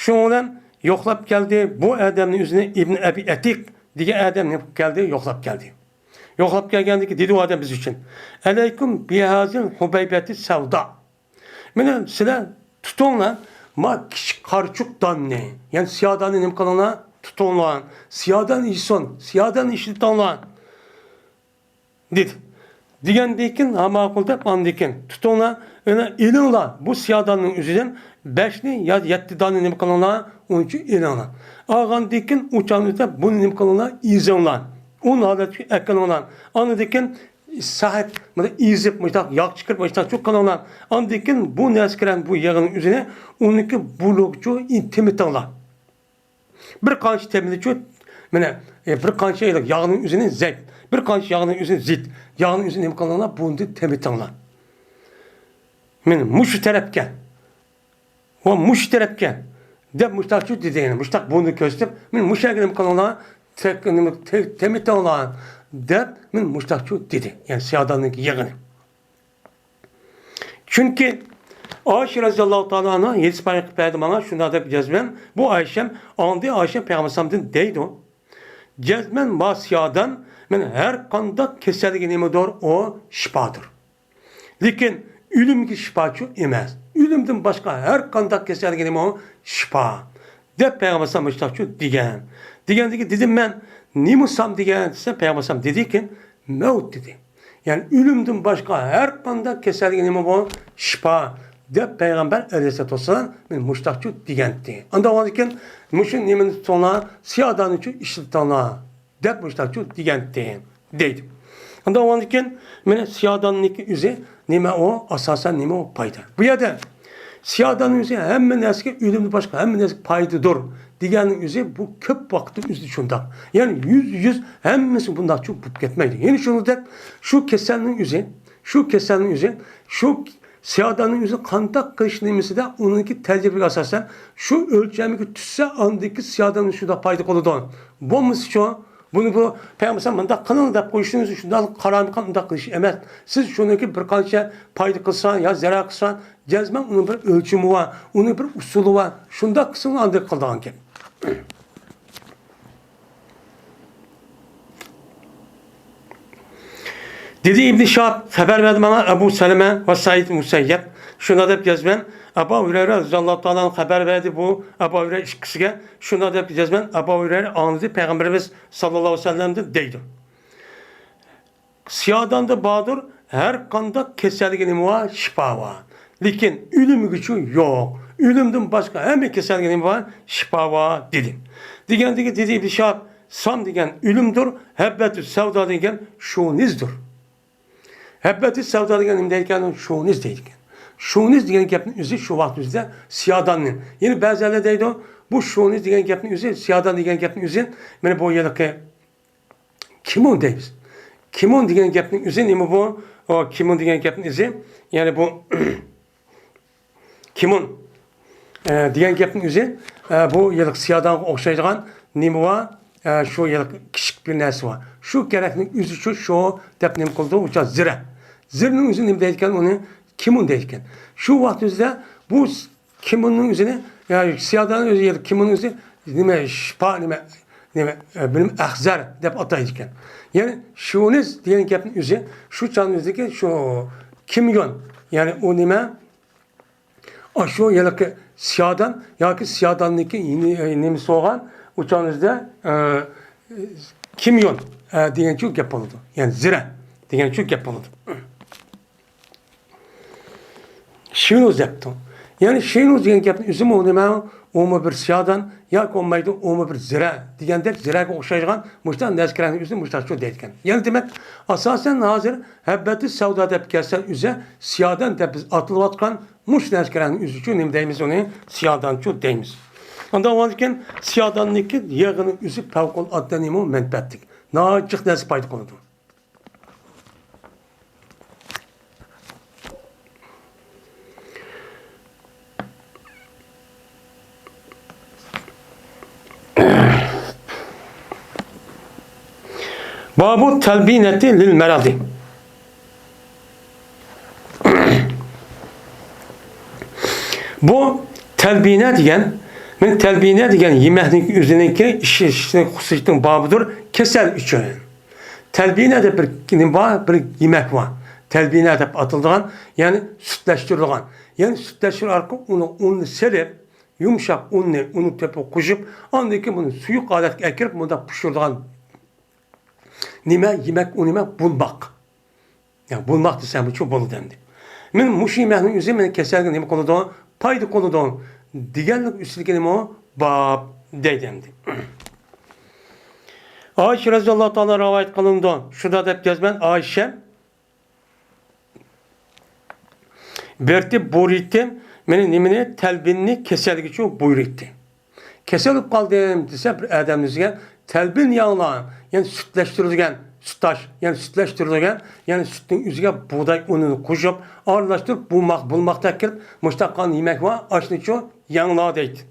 شۇنىڭ بىلەن يوقلاپ كەلدى. بۇ ئادەمنىڭ ئۆزىنى ئىبن ئەبى ئەتىق دېگەن ئادەم نېمە قىلىپ كەلدى؟ يوقلاپ كەلدى. يوقلاپ كەلگەندىكى دېدى ئۇ ئادەم بىز ئۈچۈن، ئەلەيكۇم بىھازىل ھۇبەيبەتى سەۋدا. مانا سىلەر تۇتۇڭلار ما كىچىك قارىچۇق داننى، يەنى سىياداننى نېمە قىلىڭلار؟ تۇتۇڭلار. سىيادان يېسۇن، سىيادان ئىشلىتىڭلار. دېدى. دېگەندىن كېيىن، ھا، ماقۇل دەپ، ئاندىن كېيىن، تۇتۇڭلار، ئېلىڭلار، بۇ سىياداننىڭ ئۆزىدىن بەشنى يا يەتتە دانە نېمە قىلىڭلار، ئۇنچە ئېلىڭلار. ئالغاندىن كېيىن، ئۇ چاغنى بۇنى نېمە قىلىڭلار، ئېزىڭلار. ئۇن ھالەتكە ئەكىلىڭلار. ئاندىن كېيىن سەھەت، مانا ئېزىپ، مۇشۇنداق ياغ چىقىرىپ، مۇشۇنداق چۇ قىلىڭلار. ئاندىن كېيىن بۇ نەرسە كىرەن بۇ يېغىنىڭ ئۆزىنى، ئۇنىڭكى بۇلۇغچۇ تېمىتىڭلار. بىر قانچە تېمىلىچۇ، مانا، ئە، بىر قانچە ياغنىڭ ئۆزىنى زەيت، بىر قانچە ياغنىڭ ئۆزىنى زىت، ياغنىڭ ئۆزىنى نېمە قىلىڭلار؟ بۇندى تېمىتىڭلار. مانا مۇشۇ تەرەپكە ۋە مۇشۇ تەرەپكە دەپ مۇشتاقچۇ دېدى. يەنە مۇشتاق بۇنى كۆرسىتىپ، مانا مۇشۇ يەرگە نېمە قىلىڭلار؟ تەك-، نېمە، تە-، تېمىتىڭلار دەپ، مانا مۇشتاقچۇ دېدى. يەنى سىياداننىڭكى يېغىنى. چۈنكى ئائىشە رەزىياللاھۇ تائالا ئەنھا ھەدىس بايان قىلىپ بەردى ماڭا، شۇنداق دەپ جەزمەن، بۇ ئائىشەم ئاڭدى، ئائىشەم پەيغەمبەر ئەلەيھىسسالامدىن دەيدۇ، جەزمەن ما سىيادان، مانا ھەر قانداق كېسەلگە نېمىدۇر، ئۇ شىپادۇر. لېكىن ئۆلۈمگە شىپاچۇ ئەمەس. ئۆلۈمدىن باشقا ھەر قانداق كېسەلگە نېمە ئۇ؟ شىپا. دەپ پەيغەمبەر ئەلەيھىسسالام مۇشتاقچۇ دېگەن. دېگەندىكىن دېدىم مەن، نېمە سام دېگەن دېسە، پەيغەمبەر ئەلەيھىسسالام دېدىكىن، مەۋت دېدى. يەنى ئۆلۈمدىن باشقا ھەر قانداق كېسەلگە نېمە بۇ؟ شىپا، دەپ پەيغەمبەر ئەلەيھىسسالاتۇ ۋەسسالام مېنى مۇشتاقچۇ دېگەنتى. ئاندىن كېيىن مۇشۇ نېمىنى تۇتۇڭلار، سىيادانىچۇ ئىشلىتىڭلار، دەپ مۇشتاقچۇ دېگەنتى، دەيدۇ. ئاندىن كېيىن مانا سىياداننىڭكى ئۆزى نېمە ئۇ؟ ئاساسەن نېمە ئۇ؟ پايدا. بۇ يەردە سىياداننىڭ ئۆزى ھەممە نەرسىگە، ئۆلۈمدىن باشقا ھەممە نەرسىگە پايدىدۇر دېگەننىڭ ئۆزى بۇ كۆپ ۋاقىتنىڭ ئۆزىدە شۇنداق. يەنى يۈزدە يۈز ھەممىسى بۇنداقچۇ بولۇپ كەتمەيدۇ. يەنى شۇنىڭدەك شۇ كېسەلنىڭ ئۆزى، شۇ كېسەلنىڭ ئۆزى، شۇ سىياداننىڭ ئۆزى قانداق قىلىش نېمىسىدە ئۇنىڭكى تەجرىبىگە ئاساسەن شۇ ئۆلچەمگە چۈشسە، ئاندىكى سىيادان شۇنداق پايدا قىلىدۇ. بولمىسىچۇ، بۇنى بۇ پەيغەمبەر مۇنداق قىلىڭ دەپ قويۇشىمىز شۇنداق قارايمىقان ئۇنداق قىلىش ئەمەس. سىز شۇنىڭكى بىر قانچە پايدا قىلسا يا زەرەر قىلسا، جەزمەن ئۇنىڭ بىر ئۆلچىمى بار، ئۇنىڭ بىر ئۇسۇلى بار. شۇنداق قىلسىڭىز ئاندىن قىلىدىغان گەپ. دېدى ئىبنى شىھاب، خەۋەر بەردى ماڭا ئەبۇ سەلەمە ۋە سەئىد مۇسەييەب. شۇنداق دەپ جەزمەن ئەبۇ ھۇرەيرە رەزىياللاھۇ تائالا ئەنھۇ خەۋەر بەردى بۇ ئەبۇ ھۇرەيرە ئىككىسىگە. شۇنداق دەپ جەزمەن ئەبۇ ھۇرەيرە ئاڭلىدى پەيغەمبىرىمىز ساللاللاھۇ ئەلەيھى ۋەسەللەمدىن دەيدۇ. سىياداندا باردۇر، ھەر قانداق كېسەلگە نېمە بار؟ شىپا بار. لېكىن ئۆلۈمگىچۇ يوق. ئۆلۈمدىن باشقا ھەممە كېسەلگە نېمە بار؟ شىپا بار، دېدى. دېگەندىكى دېدى ئىبن شىھاب، سام دېگەن ئۆلۈمدۇر، ھەببەتۇ سەۋدا دېگەن شۇنىزدۇر. ھەببەتۇ سەۋدا دېگەن نېمە دەيدىكەن؟ شۇنىز دەيدىكەن. شونىز دېگەن گەپنىڭ ئۆزى شۇ ۋاقىت ئۆزىدە سىياداننى. يەنە بەزىلەر دەيدۇ، بۇ شونىز دېگەن گەپنىڭ ئۆزى، سىيادان دېگەن گەپنىڭ ئۆزى، مانا بۇ ھېلىقى كىمون دەيمىز. كىمون دېگەن گەپنىڭ ئۆزى نېمە بۇ؟ ئۇ كىمون دېگەن گەپنىڭ ئۆزى، يەنى بۇ كىمون، ئە، دېگەن گەپنىڭ ئۆزى، ئە، بۇ ھېلىقى سىيادانغا ئوخشايدىغان نېمە بار؟ ئە، شۇ ھېلىقى كىچىك بىر نەرسە بار. شۇ كېرەكنىڭ ئۆزى شۇ، شۇ دەپ نېمە قىلىدۇ؟ ئۇ چاغ زىرە. زىرىنىڭ ئۆزى نېمە دەيدىكەن؟ ئۇنى كىمون دەيدىكەن. شۇ ۋاقىت ئۆزىدە بۇ كىموننىڭ ئۆزىنى، يا سىياداننىڭ ئۆزى، يا كىموننىڭ ئۆزى نېمە، شىپا، نېمە، نېمە، ئە، بىلمەم، ئەخزەر دەپ ئاتايدىكەن. يەنى شونىز دېگەن گەپنىڭ ئۆزى، شۇ چاغنىڭ ئۆزىدىكى شۇ كىميون، يەنى ئۇ نېمە، ئاشۇ ھېلىقى سىيادان ياكى سىياداننىڭكى نېمىسى بولغان، ئۇ چاغنىڭ ئۆزىدە، ئە، كىميون، ئە، دېگەنچۇ گەپ بولىدۇ. يەنى زىرە دېگەنچۇ گەپ بولىدۇ. شىنۇز دەپتۇ. يەنى شىنۇز دېگەن گەپنىڭ ئۆزىمۇ نېمە؟ ئۇمۇ بىر سىيادان ياكى بولمايدۇ، ئۇمۇ بىر زىرە دېگەندەك، زىرەگە ئوخشايدىغان مۇشۇنداق نەرسىلەرنىڭ ئۆزىنى مۇشۇنداق شۇ دەيدىكەن. يەنى دېمەك، ئاساسەن ھازىر ھەببەتى سەۋدا دەپ كەلسە ئۆزى سىيادان دەپ بىز ئاتىلىۋاتقان مۇشۇ نەرسىلەرنىڭ ئۆزى ئۈچۈن نېمە دەيمىز ئۇنى؟ سىيادانچۇ دەيمىز. ئاندىن بولغاندىكىن سىياداننىڭكى يېغىنىڭ ئۆزى پەۋقۇلئاددە نېمە؟ مەنپەئەتلىك. ناھايىتى جىق نەرسە پايدا قىلىدۇ. بابۇ تەلبىنەتى لىل مەرەدى. بۇ تەلبىنە دېگەن، مەن تەلبىنە دېگەن يېمەكنىڭ ئۆزىنىڭكى ئىشلىشىش خۇسۇسىيىتىنىڭ بابىدۇر كېسەل ئۈچۈن. تەلبىنە دەپ بىر نېمە بار، بىر يېمەك بار. تەلبىنە دەپ ئاتىلىدىغان، يەنى سۈتلەشتۈرىدىغان. يەنى سۈتلەشتۈرۈش ئارقىلىق ئۇنىڭ ئۇننى سېلىپ، يۇمشاق ئۇننى، ئۇنى تۆپىگە قوشۇپ، ئاندىن كېيىن بۇنى سۇيۇق ھالەتكە ئەكىرىپ، مۇنداق پىشۇرىدىغان نېمە، يېمەك ئۇ نېمە؟ بۇلماق. يا، بۇلماق دېسەمچۇ بولىدۇ ئەمدى. مەن مۇشۇ يېمەكنىڭ ئۆزى مېنىڭ كېسەلگە نېمە قىلىدۇ؟ پايدا قىلىدۇ دېگەنلىك ئۈستىدىكى نېمە؟ باب دەيدۇ ئەمدى. ئائىشە رەزىياللاھۇ تائالا رىۋايەت قىلىنىدۇ. شۇنداق دەپ جەزمەن ئائىشە بېرتى بۇيرۇيتتى، مېنى نېمىنى؟ تەلبىننى كېسەلگىچۇ بۇيرۇيتتى. كېسەل بولۇپ قالدىم دېسە بىر ئادەمنى ئۆزىگە، تەلبىن يەڭلار، يەنى سۈتلەشتۈرۈلگەن، سۈت ئاش، يەنى سۈتلەشتۈرۈلگەن، يەنى سۈتنىڭ ئۆزىگە بۇغداي ئۇنىنى قوشۇپ، ئارىلاشتۇرۇپ، بۇلماق، بۇلماقتا كىرىپ، مۇشۇنداق قان يېمەك بار، ئاشنىچۇ يەڭلار دەيدۇ.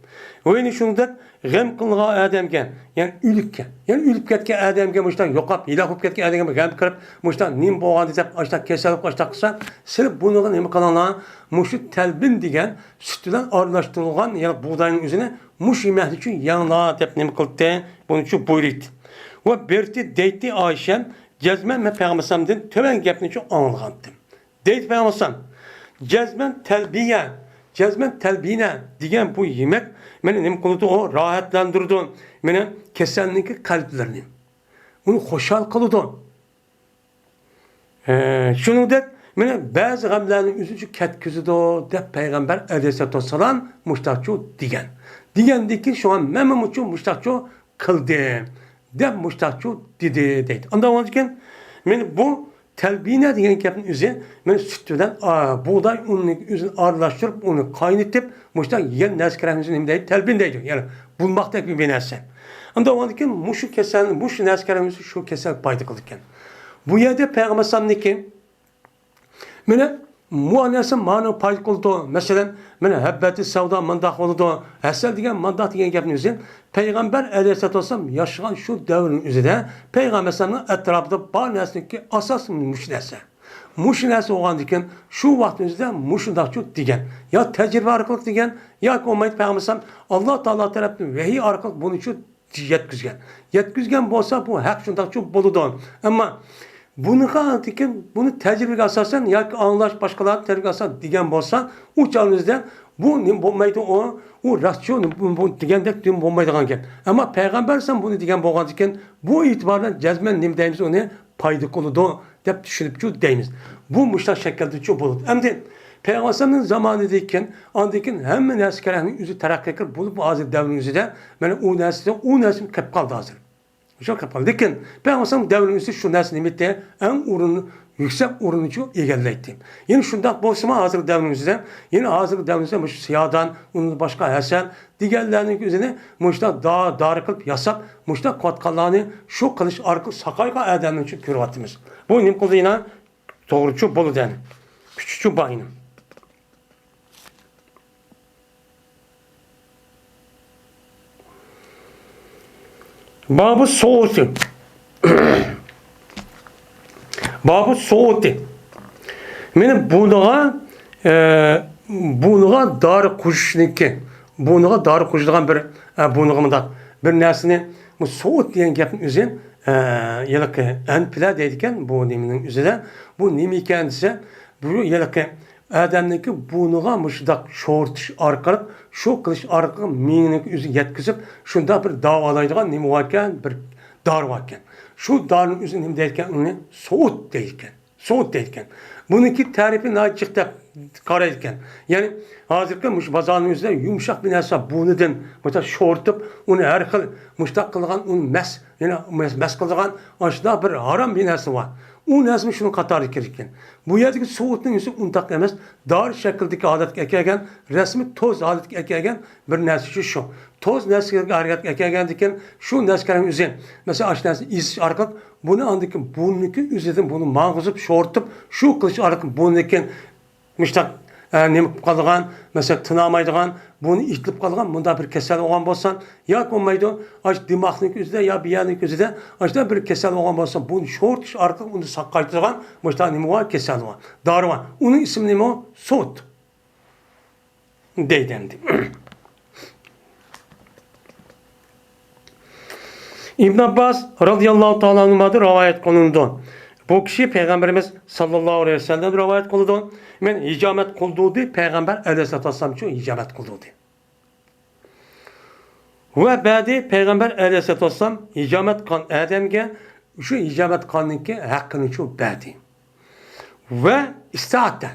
ۋە يەنە شۇنىڭدەك غەم قىلغان ئادەمگە، يەنى ئۆلۈككە، يەنى ئۆلۈپ كەتكەن ئادەمگە، مۇشۇنداق يوقاپ، ھېلاك بولۇپ كەتكەن ئادەمگە غەم قىلىپ، مۇشۇنداق نېمە بولغاندى دەپ، ئاشۇنداق كېسەل بولۇپ، ئاشۇنداق قىلسا، سىلەر بۇنىڭغا نېمە قىلىڭلار؟ مۇشۇ تەلبىن دېگەن سۈت بىلەن ئارىلاشتۇرۇلغان، يەنى بۇغداينىڭ ئۆزىنى مۇشۇ يېمەكنى ئۈچۈن يەڭلار دەپ نېمە قىلدى؟ بۇنى ئۈچۈن بۇيرۇيتتى. ۋە بېرتى دەيتتى ئائىشەم، جەزمەن مەن پەيغەمبەرسەمدىن تۆۋەن گەپنى ئۈچۈن ئاڭلىغانتىم. دەيدۇ پەيغەمبەرسەم، جەزمەن تەلبىيە، جەزمەن تەلبىنە دېگەن بۇ يېمەك مېنى نېمە قىلىدۇ؟ ئۇ راھەتلەندۈرىدۇ مېنى كېسەلنىڭكى قەلبلىرىنى. ئۇنى خۇشال قىلىدۇ. ھە، شۇنىڭدەك مېنى بەزى غەملەرنى ئۆزىچە كەتكۈزىدۇ دەپ پەيغەمبەر ئەلەيھىسسالاتۇ ۋەسسالام مۇشتاقچۇ دېگەن. دېگەندىن كېيىن شۇڭا مەنمۇ مۇشۇ مۇشتاقچۇ قىلدىم دەپ مۇشتاقچۇ دېدى دەيدۇ. ئانداق بولغاندىكىن مېنى بۇ تەلبىنە دېگەن گەپنىڭ ئۆزى مېنى سۈت بىلەن، ئا، بۇغداي ئۇنىنى ئۆزىنى ئارىلاشتۇرۇپ، ئۇنى قاينىتىپ، مۇشۇنداق يېگەن نەرسە كىرەمىز نېمە دەيدۇ؟ تەلبىن دەيدۇ. يەنى بۇلماقتەك بىر نەرسە. ئانداق بولغاندىكىن مۇشۇ كېسەل، مۇشۇ نەرسە كىرەمىز شۇ كېسەل پايدا قىلىدىكەن. بۇ يەردە پەيغەمبەر ئەلەيھىسسالامنىڭكى مانا مۇ نەرسە مانا پايدا قىلىدۇ. مەسىلەن، مانا ھەببەتى سەۋدا مانداق بولىدۇ، ھەسەل دېگەن مانداق دېگەن گەپنى ئۆزى پەيغەمبەر ئەلەيھىسسالاتۇ ۋەسسالام ياشىغان شۇ دەۋرنىڭ ئۆزىدە پەيغەمبەر ئەلەيھىسسالامنىڭ ئەتراپىدا بار نەرسىنىڭكى ئاساسى مۇشۇ نەرسە. مۇشۇ نەرسە بولغاندىكىن شۇ ۋاقىتنىڭ ئۆزىدە مۇشۇنداقچۇ دېگەن. يا تەجرىبە ئارقىلىق دېگەن، ياكى بولمايدۇ پەيغەمبەر ئەلەيھىسسالام ئاللا تائالا تەرەپتىن ۋەھىي ئارقىلىق بۇنىچۇ يەتكۈزگەن. يەتكۈزگەن بولسا، بۇ ھەق شۇنداقچۇ بولىدۇ. ئەمما بۇنىڭغا ئاندىن كېيىن بۇنى تەجرىبىگە ئاساسەن ياكى ئاڭلاش باشقىلارنىڭ تەجرىبىگە ئاساسەن دېگەن بولسا، ئۇ چاغنىڭىزدا بۇ نېمە بولمايدۇ، ئۇ، ئۇ راستچۇ، بۇ، بۇ دېگەندەك نېمە بولمايدىغان گەپ. ئەمما پەيغەمبەر ئەلەيھىسسالام بۇنى دېگەن بولغاندىكىن، بۇ ئېتىبار بىلەن جەزمەن نېمە دەيمىز ئۇنى؟ پايدا قىلىدۇ دەپ چۈشىنىپچۇ دەيمىز. بۇ مۇشۇنداق شەكىلدىچۇ بولىدۇ. ئەمدى پەيغەمبەر ئەلەيھىسسالامنىڭ زامانىدىن كېيىن، ئاندىن كېيىن ھەممە نەرسە كېرەكنىڭ ئۆزى تەرەققىي قىلىپ، بولۇپ ھازىر دەۋرنىڭ ئۆزىدە مانا ئۇ نەرسىدىن ئۇ نەرسە كېلىپ قالدى ھازىر. شۇ قىلىپ قالدى. لېكىن پەيغەمبەر ئەلەيھىسسالام دەۋرىنىڭ ئۆزىدە شۇ نەرسە نېمە ئىدى؟ ئەڭ ئورۇن، يۈكسەك ئورۇننى شۇ ئېگىللەيتتى. يەنە شۇنداق بولسىمۇ، ھازىرقى دەۋرنىڭ ئۆزىدە، يەنە ھازىرقى دەۋرنىڭ ئۆزىدە مۇشۇ سىيادان، ئۇندىن باشقا ھەسەل دېگەنلەرنىڭ ئۆزىنى مۇشۇنداق دا-، دارى قىلىپ ياساپ، مۇشۇنداق قىلىۋاتقانلارنى شۇ قىلىش ئارقىلىق ساقايغان ئادەمنى شۇ كۆرۈۋاتىمىز. بۇ نېمە قىلدى يەنە؟ توغرىچۇ بولىدۇ يەنە. كۈچىچۇ بار يەنە. بابۇ سوئۇتى. بابۇ سوئۇتى. مېنى بۇنىڭغا، ئە، بۇنىڭغا دارى قوشۇشنىڭكى، بۇنىڭغا دارى قوشىدىغان بىر، ئە، بۇنىڭغا مۇنداق بىر نەرسىنى، بۇ سوئۇت دېگەن گەپنىڭ ئۆزى، ئە، ھېلىقى ئەنپىلە دەيدىكەن، بۇ نېمىنىڭ ئۆزىدە. بۇ نېمە ئىكەن دېسە، بۇ ھېلىقى ئادەمنىڭكى بۇرنىغا مۇشۇنداق شورىتىش ئارقىلىق، شۇ قىلىش ئارقىلىق مېڭىنىڭكى ئۆزىگە يەتكۈزۈپ، شۇنداق بىر داۋالايدىغان نېمە باركەن، بىر دارى باركەن. شۇ دارىنىڭ ئۆزى نېمە دەيدىكەن؟ ئۇنى سوئۇت دەيدىكەن. سوئۇت دەيدىكەن. بۇنىڭكى تەرىپى ناھايىتى جىق دەپ قارايدىكەن. يەنى ھازىرقى مۇشۇ بازارنىڭ ئۆزىدە يۇمشاق بىر نەرسە بۇرنىدىن مۇشۇنداق شورىتىپ، ئۇنى ھەر خىل مۇشۇنداق قىلغان، ئۇنى مەس، يەنە مەس، مەس قىلىدىغان ئاشۇنداق بىر ھارام بىر نەرسە بار. ئۇ نەرسىمۇ شۇنىڭ قاتارىدا كىرىدىكەن. بۇ يەردىكى سوئۇتنىڭ ئۆزى ئۇنداق ئەمەس، دارى شەكلىدىكى ھالەتكە ئەكەلگەن، رەسمىي توز ھالەتكە ئەكەلگەن بىر نەرسە شۇ، شۇ. توز نەرسىگە ھەرىكەتكە ئەكەلگەندىكىن، شۇ نەرسىنىڭ ئۆزى، مەسىلەن، ئاشۇ نەرسىنى ئېزىش ئارقىلىق بۇنى ئاندىكىن بۇرنىكى ئۆزىدىن بۇنى ماڭغۇزۇپ، شورىتىپ، شۇ قىلىش ئارقىلىق بۇرنىكى مۇشتاق، ئە، نېمە قىلىپ قالىدىغان، مەسىلەن، تىنالمايدىغان، بۇرنى ئېتىلىپ قالىدىغان مۇنداق بىر كېسەل بولغان بولسا، ياكى بولمايدۇ، ئاشۇ دىماغنىڭ ئۆزىدە يا بىر يەرنىڭ ئۆزىدە ئاشۇنداق بىر كېسەل بولغان بولسا، بۇنى شورىتىش ئارقىلىق ئۇنى ساقايتىدىغان مۇشتاق نېمە بار، كېسەل بار، دارى بار. ئۇنىڭ ئىسمى نېمە؟ سوت دەيدۇ ئەمدى. ئىبن ئابباس رازىياللاھۇ تائالا ئەنھۇمادىن رىۋايەت قىلىنىدۇ. بۇ كىشى پەيغەمبىرىمىز ساللاللاھۇ ئەلەيھى ۋەسەللەمدىن رىۋايەت قىلىدۇ. مەن ھىجامەت قىلدۇردى، پەيغەمبەر ئەلەيھىسسالاتۇ ۋەسسالامچۇ ھىجامەت قىلدۇردى. ۋە بەردى، پەيغەمبەر ئەلەيھىسسالاتۇ ۋەسسالام ھىجامەت قىلغان ئادەمگە شۇ ھىجامەت قىلغاننىڭكى ھەققىنىچۇ بەردى. ۋە ئىستائاتە.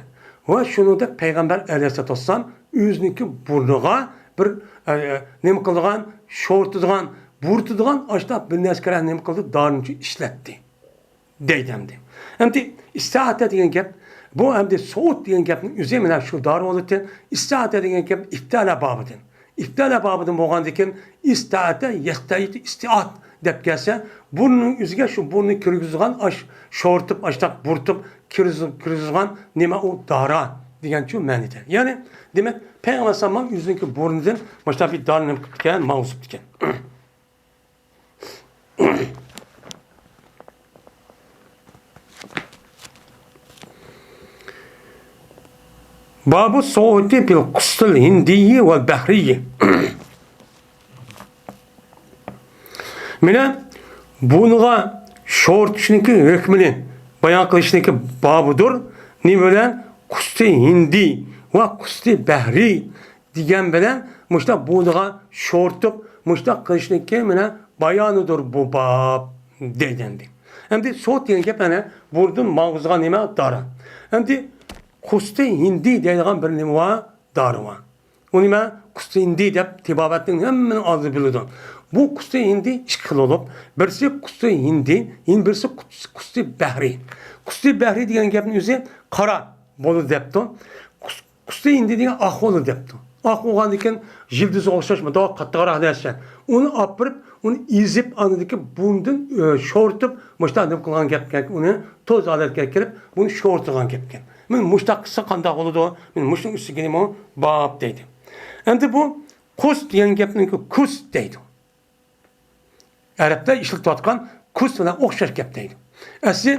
ۋە شۇنىڭدەك پەيغەمبەر ئەلەيھىسسالاتۇ ۋەسسالام ئۆزىنىڭكى بۇرنىغا بىر، ئە، ئە، نېمە قىلىدىغان، شورىتىدىغان، بۇرىتىدىغان ئاشۇنداق بىر نەرسىگە نېمە قىلدى؟ دارىنىچۇ ئىشلەتتى. دەيدۇ ئەمدى. ئەمدى ئىستائاتە دېگەن گەپ، بۇ ئەمدى سوئۇت دېگەن گەپنىڭ ئۆزى مانا شۇ دارى بولىدىكەن. ئىستائاتە دېگەن گەپ ئىپتىئالە بابىدىن. ئىپتىئالە بابىدىن بولغاندىكىن، ئىستائاتە، يەستەئىتۇ، ئىستىئات دەپ كەلسە، بۇرنىنىڭ ئۆزىگە شۇ بۇرنىنى كىرگۈزىدىغان ئاش شورىتىپ، ئاشتاق بۇرىتىپ كىرگۈز-، كىرگۈزىدىغان نېمە ئۇ؟ دارى دېگەنچۇ مەنىدە. يەنى، دېمەك، پەيغەمبەر ئەلەيھىسسالام ئۆزىنىڭكى بۇرنىدىن مۇشۇنداق بىر دارى نېمە قىپتىكەن؟ ماڭغۇزۇپتىكەن. باب السوءة بالقسط الهندي والبحري. مانا بۇنىڭغا شورىتىشنىڭكى ھۆكمىنى بايان قىلىشنىڭكى بابىدۇر. نېمە بىلەن؟ قۇستى ھىندىي ۋە قۇستى بەھرىي دېگەن بىلەن مۇشۇنداق بۇنىڭغا شورىتىپ، مۇشۇنداق قىلىشنىڭكى مانا بايانىدۇر بۇ باب دەيدۇ ئەمدى. ئەمدى سوت دېگەن گەپ ئەنە بۇرنىدىن ماڭغۇزغان نېمە؟ دارى. ئەمدى قۇستى ھىندىي دەيدىغان بىر نېمە بار؟ دارى بار. ئۇ نېمە؟ قۇستى ھىندىي دەپ تېبابەتنىڭ ھەممىنىڭ ئالدىدا بىلىدۇ. بۇ قۇستى ھىندىي ئىككى خىل بولۇپ، بىرسى قۇستى ھىندىي، يەنە بىرسى قۇس-، قۇستى بەھرىي. قۇستى بەھرىي دېگەن گەپنىڭ ئۆزى قارا بولىدۇ دەپتۇ. قۇس-، قۇستى ھىندىي دېگەن ئاق بولىدۇ دەپتۇ. ئاق بولغاندىكىن يىلدىزغا ئوخشاش مۇنداق قاتتىقراق نەرسە. ئۇنى ئاپىرىپ، ئۇنى ئېزىپ، ئاندىكى بۇندىن، ئۆ، شورىتىپ، مۇشۇنداق نېمە قىلغان گەپكەن، ئۇنى توز ھالەتكە كېلىپ، بۇنى شورىتىدىغان گەپكەن. مانا مۇشۇنداق قىلسا قانداق بولىدۇ؟ مانا مۇشۇنىڭ ئۈستىگە نېمە؟ باب دەيدۇ. ئەمدى بۇ قۇس دېگەن گەپنىڭكى كۇس دەيدۇ. ئەرەبلەر ئىشلىتىۋاتقان كۇس بىلەن ئوخشاش گەپ دەيدۇ. ئەسلى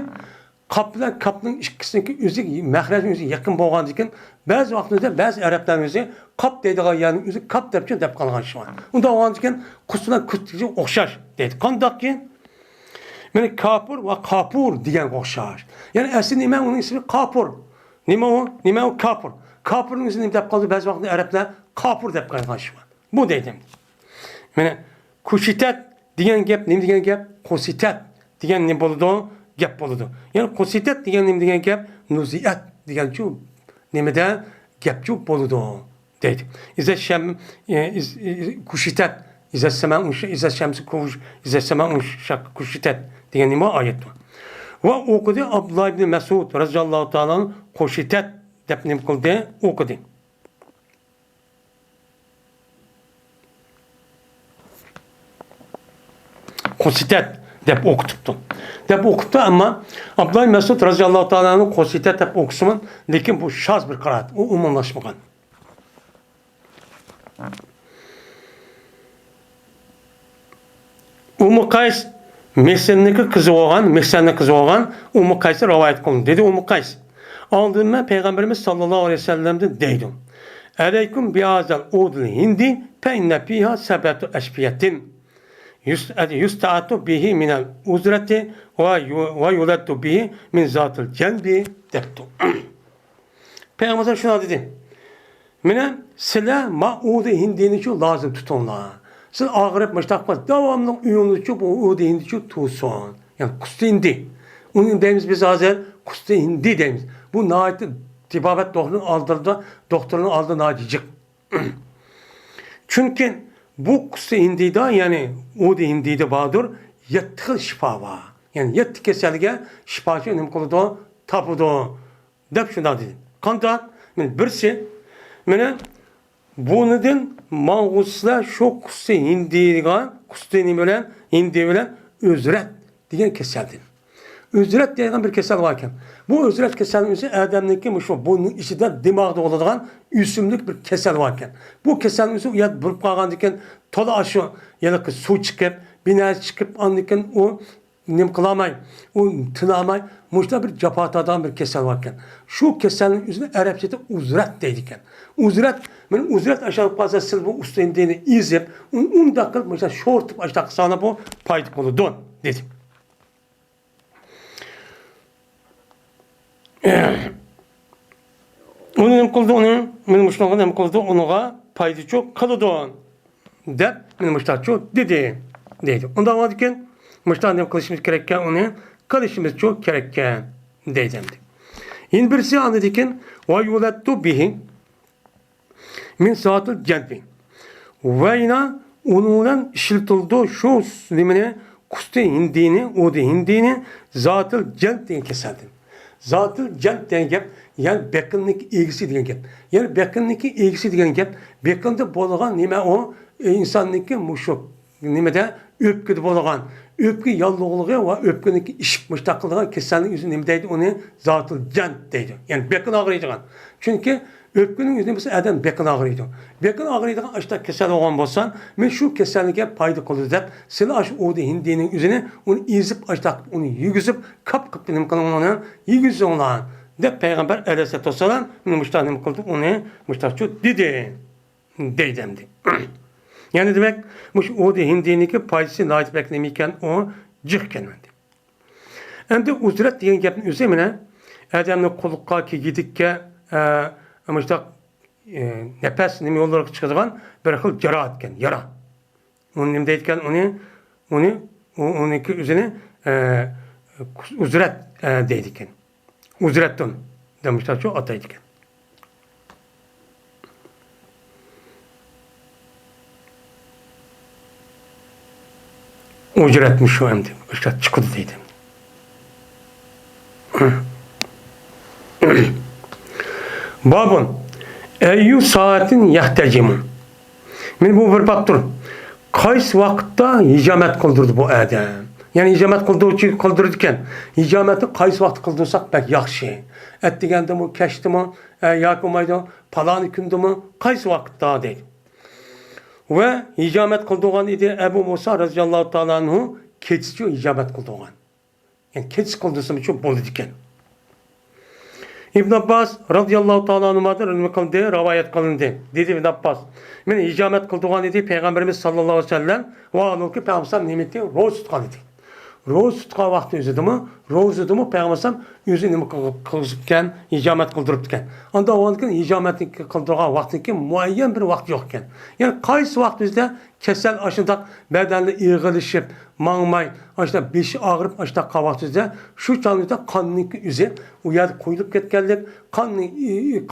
قاپ بىلەن كاپنىڭ ئىككىسىنىڭكى ئۆزى مەخرەجنىڭ ئۆزى يېقىن بولغاندىكىن، بەزى ۋاقىتلاردا بەزى ئەرەبلەرنىڭ ئۆزى قاپ دەيدىغان يەرنىڭ ئۆزى كاپ دەپچۇ دەپ قالغان ئىش بار. ئۇنداق بولغاندىكىن قۇس بىلەن كۇس دېگەن ئوخشاش دەيدۇ. قانداقكى؟ مانا كاپۇر ۋە قاپۇر دېگەنگە ئوخشاش. يەنى ئەسلى نېمە؟ ئۇنىڭ ئىسمى قاپۇر. نېمە ئۇ؟ نېمە ئۇ كاپۇر؟ كاپۇرنىڭ ئۆزى نېمە دەپ قالدى؟ بەزى ۋاقىتتا ئەرەبلەر قاپۇر دەپ قالغان ئىش بار. بۇ دەيدۇ. مانا كۇشىتەت دېگەن گەپ نېمە دېگەن گەپ؟ قۇسىتەت دېگەن نېمە بولىدۇ؟ گەپ بولىدۇ. يەنى قۇسىتەت دېگەن نېمە دېگەن گەپ؟ نۇزىئەت دېگەنچۇ نېمىدە گەپچۇ بولىدۇ دەيدۇ. ئىزا شەم-، ئى، ئىز-، ئى، كۇشىتەت ئىزەسسەمە ئۇنشا، ئىزەسشەمسە كۇش، ئىزەسسەمە ئۇنشا كۇشىتەت دېگەن نېمە ئايەت بار. ۋە ئوقۇدى ئابدۇللا ئىبنى مەسئۇد رەزىياللاھۇ تائالا قوشىتەت دەپ نېمە قىلدى؟ ئوقۇدى. قوسىتەت دەپ ئوقۇتۇپتۇ. دەپ ئوقۇپتۇ، ئەمما ئابدۇللا مەسئۇد رەزىياللاھۇ تائالا ئەنھۇ قوسىتەت دەپ ئوقۇسىمۇ، لېكىن بۇ شاز بىر قىرائەت، ئۇ ئومۇملاشمىغان. ئۇممۇ قەيس مىھسەننىڭكى قىزى بولغان، مىھسەننىڭ قىزى بولغان ئۇممۇ قەيس رىۋايەت قىلدى. دېدى ئۇممۇ قەيس، ئاڭلىدىم مەن پەيغەمبىرىمىز ساللاللاھۇ ئەلەيھى ۋەسەللەمدىن دەيدۇ: ئەلەيكۇم بىھازەل ئۇدىل ھىندى فەئىننە فىھا سەبئەتۇ ئەشفىيەتىن يۇس-، يۇستەئەتۇ بىھى مىنەل ئۇزرەتى ۋە يۇ-، ۋە يۇلەددۇ بىھى مىن زاتىل جەنبى دەپتۇ. پەيغەمبەر شۇنداق دېدى: مانا سىلەر ما ئۇدى ھىندىنىچۇ لازىم تۇتۇڭلار. سىز ئاغرىپ مۇشتاق قىلماڭ، داۋاملىق ئۆيۈڭلارچۇ بۇ ئۇدى ھىندىچۇ تۇرسۇن. يەنى قۇستى ھىندى. ئۇنى دەيمىز بىز ھازىر قۇستى ھىندى دەيمىز. بۇ ناھايىتى تېبابەت دوختۇرنىڭ ئالدىدا، دوختۇرنىڭ ئالدىدا ناھايىتى جىق. چۈنكى بۇ قۇستى ھىندىدا، يەنى ئۇدى ھىندىدا باردۇر، يەتتە خىل شىپا بار. يەنى يەتتە كېسەلگە شىپاشۇ نېمە قىلىدۇ؟ تاپىدۇ. دەپ شۇنداق دېدى. قانداق؟ مانا بىرسى، مانا بۇنىدىن ماڭغۇسىلەر شۇ قۇستى ھىندىغا، قۇستى نېمە بىلەن؟ ھىندى بىلەن ئۆزرەت دېگەن كېسەلدىن. ئۆزرەت دەيدىغان بىر كېسەل بار ئىكەن. بۇ ئۆزرەت كېسەلنىڭ ئۆزى ئادەمنىڭكى مۇشۇ بۇرنىنىڭ ئىچىدە، دىماغدا بولىدىغان ئۆسۈملۈك بىر كېسەل بار ئىكەن. بۇ كېسەلنىڭ ئۆزى ئۇ يەردە بولۇپ قالغاندىن كېيىن تولا ئاشۇ ھېلىقى سۇ چىقىپ، بىر نەرسە چىقىپ، ئاندىن كېيىن ئۇ نېمە قىلالماي، ئۇ تىنالماي، مۇشۇنداق بىر جاپا تارتىدىغان بىر كېسەل بار ئىكەن. شۇ كېسەلنىڭ ئۆزىنى ئەرەبچىدە ئۇزرەت دەيدىكەن. ئۇزرەت، مانا ئۇزرەت ئاشۇ بولۇپ قالسا، سىز بۇ ئۇستىنى ئېزىپ، ئۇنى ئۇنداق قىلىپ، مۇشۇنداق شورتۇپ، ئاشۇنداق قىلساڭلار بۇ پايدا بولىدۇ، دېدى. ئۇنى نېمە قىلدى ئۇنى؟ مانا مۇشۇنىڭغا نېمە قىلدى؟ ئۇنىڭغا پايدىچۇ قىلىدۇ، دەپ مانا مۇشۇنداقچۇ دېدى، دەيدۇ. ئۇنداق بولغاندىكىن مۇشۇنداق نېمە قىلىشىمىز كېرەككەن؟ ئۇنى قىلىشىمىزچۇ كېرەككەن، دەيدۇ ئەمدى. يەنە بىرسى ئاندىن كېيىن، ۋە يۇلەددۇ بىھى مىن زاتىل جەنبى. ۋە يەنە ئۇنىڭ بىلەن ئىشلىتىلىدۇ شۇ نېمىنى، قۇستى ھىندىنى، ئۇدى ھىندىنى، زاتىل جەنب دېگەن كېسەلدىن. زاتىل جەنب دېگەن گەپ، يەنى بېقىننىڭكى ئىگىسى دېگەن گەپ. يەنى بېقىننىڭكى ئىگىسى دېگەن گەپ، بېقىندا بولغان نېمە ئۇ؟ ئىنساننىڭكى مۇشۇ نېمىدە، ئۆپكىدە بولغان، ئۆپكە ياللۇغلۇقى ۋە ئۆپكىنىڭكى ئىششىپ مۇشۇنداق قىلىدىغان كېسەلنىڭ ئۆزىنى نېمە دەيدۇ؟ ئۇنى زاتىل جەنب دەيدۇ. يەنى بېقىنى ئاغرىيدىغان. چۈنكى ئۆپكىنىڭ ئۆزىنى بىلسە ئادەم بېقىنى ئاغرىيدۇ. بېقىنى ئاغرىيدىغان ئاشۇنداق كېسەل بولغان بولسا، مەن شۇ كېسەلگە پايدا قىلىدۇ دەپ، سىلەر ئاشۇ ئۇدى ھىندىنىڭ ئۆزىنى ئۇنى ئېزىپ، ئاشۇنداق قىلىپ ئۇنى يېگۈزۈپ، كاپ قىلىپ نېمە قىلىڭلار، يېگۈزۈڭلار دەپ پەيغەمبەر ئەلەيھىسسالاتۇ ۋەسسالام مانا مۇشۇنداق نېمە قىلدى، ئۇنى مۇشۇنداقچۇ دېدى. دەيدۇ ئەمدى. يەنى دېمەك، مۇشۇ ئۇدى ھىندىنىڭكى پايدىسى ناھايىتى بەك نېمە ئىكەن، ئۇ جىق ئىكەن ئەمدى. ئەمدى ئۇزرەت دېگەن گەپنىڭ ئۆزى مانا ئادەمنىڭ قۇلىققا، كىگىدىككە، ئە، مۇشۇنداق، ئە، نەپەس نېمە يوللىرىغا چىقىدىغان بىر خىل جاراھەت ئىكەن، يارا. ئۇنى نېمە دەيدىكەن؟ ئۇنى، ئۇنى، ئۇ، ئۇنىڭكى ئۆزىنى، ئە، ئۇزرەت، ئە، دەيدىكەن. ئۇجرەتتۇن دەپ مۇشۇنداقچۇ ئاتايدىكەن. ئۇجرەتمۇ شۇ ئەمدى، مۇشۇنداق چىقىدۇ دەيدۇ. بابۇن، ئەييۇ سائەتىن يەھتەجىمۇ. مانا بۇ بىر بابتۇر. قايسى ۋاقىتتا ھىجامەت قىلدۇرىدۇ بۇ ئادەم؟ يەنى ھىجامەت قىلدۇرۇچى قىلدۇرىدىكەن. ھىجامەتنى قايسى ۋاقىتتا قىلدۇرساق بەك ياخشى؟ ئەتىگەندىمۇ، كەچتىمۇ، ئە، ياكى بولمايدۇ، پالانى كۈندىمۇ، قايسى ۋاقىتتا دەيدۇ. ۋە ھىجامەت قىلدۇرغان ئىدى ئەبۇ مۇسا رەزىياللاھۇ تائالا ئەنھۇ، كېچىچۇ ھىجامەت قىلدۇرغان. يەنى كېچىسى قىلدۇرسىمۇچۇ بولىدىكەن. ئىبن ئابباس رازىياللاھۇ تائالا ئەنھۇمادىن رىۋايەت قىلىندى. دېدى ئىبن ئابباس، مانا ھىجامەت قىلدۇرغان ئىدى پەيغەمبىرىمىز ساللاللاھۇ ئەلەيھى ۋەسەللەم، ۋە ھالبۇكى پەيغەمبەر نېمە ئىدى؟ روزا تۇتقان ئىدى. روزا تۇتقان ۋاقتى ئۆزىدىمۇ، روزىدىمۇ پەيغەمبەر ئۆزى نېمە قىلغۇزۇپتىكەن؟ ھىجامەت قىلدۇرۇپتىكەن. ئاندىن ئاۋۋالدىن ھىجامەتنى قىلدۇرغان ۋاقتىدىكى مۇئەييەن بىر ۋاقىت يوق ئىكەن. يەنى قايسى ۋاقىت ئۆزىدە كېسەل ئاشۇنداق بەدەننى ئېغىرلىشىپ، ماڭماي، ئاشۇنداق بېشى ئاغرىپ، ئاشۇنداق قالغان ۋاقتىدا، شۇ چاغدا قاننىڭكى ئۆزى ئۇ يەردە قويۇلۇپ كەتكەنلىك، قاننىڭ،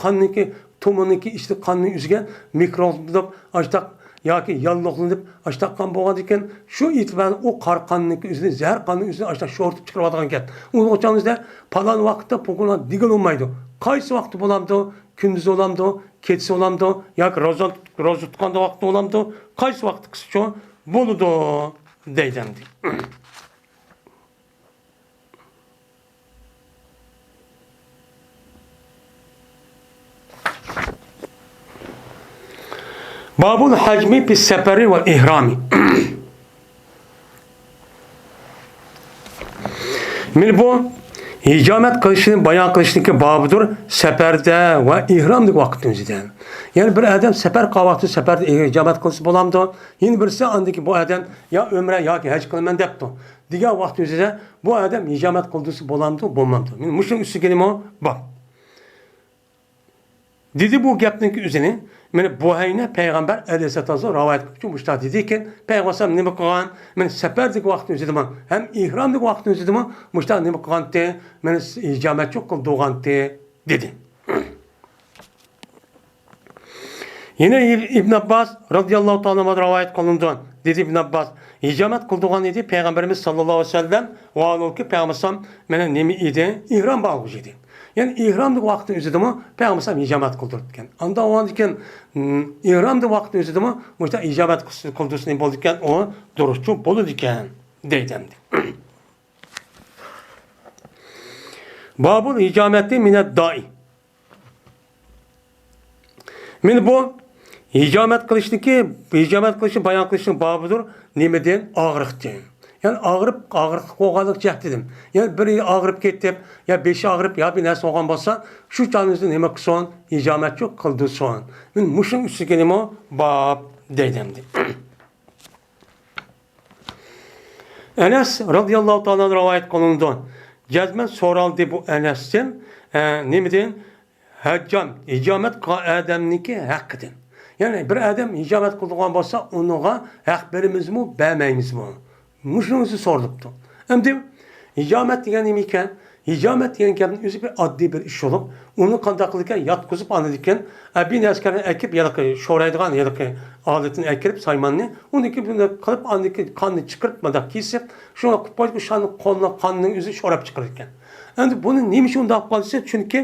قاننىڭكى تومۇرنىڭكى ئىچىدە قاننىڭ ئۆزىگە مىكروب بولۇپ، ئاشۇنداق ياكى ياللۇغلىنىپ ئاشتاق قان بولغاندىكىن، شۇ ئېتىبارەن ئۇ قارا قاننىڭكى ئۆزىنى، زەھەر قاننىڭ ئۆزىنى ئاشتاق شورىتىپ چىقىرىۋاتقان گەپ. ئۇيغۇرچىمىزدا پالان ۋاقىتتا پۇقۇلان دېگىلى بولمايدۇ. قايسى ۋاقىتتا بولامدۇ؟ كۈندۈزى بولامدۇ؟ كېچىسى بولامدۇ؟ ياكى روزا، روزا تۇتقاندا ۋاقىتتا بولامدۇ؟ قايسى ۋاقىتتا قىلسىچۇ بولىدۇ دەيدۇ ئەمدى. بابۇل ھەجمى فىس سەپەرى ۋەل ئىھرامى. مانا بۇ ھىجامەت قىلىشنى بايان قىلىشنىڭكى بابىدۇر، سەپەردە ۋە ئىھرامدىكى ۋاقىتنىڭ ئۆزىدە. يەنى بىر ئادەم سەپەر قىلغان ۋاقتىدا سەپەردە ھىجامەت قىلسا بولامدۇ؟ يەنە بىرسى ئاندىكى بۇ ئادەم يا ئۆمرە ياكى ھەج قىلىمەن دەپتۇ دېگەن ۋاقىتنىڭ ئۆزىدە بۇ ئادەم ھىجامەت قىلدۇرسا بولامدۇ، بولمامدۇ؟ مانا مۇشۇنىڭ ئۈستىگىمۇ بار. دېدى بۇ گەپنىڭكى ئۆزىنى، مانا، بۇھەينە پەيغەمبەر ئەلەيھىسسالام رىۋايەت قىلىپچۇ، مۇشۇنداق دېدىكەن، پەيغەمبەر ئەلەيھىسسالام نېمە قىلغان؟ مانا، سەپەردىكى ۋاقىتنىڭ ئۆزىدىمۇ، ھەم ئېھرامدىكى ۋاقىتنىڭ ئۆزىدىمۇ مۇشۇنداق نېمە قىلغانتى؟ مانا، ھىجامەتچۇ قىلدۇرغانتى، دېدى. يەنە ئىب-، ئىبن ئابباس رازىياللاھۇ تائالا ئەنھۇدىن رىۋايەت قىلىنىدۇ. دېدى ئىبن ئابباس، ھىجامەت قىلدۇرغان ئىدى پەيغەمبىرىمىز ساللاللاھۇ ئەلەيھى ۋەسەللەم، ۋاھالۇكى پەيغەمبەر ئەلەيھىسسالام مانا نېمە ئىدى؟ ئېھرام باغلىغۇچى ئىدى. يەنى ئېھرامدىكى ۋاقىتنىڭ ئۆزىدىمۇ پەيغەمبەر ئەلەيھىسسالام ھىجامەت قىلدۇرۇپتىكەن. ئاندىن ئاۋۋالدىكىن، ئېھرامدىكى ۋاقىتنىڭ ئۆزىدىمۇ مۇشۇنداق ھىجامەت قىلدۇرسا نېمە بولىدىكەن؟ ئۇ دۇرۇسچۇ بولىدىكەن، دەيدۇ ئەمدى. بابۇل ھىجامەتى مىنەد دائى. مانا بۇ ھىجامەت قىلىشنىڭكى، ھىجامەت قىلىشنى بايان قىلىشنىڭ بابىدۇر. نېمىدىن؟ ئاغرىقتىن. يەنى ئاغرىپ، ئاغرىقلىق بولغانلىق جەھىتىدىن. يەنى بىرى ئاغرىپ كېتىپ، يا بېشى ئاغرىپ، يا بىر نەرسە بولغان بولسا، شۇ چاغنىڭ ئۆزىدە نېمە قىلسۇن؟ ھىجامەتچۇ قىلدۇرسۇن. مانا مۇشۇنىڭ ئۈستىگە نېمە؟ باب دەيدۇ ئەمدى. ئەنەس رازىياللاھۇ تائالا ئەنھۇدىن رىۋايەت قىلىنىدۇ. جەزمەن سورالدى بۇ ئەنەستىن، ئە، نېمىدىن؟ ھەججام، ھىجامەت قىلغان ئادەمنىڭكى ھەققىدىن. يەنى بىر ئادەم ھىجامەت قىلىدىغان بولسا، ئۇنىڭغا ھەق بېرىمىزمۇ، بەرمەيمىزمۇ؟ مۇشۇنىڭ ئۆزى سورىلىپتۇ. ئەمدى ھىجامەت دېگەن نېمە ئىكەن؟ ھىجامەت دېگەن گەپنىڭ ئۆزى بىر ئاددىي بىر ئىش بولۇپ، ئۇنى قانداق قىلىدىكەن؟ ياتقۇزۇپ، ئاندىن كېيىن ئەبىي نەسكەرنى ئەكىپ، ھېلىقى شورايدىغان ھېلىقى ئالىتىنى ئەكىرىپ، سايماننى، ئۇنى كېيىن بۇنداق قىلىپ، ئاندىن كېيىن قاننى چىقىرىپ، مۇنداق كېسىپ، شۇنداق قىلىپ قويۇپ، شۇنى قاننىڭ ئۆزى شوراپ چىقىرىدىكەن. ئەمدى بۇنى نېمە ئۈچۈن ئۇنداق قىلىدۇ دېسە، چۈنكى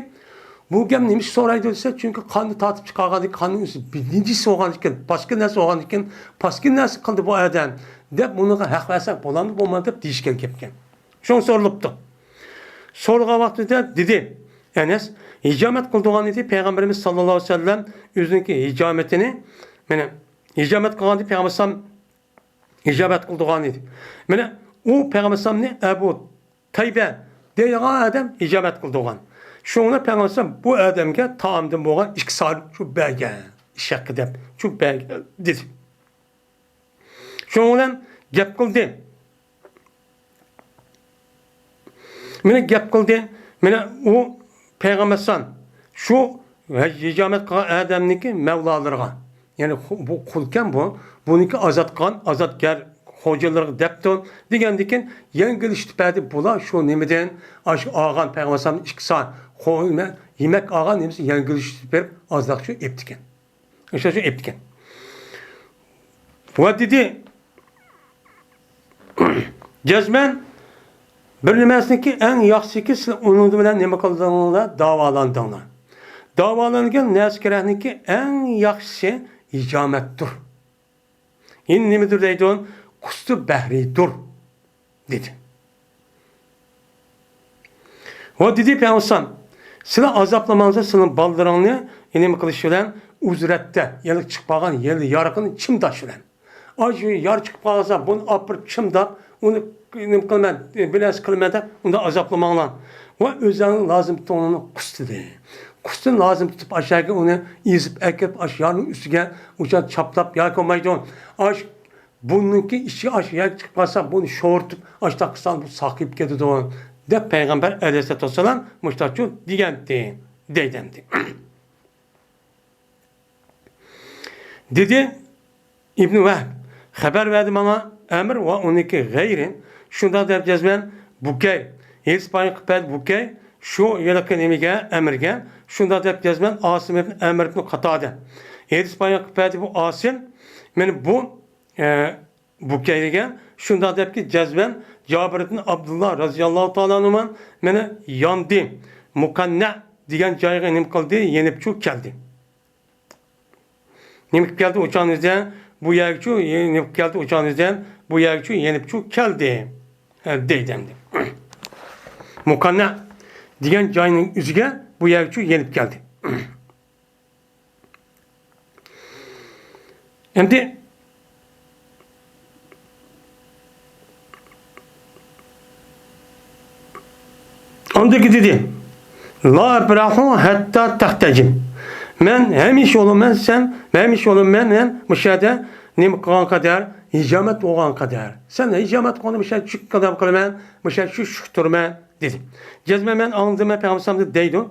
بۇ گەپنى نېمە ئۈچۈن سورايدۇ دېسە، چۈنكى قاننى تارتىپ چىقارغاندىن كېيىن، قاننىڭ ئۆزى نىجىس بولغاندىن كېيىن، پاسكىنا نەرسە بولغاندىن كېيىن، پاسكىنا نەرسە قىلدى بۇ ئادەم دەپ، بۇنىڭغا ھەق بەرسەك بولامدۇ، بولمامدۇ دەپ دېيىشكەن گەپكەن. شۇڭا سورىلىپتۇ. سورىغان ۋاقتىدا دېدى ئەنەس، ھىجامەت قىلدۇرغان ئىدى پەيغەمبىرىمىز ساللاللاھۇ ئەلەيھى ۋەسەللەم ئۆزىنىڭكى ھىجامىتىنى، مانا، ھىجامەت قىلغان ئىدى پەيغەمبەر ئەلەيھىسسالام، ھىجامەت قىلدۇرغان ئىدى. مانا، ئۇ پەيغەمبەر ئەلەيھىسسالامنى ئەبۇ تەيبە دەيدىغان ئادەم ھىجامەت قىلدۇرغان. شۇڭا پەيغەمبەر ئەلەيھىسسالام بۇ ئادەمگە تائامدىن بولغان ئىككى سائەت شۇ بەرگەن، ئىش ھەققى دەپ شۇ بەرگەن دېدى. شۇنىڭ بىلەن گەپ قىلدى. مانا گەپ قىلدى. مانا ئۇ پەيغەمبەر ئەلەيھىسسالام شۇ ھىجامەت قىلغان ئادەمنىڭكى مەۋلالىرىغا، يەنى خو-، بۇ قۇلكەن بۇ، بۇنىڭكى ئازاد قىلغان ئازادگەر خوجىلىرىغا دەپتۇ دېگەندىكىن، يەڭگىلىشىپ بەردى بۇلار شۇ نېمىدىن، ئاشۇ ئالغان پەيغەمبەر ئەلەيھىسسالامدىن ئىككى سائەت خو-، يېمەك ئالغان نېمىسى يەڭگىلىشىپ بېرىپ ئازراق شۇ ئېپتىكەن. ئىشلەشنى ئېيتكەن. ۋە دېدى، جەزمەن بىر نېمەسىنىڭكى ئەڭ ياخشىسىكى، سىلەر ئۇنىڭ بىلەن نېمە قىلدىڭلار؟ داۋالاندىڭلار. داۋالانغان نەرسە كېرەكنىڭكى ئەڭ ياخشىسى ھىجامەتتۇر. يەنە نېمىدۇر دەيدۇ؟ قۇستى بەھرىدۇر. دېدى. ۋە دېدى پەيغەمبەر، سىلەر ئازابلىماڭلار سىلەرنىڭ بالىلىرىڭنى نېمە قىلىش بىلەن؟ ئۇزرەتتە، يەنى چىقىپ قالغان يەل يارىقىنى چىمداش بىلەن. ئاشۇ يار چىقىپ قالسا، بۇنى ئاپىرىپ چىمداپ، ئۇنى نېمە قىلىمەن، بىر نەرسە قىلىمەن دەپ ئۇنداق ئازابلىماڭلار. ۋە ئۆزلەرنىڭ لازىم تۇتقىنىنى قۇستىدى. قۇستىنى لازىم تۇتۇپ ئاشۇ يەرگە ئۇنى ئېزىپ ئەكىرىپ، ئاشۇ يارنىڭ ئۈستىگە ئۇچان چاپلاپ ياكى بولمايدۇ. ئاشۇ بۇنىڭكى ئىچى ئاشۇ يەرگە چىقىپ قالسا، بۇنى شورىتىپ، ئاشۇنداق قىلساڭ، بۇ ساقىيىپ كېتىدۇ، دەپ پەيغەمبەر ئەلەيھىسسالاتۇ ۋەسسالام مۇشۇنداقچۇ دېگەنتى، دەيدۇ ئەمدى. دېدى ئىبنى ۋەھب، خەۋەر بەردى ماڭا ئەمر ۋە ئۇنىڭكى غەيرى، شۇنداق دەپ جەزمەن بۇكەي، ھېدىس بايان قىلىپ بەردى بۇكەي، شۇ ھېلىقى نېمىگە، ئەمرگە، شۇنداق دەپ جەزمەن ئاسىم ئىبن ئەمر ئىبن قاتادە. ھېدىس بايان قىلىپ بەردى بۇ ئاسىم، مانا بۇ، ئە، بۇ كەينىگە شۇنداق دەپكى، جەزمەن جابىر ئىبن ئابدۇللا رەزىياللاھۇ تائالا ئەنھۇ مانا ياندى، مۇقەننە دېگەن جايغا نېمە قىلدى؟ يېنىپچۇ كەلدى. نېمە قىلىپ كەلدى ئۇ چاغنىڭدا؟ بۇ يەرگىچۇ، نېمە قىلىپ كەلدى ئۇ چاغنىڭدا؟ بۇ يەرگىچۇ يېنىپچۇ كەلدى، ئە، دەيدۇ ئەمدى. مۇقەننە دېگەن جاينىڭ ئۆزىگە بۇ يەرگىچۇ يېنىپ كەلدى. ئەمدى ئاندىكى دېدى، لا ئەبرەھۇ ھەتتا تەھتەجىم. مەن ھەمىشە بولىمەن، سەن ھەمىشە بولىمەن، مەن مۇشۇ يەردە نېمە قىلغان قەدەر، ھىجامەت بولغان قەدەر. سەن ھىجامەت قىلغاندا مۇشۇ يەردە چۈشۈپ قالغان قىلىمەن، مۇشۇ يەردە چۈشۈپ تۇرىمەن، دېدى. جەزمەن مەن ئاڭلىدىم، مەن پەيغەمبەر دەيدۇ.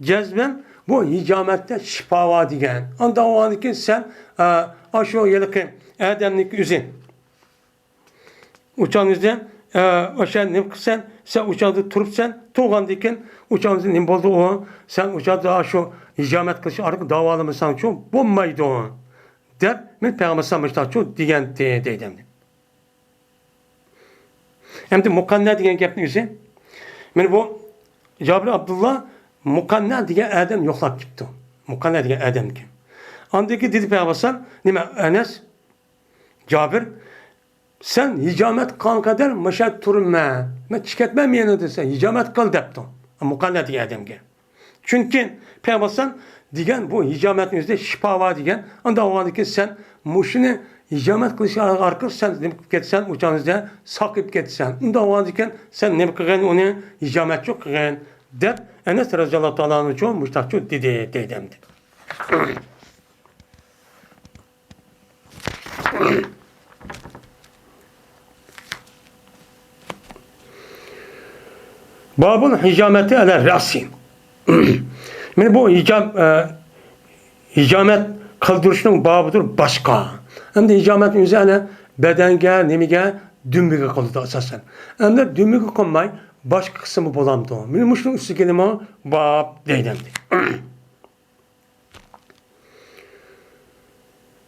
جەزمەن بۇ ھىجامەتتە شىپا بار دېگەن. ئانداق بولغاندىكىن سەن، ئە، ئاشۇ ھېلىقى ئادەمنىڭ ئۆزى ئۇچاڭ ئۆزى، ئە، ئاشۇ نېمە قىلسەن، سەن ئۇچاڭدا تۇرۇپسەن، تۇرغاندىكىن ئۇچاڭ ئۆزى نېمە بولدى ئۇ؟ سەن ئۇچاڭدا شۇ ھىجامەت قىلىش ئارقىلىق داۋالىمىساڭچۇ بولمايدۇ، دەپ مەن پەيغەمبەر مۇشتاقچۇ دېگەنتى دەيدۇ ئەمدى. ئەمدى مۇقەننە دېگەن گەپنىڭ ئۆزى. مانا بۇ جابىر ئابدۇللا مۇقەننە دېگەن ئادەم يوقلاپ كېتىپتۇ. مۇقەننە دېگەن ئادەمكەن. ئاندىن كېيىن دېدى پەيغەمبەر، نېمە، ئەنەس، جابىر، سەن ھىجامەت قىلغان قەدەر مۇشۇ يەردە تۇرىمەن. مەن چىقىپ كەتمەن مېنى دېسە، ھىجامەت قىل دەپتۇ. مۇقەننە دېگەن ئادەمگە. چۈنكى پەيغەمبەر دېگەن بۇ ھىجامەتنىڭ ئۆزىدە شىپا بار دېگەن. ئۇنداق بولغاندىكىن سەن مۇشۇنى ھىجامەت قىلىش ئارقىلىق سەن نېمە قىلىپ كەتسەن، ئۇچاڭ ئۆزىدە ساقىيىپ كەتسەن. ئۇنداق بولغاندىكىن سەن نېمە قىلغىن، ئۇنى ھىجامەتچۇ قىلغىن، دەپ ئەنەس رەزىياللاھۇ تائالا ئەنھۇچۇ مۇشتاقچۇ دېدى، دەيدۇ ئەمدى. بابۇل ھىجامەتى ئەلە رەسى. مانا بۇ ھىجام-، ئە، ھىجامەت قىلدۇرۇشنىڭ بابىدۇر باشقا. ئەمدى ھىجامەتنىڭ ئۆزى ئەنە بەدەنگە، نېمىگە، دۈمبىگە قىلىدۇ ئاساسەن. ئەمدى دۈمبىگە قىلماي باشقا قىسمى بولامدۇ؟ مانا مۇشۇنىڭ ئۈستىگىنىمۇ باب دەيدۇ ئەمدى.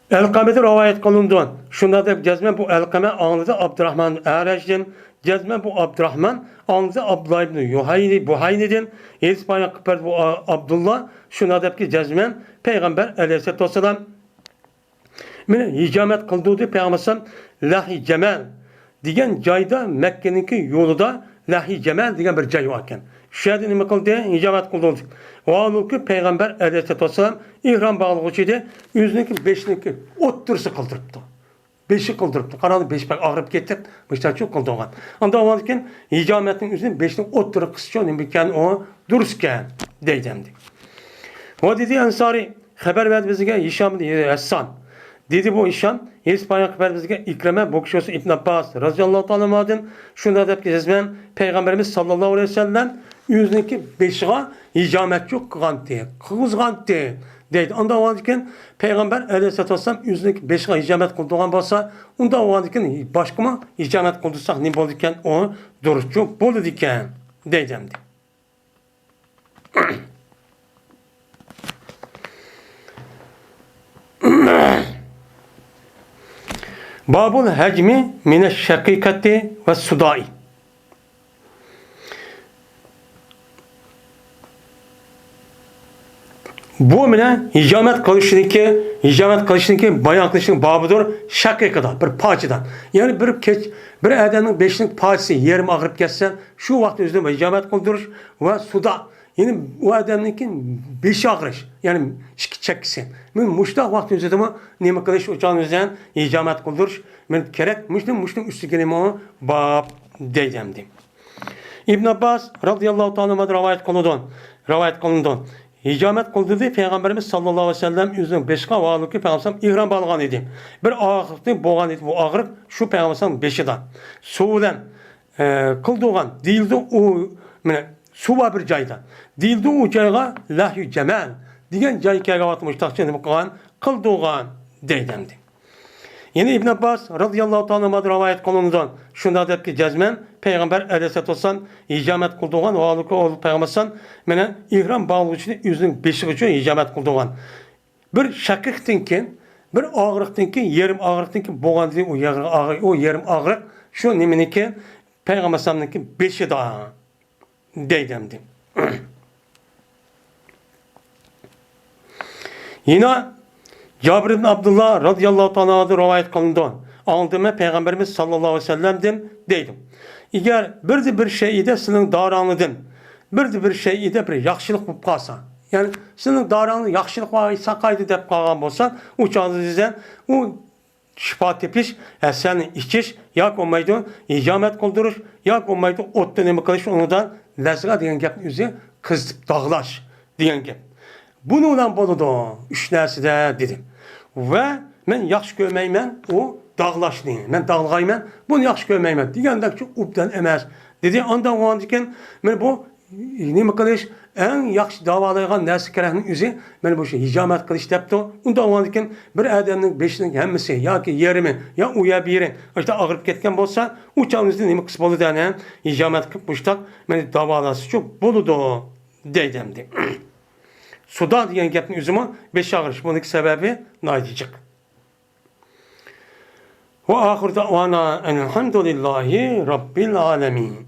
ئەلقەمىدىن رىۋايەت قىلىنىدۇ. شۇنداق دەپ جەزمەن بۇ ئەلقەمە ئاڭلىدى ئابدۇراھمان ئەرەجدىن. جەزمەن بۇ ئابدۇراھمان ئاڭلىدى ئابدۇللا ئىبنى يۇھەينى، بۇھەينىدىن. ھېدىس بايان قىلىپ بەردى بۇ ئا-، ئابدۇللا. شۇنداق دەپكى جەزمەن پەيغەمبەر ئەلەيھىسسالاتۇ ۋەسسالام مېنى ھىجامەت قىلدۇردى پەيغەمبەر لەھي جەمەل دېگەن جايدا، مەككىنىڭكى يولىدا لەھي جەمەل دېگەن بىر جاي بار ئىكەن. شۇ يەردە نېمە قىلدى؟ ھىجامەت قىلدۇردى. ۋاھالۇكى پەيغەمبەر ئەلەيھىسسالاتۇ ۋەسسالام ئېھرام باغلىغۇچى ئىدى، ئۆزىنىڭكى بېشىنىڭكى ئوتتۇرىسى قىلدۇرۇپتۇ. بېشى قىلدۇرۇپتۇ. قاراڭدا بېشى بەك ئاغرىپ كېتىپ، مۇشتاچۇ قىلدۇرغان. ئاندىن ئاۋۋالكىن ھىجامەتنىڭ ئۆزىنى بېشىنىڭ ئوتتۇرىسىچۇ نېمە ئىكەن ئۇ؟ دۇرۇس ئىكەن، دەيدۇ ئەمدى. ۋە دېدى ئەنسارى، خەۋەر بەردى بىزگە ھىشام بىن ھەسسان. دېدى بۇ ھىشام، ھېدىس بايان قىلىپ بەردى بىزگە ئىكرىمە، بۇ كىشى بولسا ئىبن ئابباس رەزىياللاھۇ تائالا ئەنھۇدىن شۇنداق دەپكى جەزمەن پەيغەمبىرىمىز ساللاللاھۇ ئەلەيھى ۋەسەللەم ئۆزىنىڭكى بېشىغا ھىجامەتچۇ قىلغانتى، قىلغۇزغانتى دەيدۇ. ئاندىن ئاۋۋالكىن پەيغەمبەر ئەلەيھىسسالاتۇ ۋەسسالام ئۆزىنىڭكى بېشىغا ھىجامەت قىلدۇرغان بولسا، ئۇنداق بولغاندىكىن باشقىمۇ ھىجامەت قىلدۇرساق نېمە بولىدىكەن؟ ئۇ دۇرۇسچۇ بولىدىكەن، دەيدۇ ئەمدى. بابۇل ھەجمى مىنەش شەقىقەتى ۋە سۇدائى. بۇ مانا ھىجامەت قىلىشنىڭكى، ھىجامەت قىلىشنىڭكى بايان قىلىشنىڭ بابىدۇر، شەقىقىدا، بىر پارچىدا. يەنى بىر كەچ-، بىر ئادەمنىڭ بېشىنىڭ پارچىسى يېرىم ئاغرىپ كەتسە، شۇ ۋاقىتتا ئۆزىدىن ھىجامەت قىلدۇرۇش ۋە سۇدا، يەنى ئۇ ئادەمنىڭكى بېشى ئاغرىش، يەنى ئىككى چەككىسى. مانا مۇشۇنداق ۋاقىت ئۆزىدىمۇ نېمە قىلىش ئۇچان ئۆزىدىن ھىجامەت قىلدۇرۇش مانا كېرەك. مۇشۇنىڭ، مۇشۇنىڭ ئۈستىگىنىمۇ باب دەيدۇ ئەمدى. ئىبن ئابباس رازىياللاھۇ تائالا ئەنھۇدىن رىۋايەت قىلىنىدۇ، رىۋايەت قىلىنىدۇ. ھىجامەت قىلدۇردى پەيغەمبىرىمىز ساللاللاھۇ ئەلەيھى ۋەسەللەم ئۆزىنىڭ بېشىغا، ۋاھالۇكى پەيغەمبەر ئېھرام باغلىغان ئىدى. بىر ئاغرىقى بولغان ئىدى، بۇ ئاغرىق شۇ پەيغەمبەرنىڭ بېشىدا. سۇ بىلەن، ئە، قىلدۇرغان دېيىلدى ئۇ، مانا سۇ بار بىر جايدا. دېيىلدى ئۇ جايغا لەھيۇ جەمەل دېگەن جاي كەلگەن ۋاقىتتا مۇشۇنداقچە نېمە قىلغان؟ قىلدۇرغان دەيدۇ ئەمدى. يەنە ئىبن ئابباس رازىياللاھۇ تائالا ئەنھۇدىن رىۋايەت قىلىنىدۇ. شۇنداق دەپكى جەزمەن پەيغەمبەر ئەلەيھىسسالاتۇ ۋەسسالام ھىجامەت قىلدۇرغان، ۋاھالۇكى ئۇ پەيغەمبەر مانا ئېھرام باغلىغۇچىنى ئۆزىنىڭ بېشىغىچە ھىجامەت قىلدۇرغان. بىر شەقىقتىن كېيىن بىر ئاغرىقتىن كېيىن، يېرىم ئاغرىقتىن كېيىن بولغاندىن كېيىن ئۇ يېرىم ئاغرىق، ئۇ يېرىم ئاغرىق شۇ نېمىنىڭكى، پەيغەمبەر ئەلەيھىسسالامنىڭكى بېشىدا دەيدۇ ئەمدى. يەنە جابىر ئىبن ئابدۇللا رازىياللاھۇ تائالا ئانھۇدىن رىۋايەت قىلىنىدۇ. ئاڭلىدىم مەن پەيغەمبىرىمىز ساللاللاھۇ ئەلەيھى ۋەسەللەمدىن دەيدۇ. ئەگەر بىردە بىر شەيئىدە سىلىنىڭ دارىڭلاردىن بىردە بىر شەيئىدە بىر ياخشىلىق بولۇپ قالسا، يەنى سىلىنىڭ دارىڭلار ياخشىلىق بار ساقايدى دەپ قالغان بولسا، ئۇ چاغدا دېسە ئۇ شىپا تېپىش، ھەسەلنى ئىچىش ياكى بولمايدۇ ھىجامەت قىلدۇرۇش ياكى بولمايدۇ ئوتتا نېمە قىلىش، ئۇنىڭدا لەززە دېگەن گەپنى ئۆزى قىزىتىپ داغلاش دېگەن گەپ. بۇنى بىلەن بولىدۇ ئۈچ نەرسىدە دېدى. ۋە مەن ياخشى كۆرمەيمەن ئۇ داغلاشنى، مەن داغلىغايمەن، بۇنى ياخشى كۆرمەيمەن دېگەندەكچۇ ئوبدان ئەمەس دېدى. ئاندىن كېيىن مانا بۇ نېمە قىلىش؟ ئەڭ ياخشى داۋالايدىغان نەرسە كېرەكنىڭ ئۆزى مانا بۇ شۇ ھىجامەت قىلىش دەپتۇ. ئۇنداق بولغاندىكىن بىر ئادەمنىڭ بېشىنىڭ ھەممىسى ياكى يېرىمى يا ئۇ يەر بۇ يېرى ئاشۇنداق ئاغرىپ كەتكەن بولسا، ئۇ چاغنىڭ ئۆزىدە نېمە قىلسا بولىدۇ؟ ئەنە ھىجامەت قىلىپ مۇشتاق مانا داۋالاسىچۇ بولىدۇ دەيدۇ ئەمدى. سۇدا دېگەن گەپنىڭ ئۆزىمۇ بېش ئاغرىش، بۇنىڭكى سەۋەبى ناھايىتى جىق. ۋە ئاخىر دەئۋانا ئەنىلھەمدۇلىللاھى رەببىل ئالەمىن.